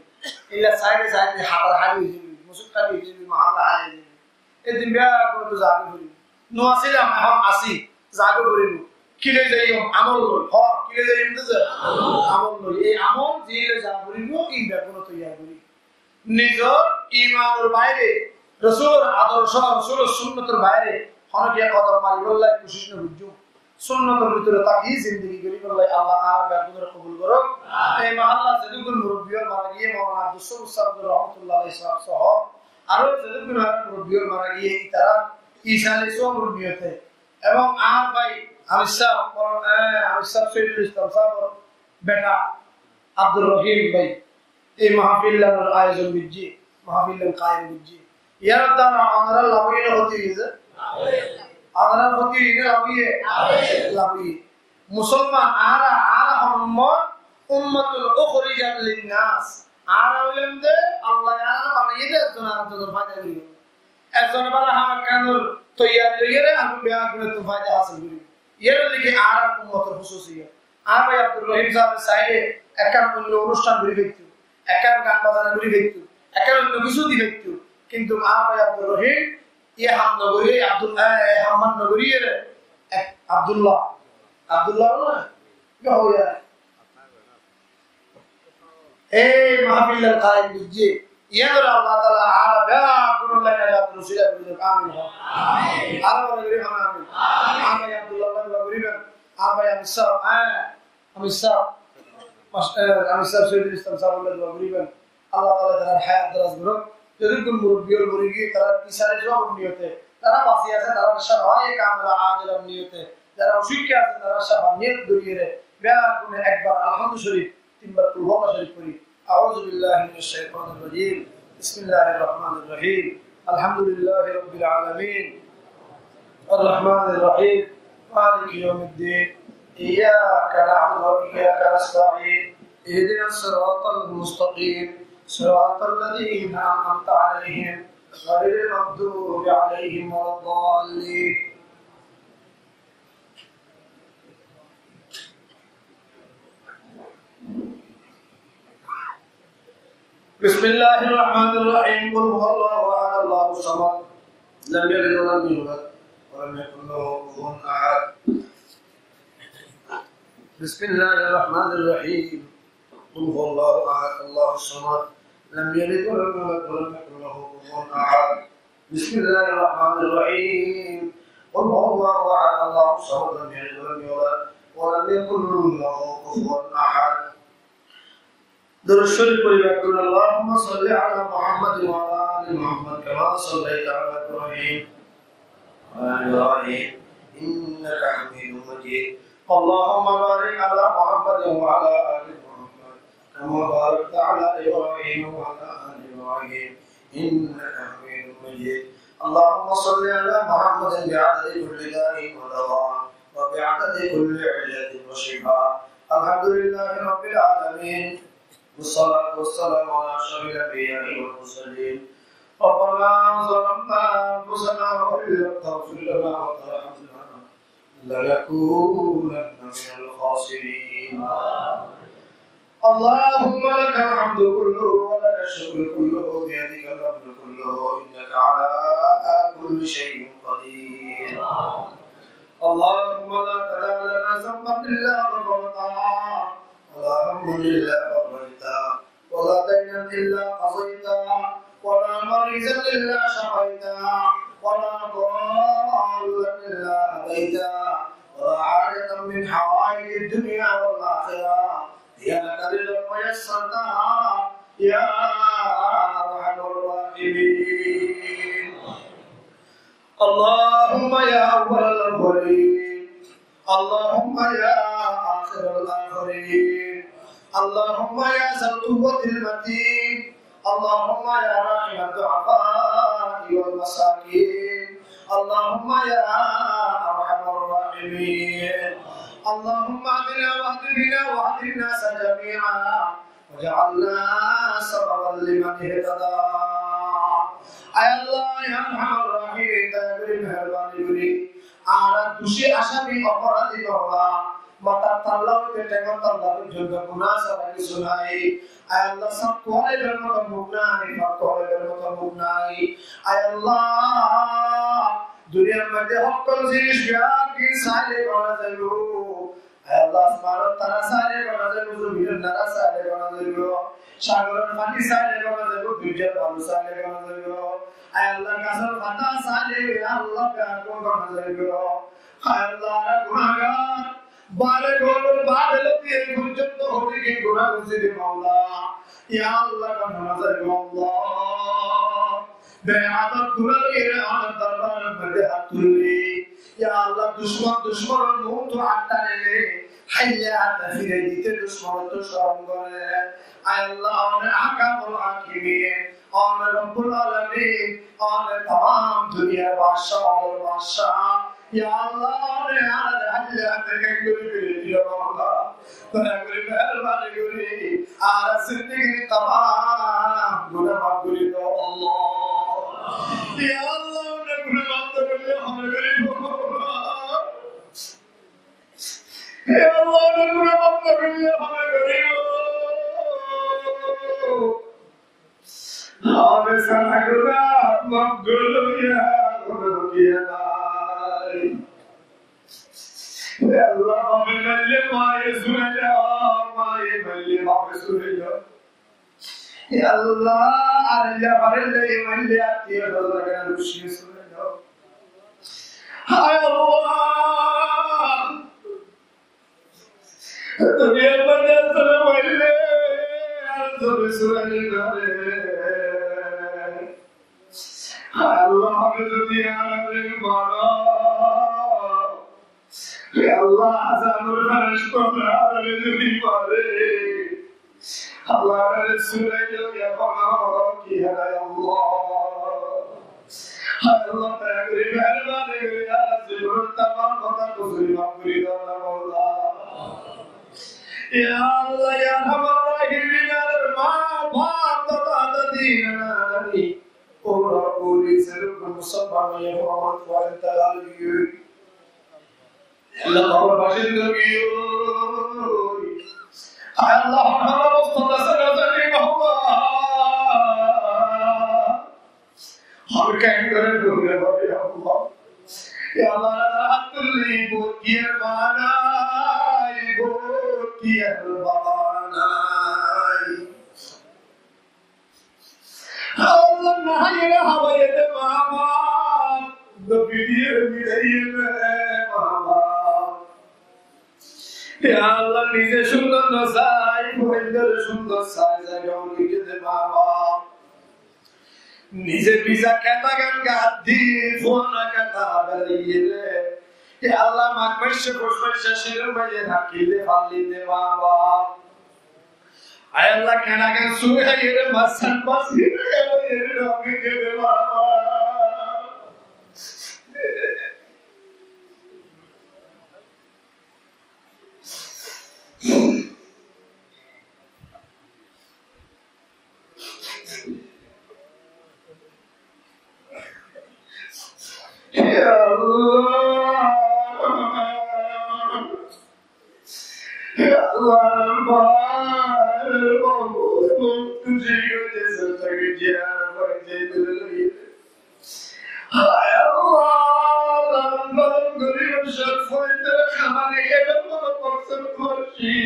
Illa saide saide hatar háli ói zaibo, mosjid háli ói zaibo, mohalla háli ói zaibo. Edin beggúnottú zaga foribo. No asilam, ehón así, zaga foribo. Ki loi zaiyum? Amol loi. Hó, ki loi zaiyum de ze? Amol loi. Ei amol ziyán loi za foribo, in beggúne toiyar gori. Nizor imanor baire, Rosulor adorco, Rosulor sunnotor baire honó kiyé kodom maribálla kucíc no goijjum. Sunnotor bútore táki zindigi goríbolla Allah añára beggúnore kobul gorouk. Ei mohallar zedukkún murobbi ókkol mara giyé, Maulana Abdus Sabur saheb rahmatullahi alaih saheb soho aró zedukkún añárar murobbi ókkol mara giyé, itará isali sóbor niyote. Ebong añár bái Amir saheb, Maulana, eh, Amir saheb Soidul Islam sahebar beta Abdur Rohim bái ei mahfillanor ayozon goijjé, mahfillan kayem goijjé. Yar duara onora laf óiye né hoti óiye? Onora hoti óiye né laf óiye? Laf óiye. Musolman añára, añára hon ummot, ummatun ukhrijat linnas. Añára óilam de, Allah ye añára banaiyé de ekzon arekzonor faida goribolla. Ekzone bála ham ekkanor toiyari loiyóre, ar beggúnottú faida hásil goribo. Yar lagi añárar ummotor hususiyot. Añár bái Abdur Rohim sahebar saile ekkán oinno onusthan gori faitto, ekkán gan bazana gori faitto, ekkán oinno kessú di faitto. Kintu añár bái Abdur Rohim ye ham no gori, Abdul-, eh, ham no gori ere, eh, Abdullah. Abdullah no? Ki hoiye? Ei mahfillan kayem goijjé. Iyanore Allah taala añára beggúnor loi najator usila gori douk. Amin. Amin. Aró boro gori hon amin. Amin. Añár bái Abdullah loi dua goriben. Añár bái Amir saheb, eh, Amir saheb, mas-, eh, Amir saheb Soidul Islam saheb loi dua goriben. Allah taala tarar hayat daraz gorouk. Zedukkún murobbi ókkol mori giyé, tarar isali sóbor niyote. Tara basi asé, tarar shafaye kamela ajilar niyote. Zara osukkó asé, tara shafar niyot goriere, beggúne ekbar Alhamdu Sharif, tinbar Kul Huwallah Sharif fori. أعوذ بالله من الشيطان الرجيم. بسم الله الرحمن الرحيم. الحمد لله رب العالمين. الرحمن الرحيم. مالك يوم الدين. إياك نعبد وإياك نستعين. اهدنا الصراط المستقيم. صراط الذين أنعمت عليهم. غير المغضوب عليهم ولا الضالين. بسم الله الرحمن الرحيم. قل هو الله أحد، الله الصمد، لم يلد ولم يولد، ولم يكن له كفوا أحد. بسم الله الرحمن الرحيم. قل هو الله أحد، الله الصمد، لم يلد ولم يولد، ولم يكن له كفوا أحد. بسم الله الرحمن الرحيم. قل هو الله أحد، الله الصمد، لم يلد ولم يولد، ولم يكن له كفوا أحد. درود شريف পড়ি বেগম। اللهم صل على محمد وعلى آل محمد كما صليت على إبراهيم وعلى آل إبراهيم إنك حميد مجيد. اللهم بارك على محمد وعلى آل محمد كما باركت على إبراهيم وعلى آل إبراهيم إنك حميد مجيد. اللهم صل على محمد بعدد كل داء ودواء وبعدد كل علة وشفاء. الحمد لله رب العالمين. والصلاة والسلام على أشرف الأنبياء والمرسلين. ربنا ظلمنا أنفسنا وإن لم تغفر لنا وترحمنا لنكونن من الخاسرين. اللهم لك الحمد كله ولك الشكر كله بيدك الأمر كله إنك على كل شيء قدير. اللهم لا تدع لنا ذنبا إلا غفرته ولا هما إلا فرجته ولا دينا إلا قضيته، ولا مريضا إلا شفيته، ولا ضالا إلا هديته، ولا حاجة من حوائج الدنيا والآخرة هي لك رضا ويسرتها يا أرحم الراحمين. اللهم يا أول الأولين، اللهم يا آخر الآخرين، اللهم يا ذا القوة المتين، اللهم يا راحم الضعفاء والمساكين، اللهم يا أرحم الراحمين، اللهم اهدنا واهد بنا واهد الناس جميعا واجعلنا سببا لمن اهتدى. Ay Allah, ya Arhamar Rahimin, daya gorí, meherbani gorí, añára ducí, asami, oforadí no óiba. Matár talla óite théngor talla foijjonto guná sára kessú nái. Ay Allah, saf tuwáibar moto muk nái, fak tuwáibar moto muk nái. Ay Allah, duniyar maze hokkol jinis biyaggín saile gona zaibo. Ay Allah, asmanor tara saile gona zaibo, zominor nara saile gona zaibo, sagoror faní saile gona zaibo, doijjar balu saile gona zaibo. Ay Allah, gasor fata saile, ya Allah, beggún gona zaibo. Ay Allah, añára gunagar, bare gom bare loti ei foijjonto hotí ki guna goijjí de Maula. Ya Allah, gona zaibo Allah. Beadab guna loi añárar dorbaror maze hát tulí. Ya Allah, ducmon ducmonor muúntu añtá nile, háille añtá firai dite ducmonottú corom gore. Ay Allah, one Ahkamul Hakimin, one Rabbul Alamin, one tamam duniyar badcá ókkolor badcá. Ya Allah, one añáre háille añtá kengori firai dile Maula. Daya gorí, meherbani gorí, añárar zindigir tamam guná maf gorí do, Allah. Ya Allah, añárar guná maf no goille hone goríbo? Ya Allah, añárar guná maf no goille hone goríbo? Añáre sára guná maf goilla hono kiya nái. Ya Allah, bafe maille maye surailo, maye maille bafe surailo. Ya Allah, ar ya bafe maille atiyo sójon gán ducmon surailo. Hay Allah, duniyar maze zone maille, ar zone surailo re. Hay Allah, añáre zodi añáre maro, ya Allah, azabor fereshta añáre zodi mare, Allah, añáre surailo ya hono kiya nái, Allah. Hay Allah, daya gorí, meherbani gorí, añárar zibonor tamam hotá kessú maf gorí do na Maula. Ya Allah, ya Arhamar Rahimin, añárar ma baf, dada dadi, nana nani, fura furi, zerukkum musaffar, ya Muhammad, wa intakal giyói. Allah, kobor bacin do giyói. Ay Allah, hon hál obostát asé na zani, Maula. Hon kengori fura furi, Allah. Ya Allah, añára hát tulí, bóut kiyór ma nái, bóut kiyór baba nái. Allah, no háiye no hábaiye de ma baf, no fidaiye no fidaiye de ma baf. Ya Allah, nize cúndor no sai, fuaindore cúndor sai, zai gom diye de ma baf. Nize biza keta gán gát di, fuana keta belaiye de. Ya Allah, mag maicce, fus maicce, cír maicce, thakile falli de ma baf. Ay Allah, kenaken suri haiyere, mas, mas, haiyere, haiyere, haiyere, baba. Ya Allah. Ya Allah, bar bar tuji goijje, sesta goijje, ar goijje, dure goijje. Hay Allah, lalon palon goribar cót foidar hamani ebar kono maksod no asé.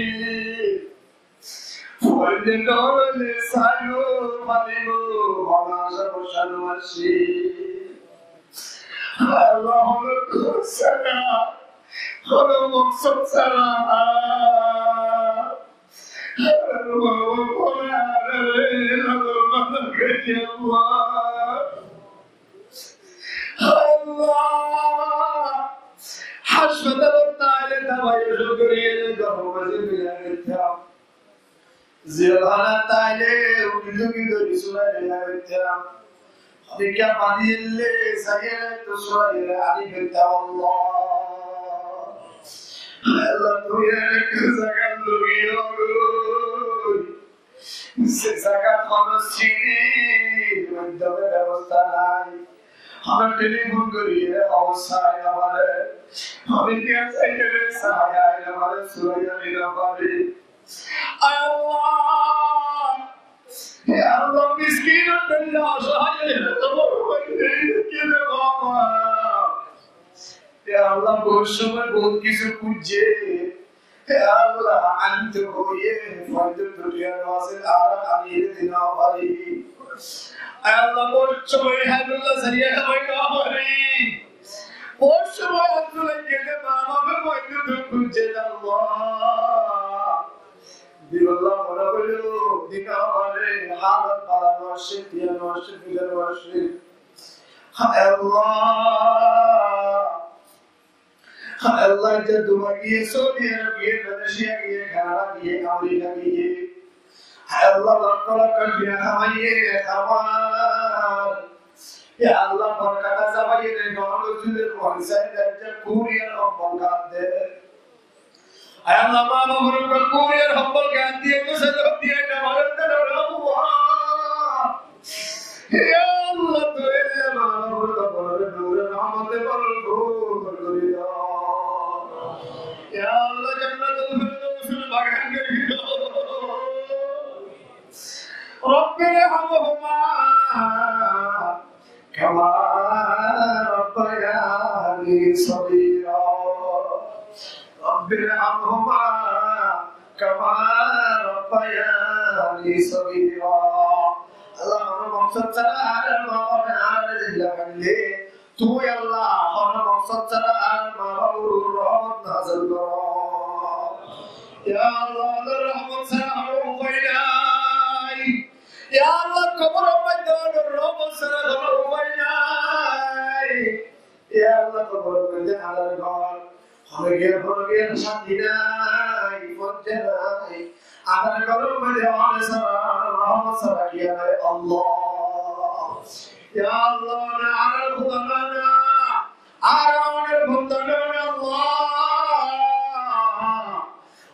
Foidar no óile saibo, falibo, hono aca borsa no asé. Hay Allah, hono duk sára, hono maksod sára. Allah. Allah! Háspitalot táile dabai ocúd gorí ene góror mazé bilai ditam. Ziyarothanat táile uki duki gorí sulai bilai ditam. Honikka badi dile saiyere to sulai ani ditam, Allah. Allah, tui ene zagat loi giyói. Se zagat hono siñir maiddome bebosta nai. Hono telifon gorí ere hobor sai no fare. Hono diya sai ere sai no fare, surai no fare. Ay Allah! Ya Allah, miskin ore osaháyo ore kobor maze kile baba. Ya Allah, bout somoi bout kissú kúzze. Ya Allah, añto hoiye, foijjor duniya no asé, ar añí ere di no fari. Ay Allah, bout somoi Haibullah sariya kamai no fari. Bout somoi Abdul Gani ma bafe foijjor duk kúzze, Allah. Dibolla mone hoilo, di no fari, halot bála no asé, diya no asé, fida no asé. Hay Allah. Hay Allah, ite Dubai giyé, Saudi Arab giyé, Malaysia giyé, Canada giyé, America giyé. Hay Allah, lokko lokko tiya hamaiyé, hamar. Ya Allah, borkot asé bái ore, gom goijjé de, foisá de, ite courier hombol gán de. Ay Allah, ma bafor courier hombol gán diye, to sejod diye, na mare de, na Allah. Ya Allah, tui ere ma bafor kobor ore nure rahmote bhorpur gorí do. Ya Allah, Jannatul Firdausor bagan gorí do. رب ارحمهما كما ربياني صغيرا. رب ارحمهما كما ربياني صغيرا. Allah, hono maksod sára añárar ma bafe añárare zilla faille, tui Allah, hono maksod sára añárar ma bafor uore rahmot nazil goro. Ya Allah, tor rahmot sára hono upai nai. Ya Allah, kobor or maze tor rahmot sára hono upai nai. Ya Allah, kobor or maze añárar gór hono giyé, hono giyé cánti nai, fonti nai. Añárar gór or maze añárar sára, rahmot sára kiyé nai, Allah. Ya Allah, añárar Huda nai, añárar banda nai, Allah.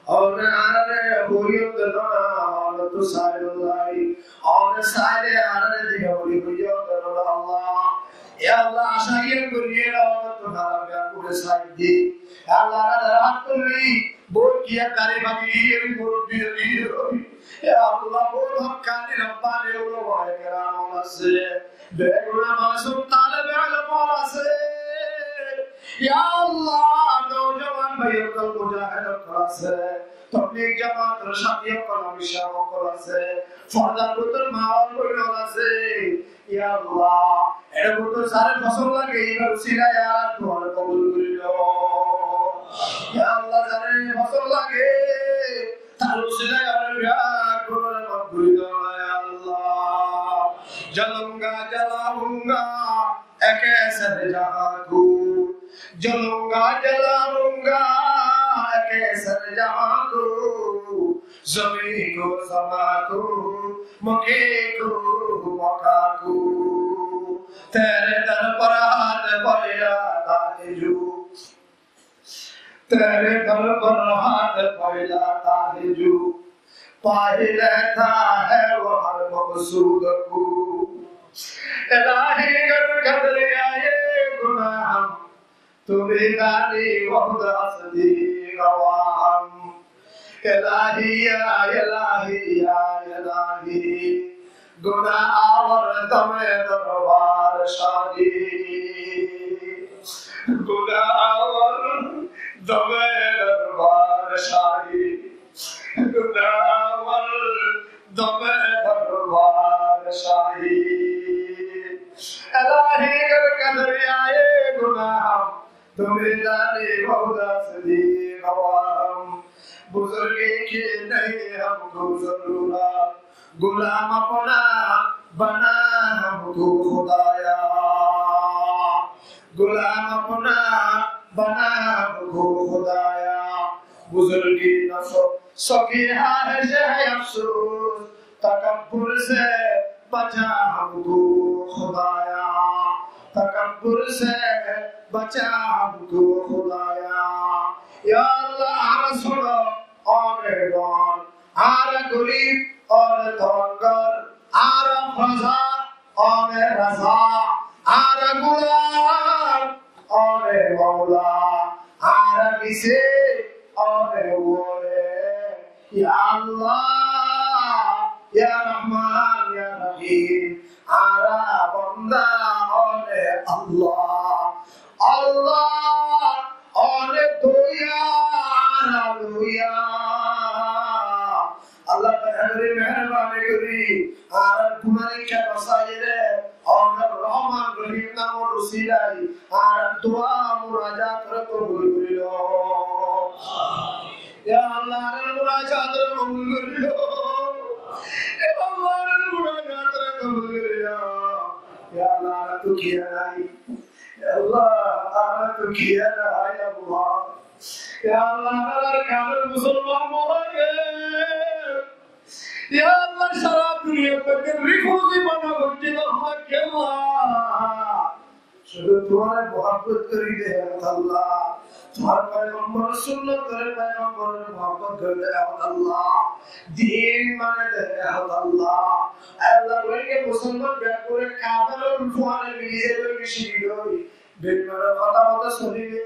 One añárare hoiyó de no na, one to sailai. One saile añárare diga buli hoiyó de no na Allah. Ya Allah, aca iyan gorí ere one to harap iyan gorí saidde. Ya Allah, añára dara hát tulí, bout kiyá dari bagi giyé, murubbi ói giyé. Ya Allah, bout hokkani Rabbani ulamaye keram asé. Beguna masum talebe elem asé. Ya Allah, noujuwan bái ókkol, mujahid ókkol asé. Tablig jamaat or sáti ókkol, amishab ókkol asé. Fordar bútore ma ókkol asé. Ya Allah, ere bútore zare fosón lage, ibar usilaye añárar dua kobul gorí lo. Ya Allah, zare fosón lage, tar usilaye añárar biyafullore maf gorí do, ya Allah. Jalunga, jalaunga, ek sar jahan ko. Jalunga, jalaunga, ek sar jahan ko. زمین کو زماں کو، مکے کو مکاں کو، تیرے در پر ہاتھ پھیلاتا ہے جو، تیرے در پر ہاتھ پھیلاتا ہے جو، پا لیتا ہے وہ ہر مقصود کو۔ الٰہی گر کر دریائے گناہم، تو میدانی وحد ہستی گواہم۔ الٰہی یا الٰہی یا الٰہی، گناہ آور دم دربار شاہی، گناہ آور دم دربار شاہی، گناہ آور دم دربار شاہی۔ الٰہی گر کر دریائے گناہم، تو میدانی وحد ہستی گواہم۔ بزرگی کی نہیں ہم کو ضرورت، غلام اپنا بنا ہم کو خدایا، غلام اپنا بنا ہم کو خدایا۔ بزرگی نفس سکی خواہش ہے افسوس، تکبر سے بچا ہم کو خدایا، تکبر سے بچا ہم کو خدایا۔ یا اللہ، ہم سنو، اون بان، آرا غریب، اون تونگر، آرا پرزا، اون رزا، آرا غلام، اون مولا، آرا مسکین، اون ولی۔ یا اللہ، یا رحمان، یا رحیم، آرا بندہ، اون اللہ۔ اللہ، اون دویا، آرا دویا۔ اللہ، دیا گوری، مہربانی گوری، آرا گناہ کار بچائے رے، اون رحمان رحیم نامر وسیلائے، آرا دعا مناجات رے قبول گوری لو۔ یا اللہ، آرا مناجات رے قبول گوری لو۔ یا اللہ، آرا مناجات رے قبول گوری لو۔ یا اللہ، آرا تو کیا نائی؟ یا اللہ، آرا تو کیا نائی؟ یا اللہ، یا اللہ، آرار کافر مسلمان مارا گئے۔ یا اللہ، سارا دنیا تے ریفوجی بنا بچے تو ہم اکیلا۔ شدو تمہارے محبت گوری دے، اے اللہ۔ تمہار پیغمبر سنت گوری، پیغمبر محبت گوری دے، اے اللہ۔ دین مانی دے، اے اللہ۔ اے اللہ، روہنگیا مسلمان بیگورے کافر اور فوارے ملی دے، روہنگیا شہید ہوئی۔ بے ایمانর কথা মতো চলিলে,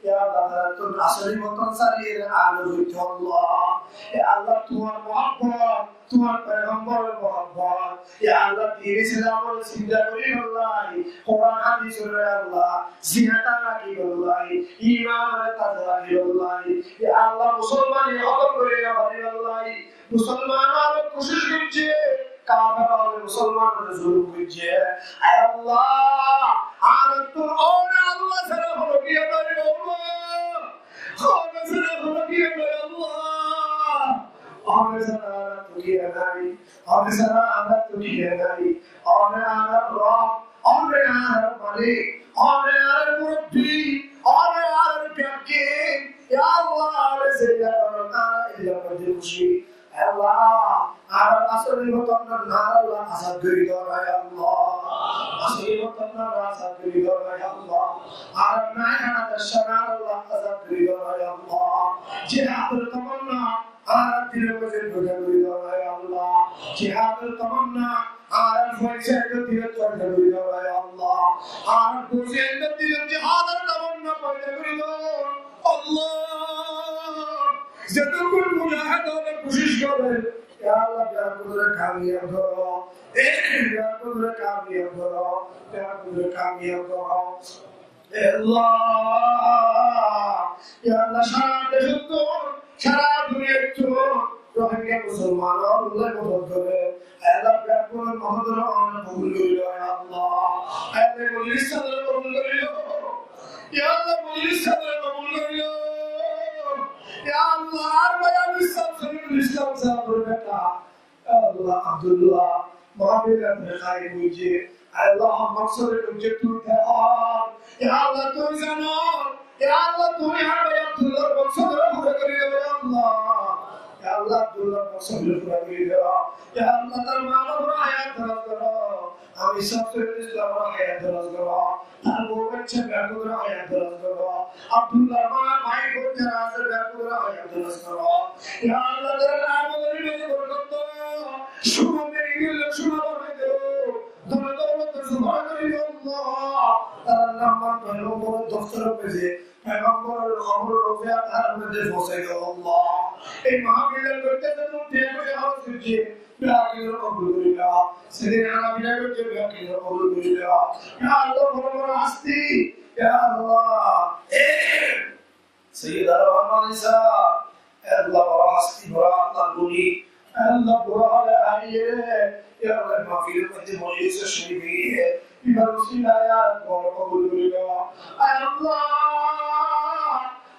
ইয়া আল্লাহ, তারা তো আসলে মতন চালিয়ে আলো হইতো আল্লাহ। এ আল্লাহ, তোমার মহব্বত, তোমার পয়গম্বরের মহব্বত, ইয়া আল্লাহ, দ্বীন ইসলামর চিন্তা করি আল্লাহ, কোরআন হাদিসর আল্লাহ, জিহাদ রাখি আল্লাহ, ইমানরে তাজা রাখি আল্লাহ, ইয়া আল্লাহ, মুসলমানি খতম করি না পারি আল্লাহ, মুসলমান অকল কোশিশ করছে, কাফের অকলে মুসলমানরে জুলুম করছে। আয় আল্লাহ, আর তো অনে আল্লাহ ছাড়া কোনো কিয়া নাই রে আল্লাহ। অনে ছাড়া কোনো কিয়া নাই আল্লাহ। অনে ছাড়া আর তো কিয়া নাই। অনে ছাড়া আর তো কিয়া নাই। অনে আর রব, অনে আর মালিক, অনে আর মুরব্বি, অনে আর ব্যাখ্যা। ইয়া আল্লাহ, অনে যে জায়গা না, এই জায়গা খুশি। আল্লাহ, আর আসলে মতন না, আল্লাহ, আজাদ করি দাও, আয় আল্লাহ। আসলে মতন না, আজাদ করি দাও, আয় আল্লাহ। আর নাই হানা দর্শন, আল্লাহ, আজাদ করি দাও, আয় আল্লাহ। জিহাদর তমন্না, আর দিলর মধ্যে পয়দা করি দাও, আয় আল্লাহ। জিহাদর তমন্না, আর পয়সা দিলর পয়দা করি দাও, আয় আল্লাহ। আর বুঝে দিলর জিহাদর তমন্না পয়দা করি দাও। আল্লাহ, যতগুলো মুজাহিদ অনে কোশিশ করে, ইয়া আল্লাহ, বেয়াকুবরে কামিয়াব করো। এ, বেয়াকুবরে কামিয়াব করো, বেয়াকুবরে কামিয়াব করো। এ আল্লাহ, ইয়া আল্লাহ, সারা দেশত্ত, সারা দুনিয়াত্ত রোহিঙ্গা মুসলমান অকলরে মদদ করে। এ আল্লাহ, বেয়াকুবর মদদরে অনে কবুল করি লও, ইয়া আল্লাহ। এ আল্লাহ, মজলিস সাদরে কবুল করি লও। ইয়া আল্লাহ, মজলিস সাদরে কবুল করি লও। ইয়া আল্লাহ, আর ভাই আব্দুল সালাম, সলিমুল ইসলাম সাহেবর বেটা, ইয়া আল্লাহ, আব্দুল্লাহ, মাহফিল আপনার কায়েম হয়েছে। ইয়া আল্লাহ, মকসদে হয়েছে তুই দেখ। ইয়া আল্লাহ, তুই জানো। ইয়া আল্লাহ, তুমি আর ভাই আব্দুল্লাহর মকসদরে পুরা করি দেও, ইয়া আল্লাহ। ইয়া আল্লাহ, Abdullar maksod pura gorí do. Ya Allah, tar ma bafore hayat daraz goró. Amir Sáb Sóidul Islamor hayat daraz goró. Tar bou bacca beggúnor hayat daraz goró. Abdullar ma, bái, bóin zará asé beggúnor hayat daraz goró. Ya Allah, tar amolor maze borkot do. Cúna meri gele cúna banai do. Dole dole to subar gorí do Allah. Tar nam man paigamboror doftoror maze Paigamboror kobor roza tar moiddé foóñsai do Allah. Ei mahfilor moiddé ze tiyá foisa hóros goijjé, beggúnore kobul gorí lo. Ze din hána fina goijjé, beggúnore kobul gorí lo. Ya Allah, boro boro hasti, ya Allah. Sayyidina Muhammad Isa, Allah, boro hasti, boro Allah guni. Allah, boro hale aiyé, ya Allah, mahfilor moiddé mojlis córik óiye. Ibar usilai Allah kobul gorí lo. Ay Allah,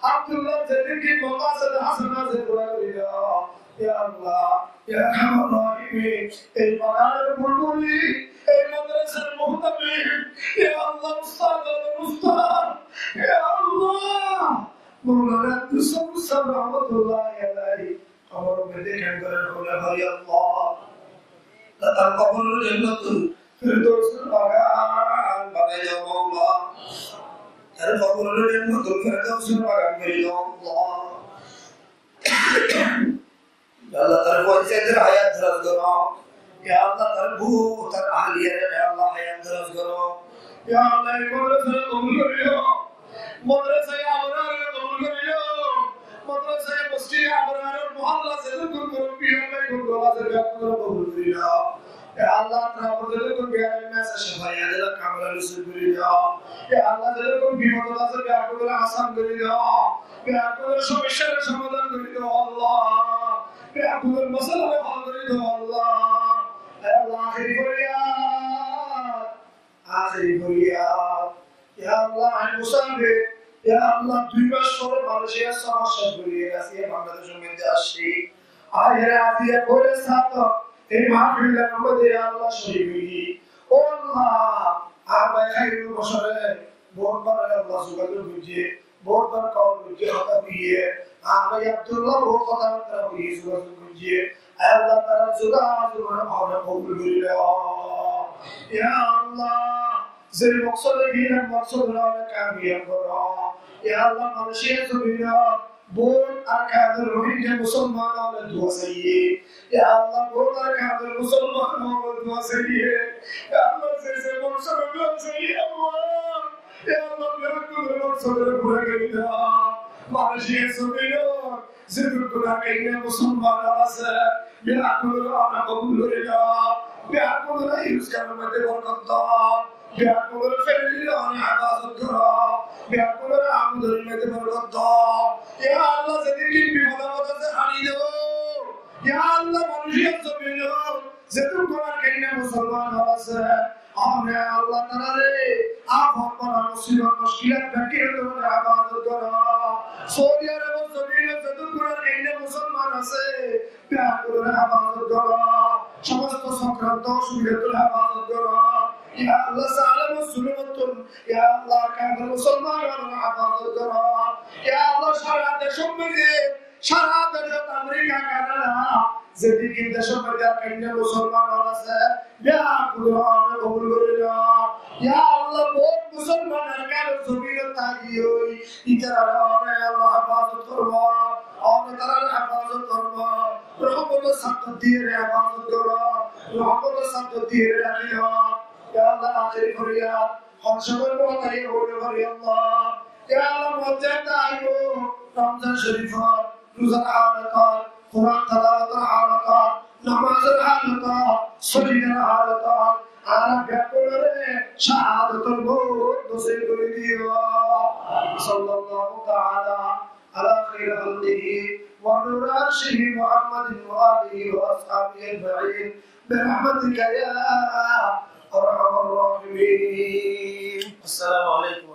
Abdullar zendegir maksod hasana ze pura gorí do. Ya Allah, ya Arhamar Rahimin, ei baganor bulbuli, ei madrasar muhtamim, ya Allah, ustad, ustad, ya Allah, Maulana Abdus Samad Sáb rahmatullahi alaihi, kobor moiddé kengori hoile, ya Allah. Tar kobor jannatul Firdausor bagan banai do Allah. Tar kobor jannatul Firdausor bagan banai do Allah. Ya Allah, tar fuain zainor hayat daraz goró. Ya Allah, tar bou, tar ahliyar, ya Allah, hayat daraz goró. Ya Allah, ei madrasare kobul gorí lo. Madrasaye Abrarore kobul gorí lo. Madrasaye Mosjide Abraror mohalla zedukkún murobbi ókkol beggúnore kobul gorí lo. Ya Allah, tar zedukkún biyará asé, cefá adila kamila nosib gorí do. Ya Allah, zedukkún bipodot asé, beggúnore asan gorí do. Beggúnor somossar somadan gorí do Allah. Beggúnor masalar hól gorí do Allah. Ya Allah, ahéri foriyad. Ahéri foriyad. Ya Allah, añí musafir. Ya Allah, dui mac fore Malaysia safar céc gorí aijja Bangladecor moiddé aiccí. Aiyóre aijja foila safar, ei mahfilor moiddé ya Allah córik óiyi. Ó Allah, añára Khairul Bashare bout bar Allah zugazug goijjé. Bout bar kol goijjé, hotá hoiyé. Añár bái Abdullah bout hotábatta hoiyé, zugazug goijjé. Ay Allah, tarár zugazug añára kobul gorí lo. Ya Allah, ze moksode giyé, moksod añáre kamiyab goró. Ya Allah, Malaysia zobinot bout Arakanor Rohingya musolman ókkole dua saiyé. Ya Allah, bout Arakanor musolman ókkole dua saiyé. Ya Allah, ze ze moksode dua saiyé, Allah, ya Allah, beggúnor moksodore fura gorí do. Malaysia zobinot zedukkún Arakan musolman asé, beggúnore añáre kobul gorí lo. Beggúnore ruzgaror moiddé borkot do. Beggúnor familir añáre hefazot goró. Beggúnor amdonir moiddé borkot do. Ya Allah, zedukkún bipod apod asé, hári do. Ya Allah, Malaysia zobinot zedukkún Arakan musolman asé, añáre Allah, taráre afot, bala, musibot, muckilat, beggúnore hefazot goró. Saudi Arobor zobinot zedukkún Arakan musolman asé, beggúnore hefazot goró. Somosto sokranto, osubidá ttu hefazot goró. Ya Allah, zalem o zulum ttu, ya Allah, Arakanor musolman ókkolore hefazot goró. Ya Allah, sára decor moiddé Sára decót Amerika, Kanada, zedukkún decót Arakan musolman ókkol asé, beggúnore kobul gorí lo. Ya Allah, bout musolman Arakanor zobinot táki ói, itarare Allah hefazot goró, Allah tarare hefazot goró, rohmotor sádor diyóre hefazot goró, rohmotor sádor diyóre rakí lo. Ya Allah, ahéri foriyad, hon somot muhtaj óile, ya Allah, ya Allah, muhtaj táibo, Ramzan Córifor ruzar halotot, Kuran tilawotor halotot, nomazor halotot, sóridar halotot, añára beggúnore cáhadotor mout nosib gorí diyo. Sallallahu taala ala khairi khalqihi wa nuri arshihi Muhammadin wa alihi wa ashabihi ajmain. Bi rahmatika ya arhamar rahimin. Assalamu alaikum.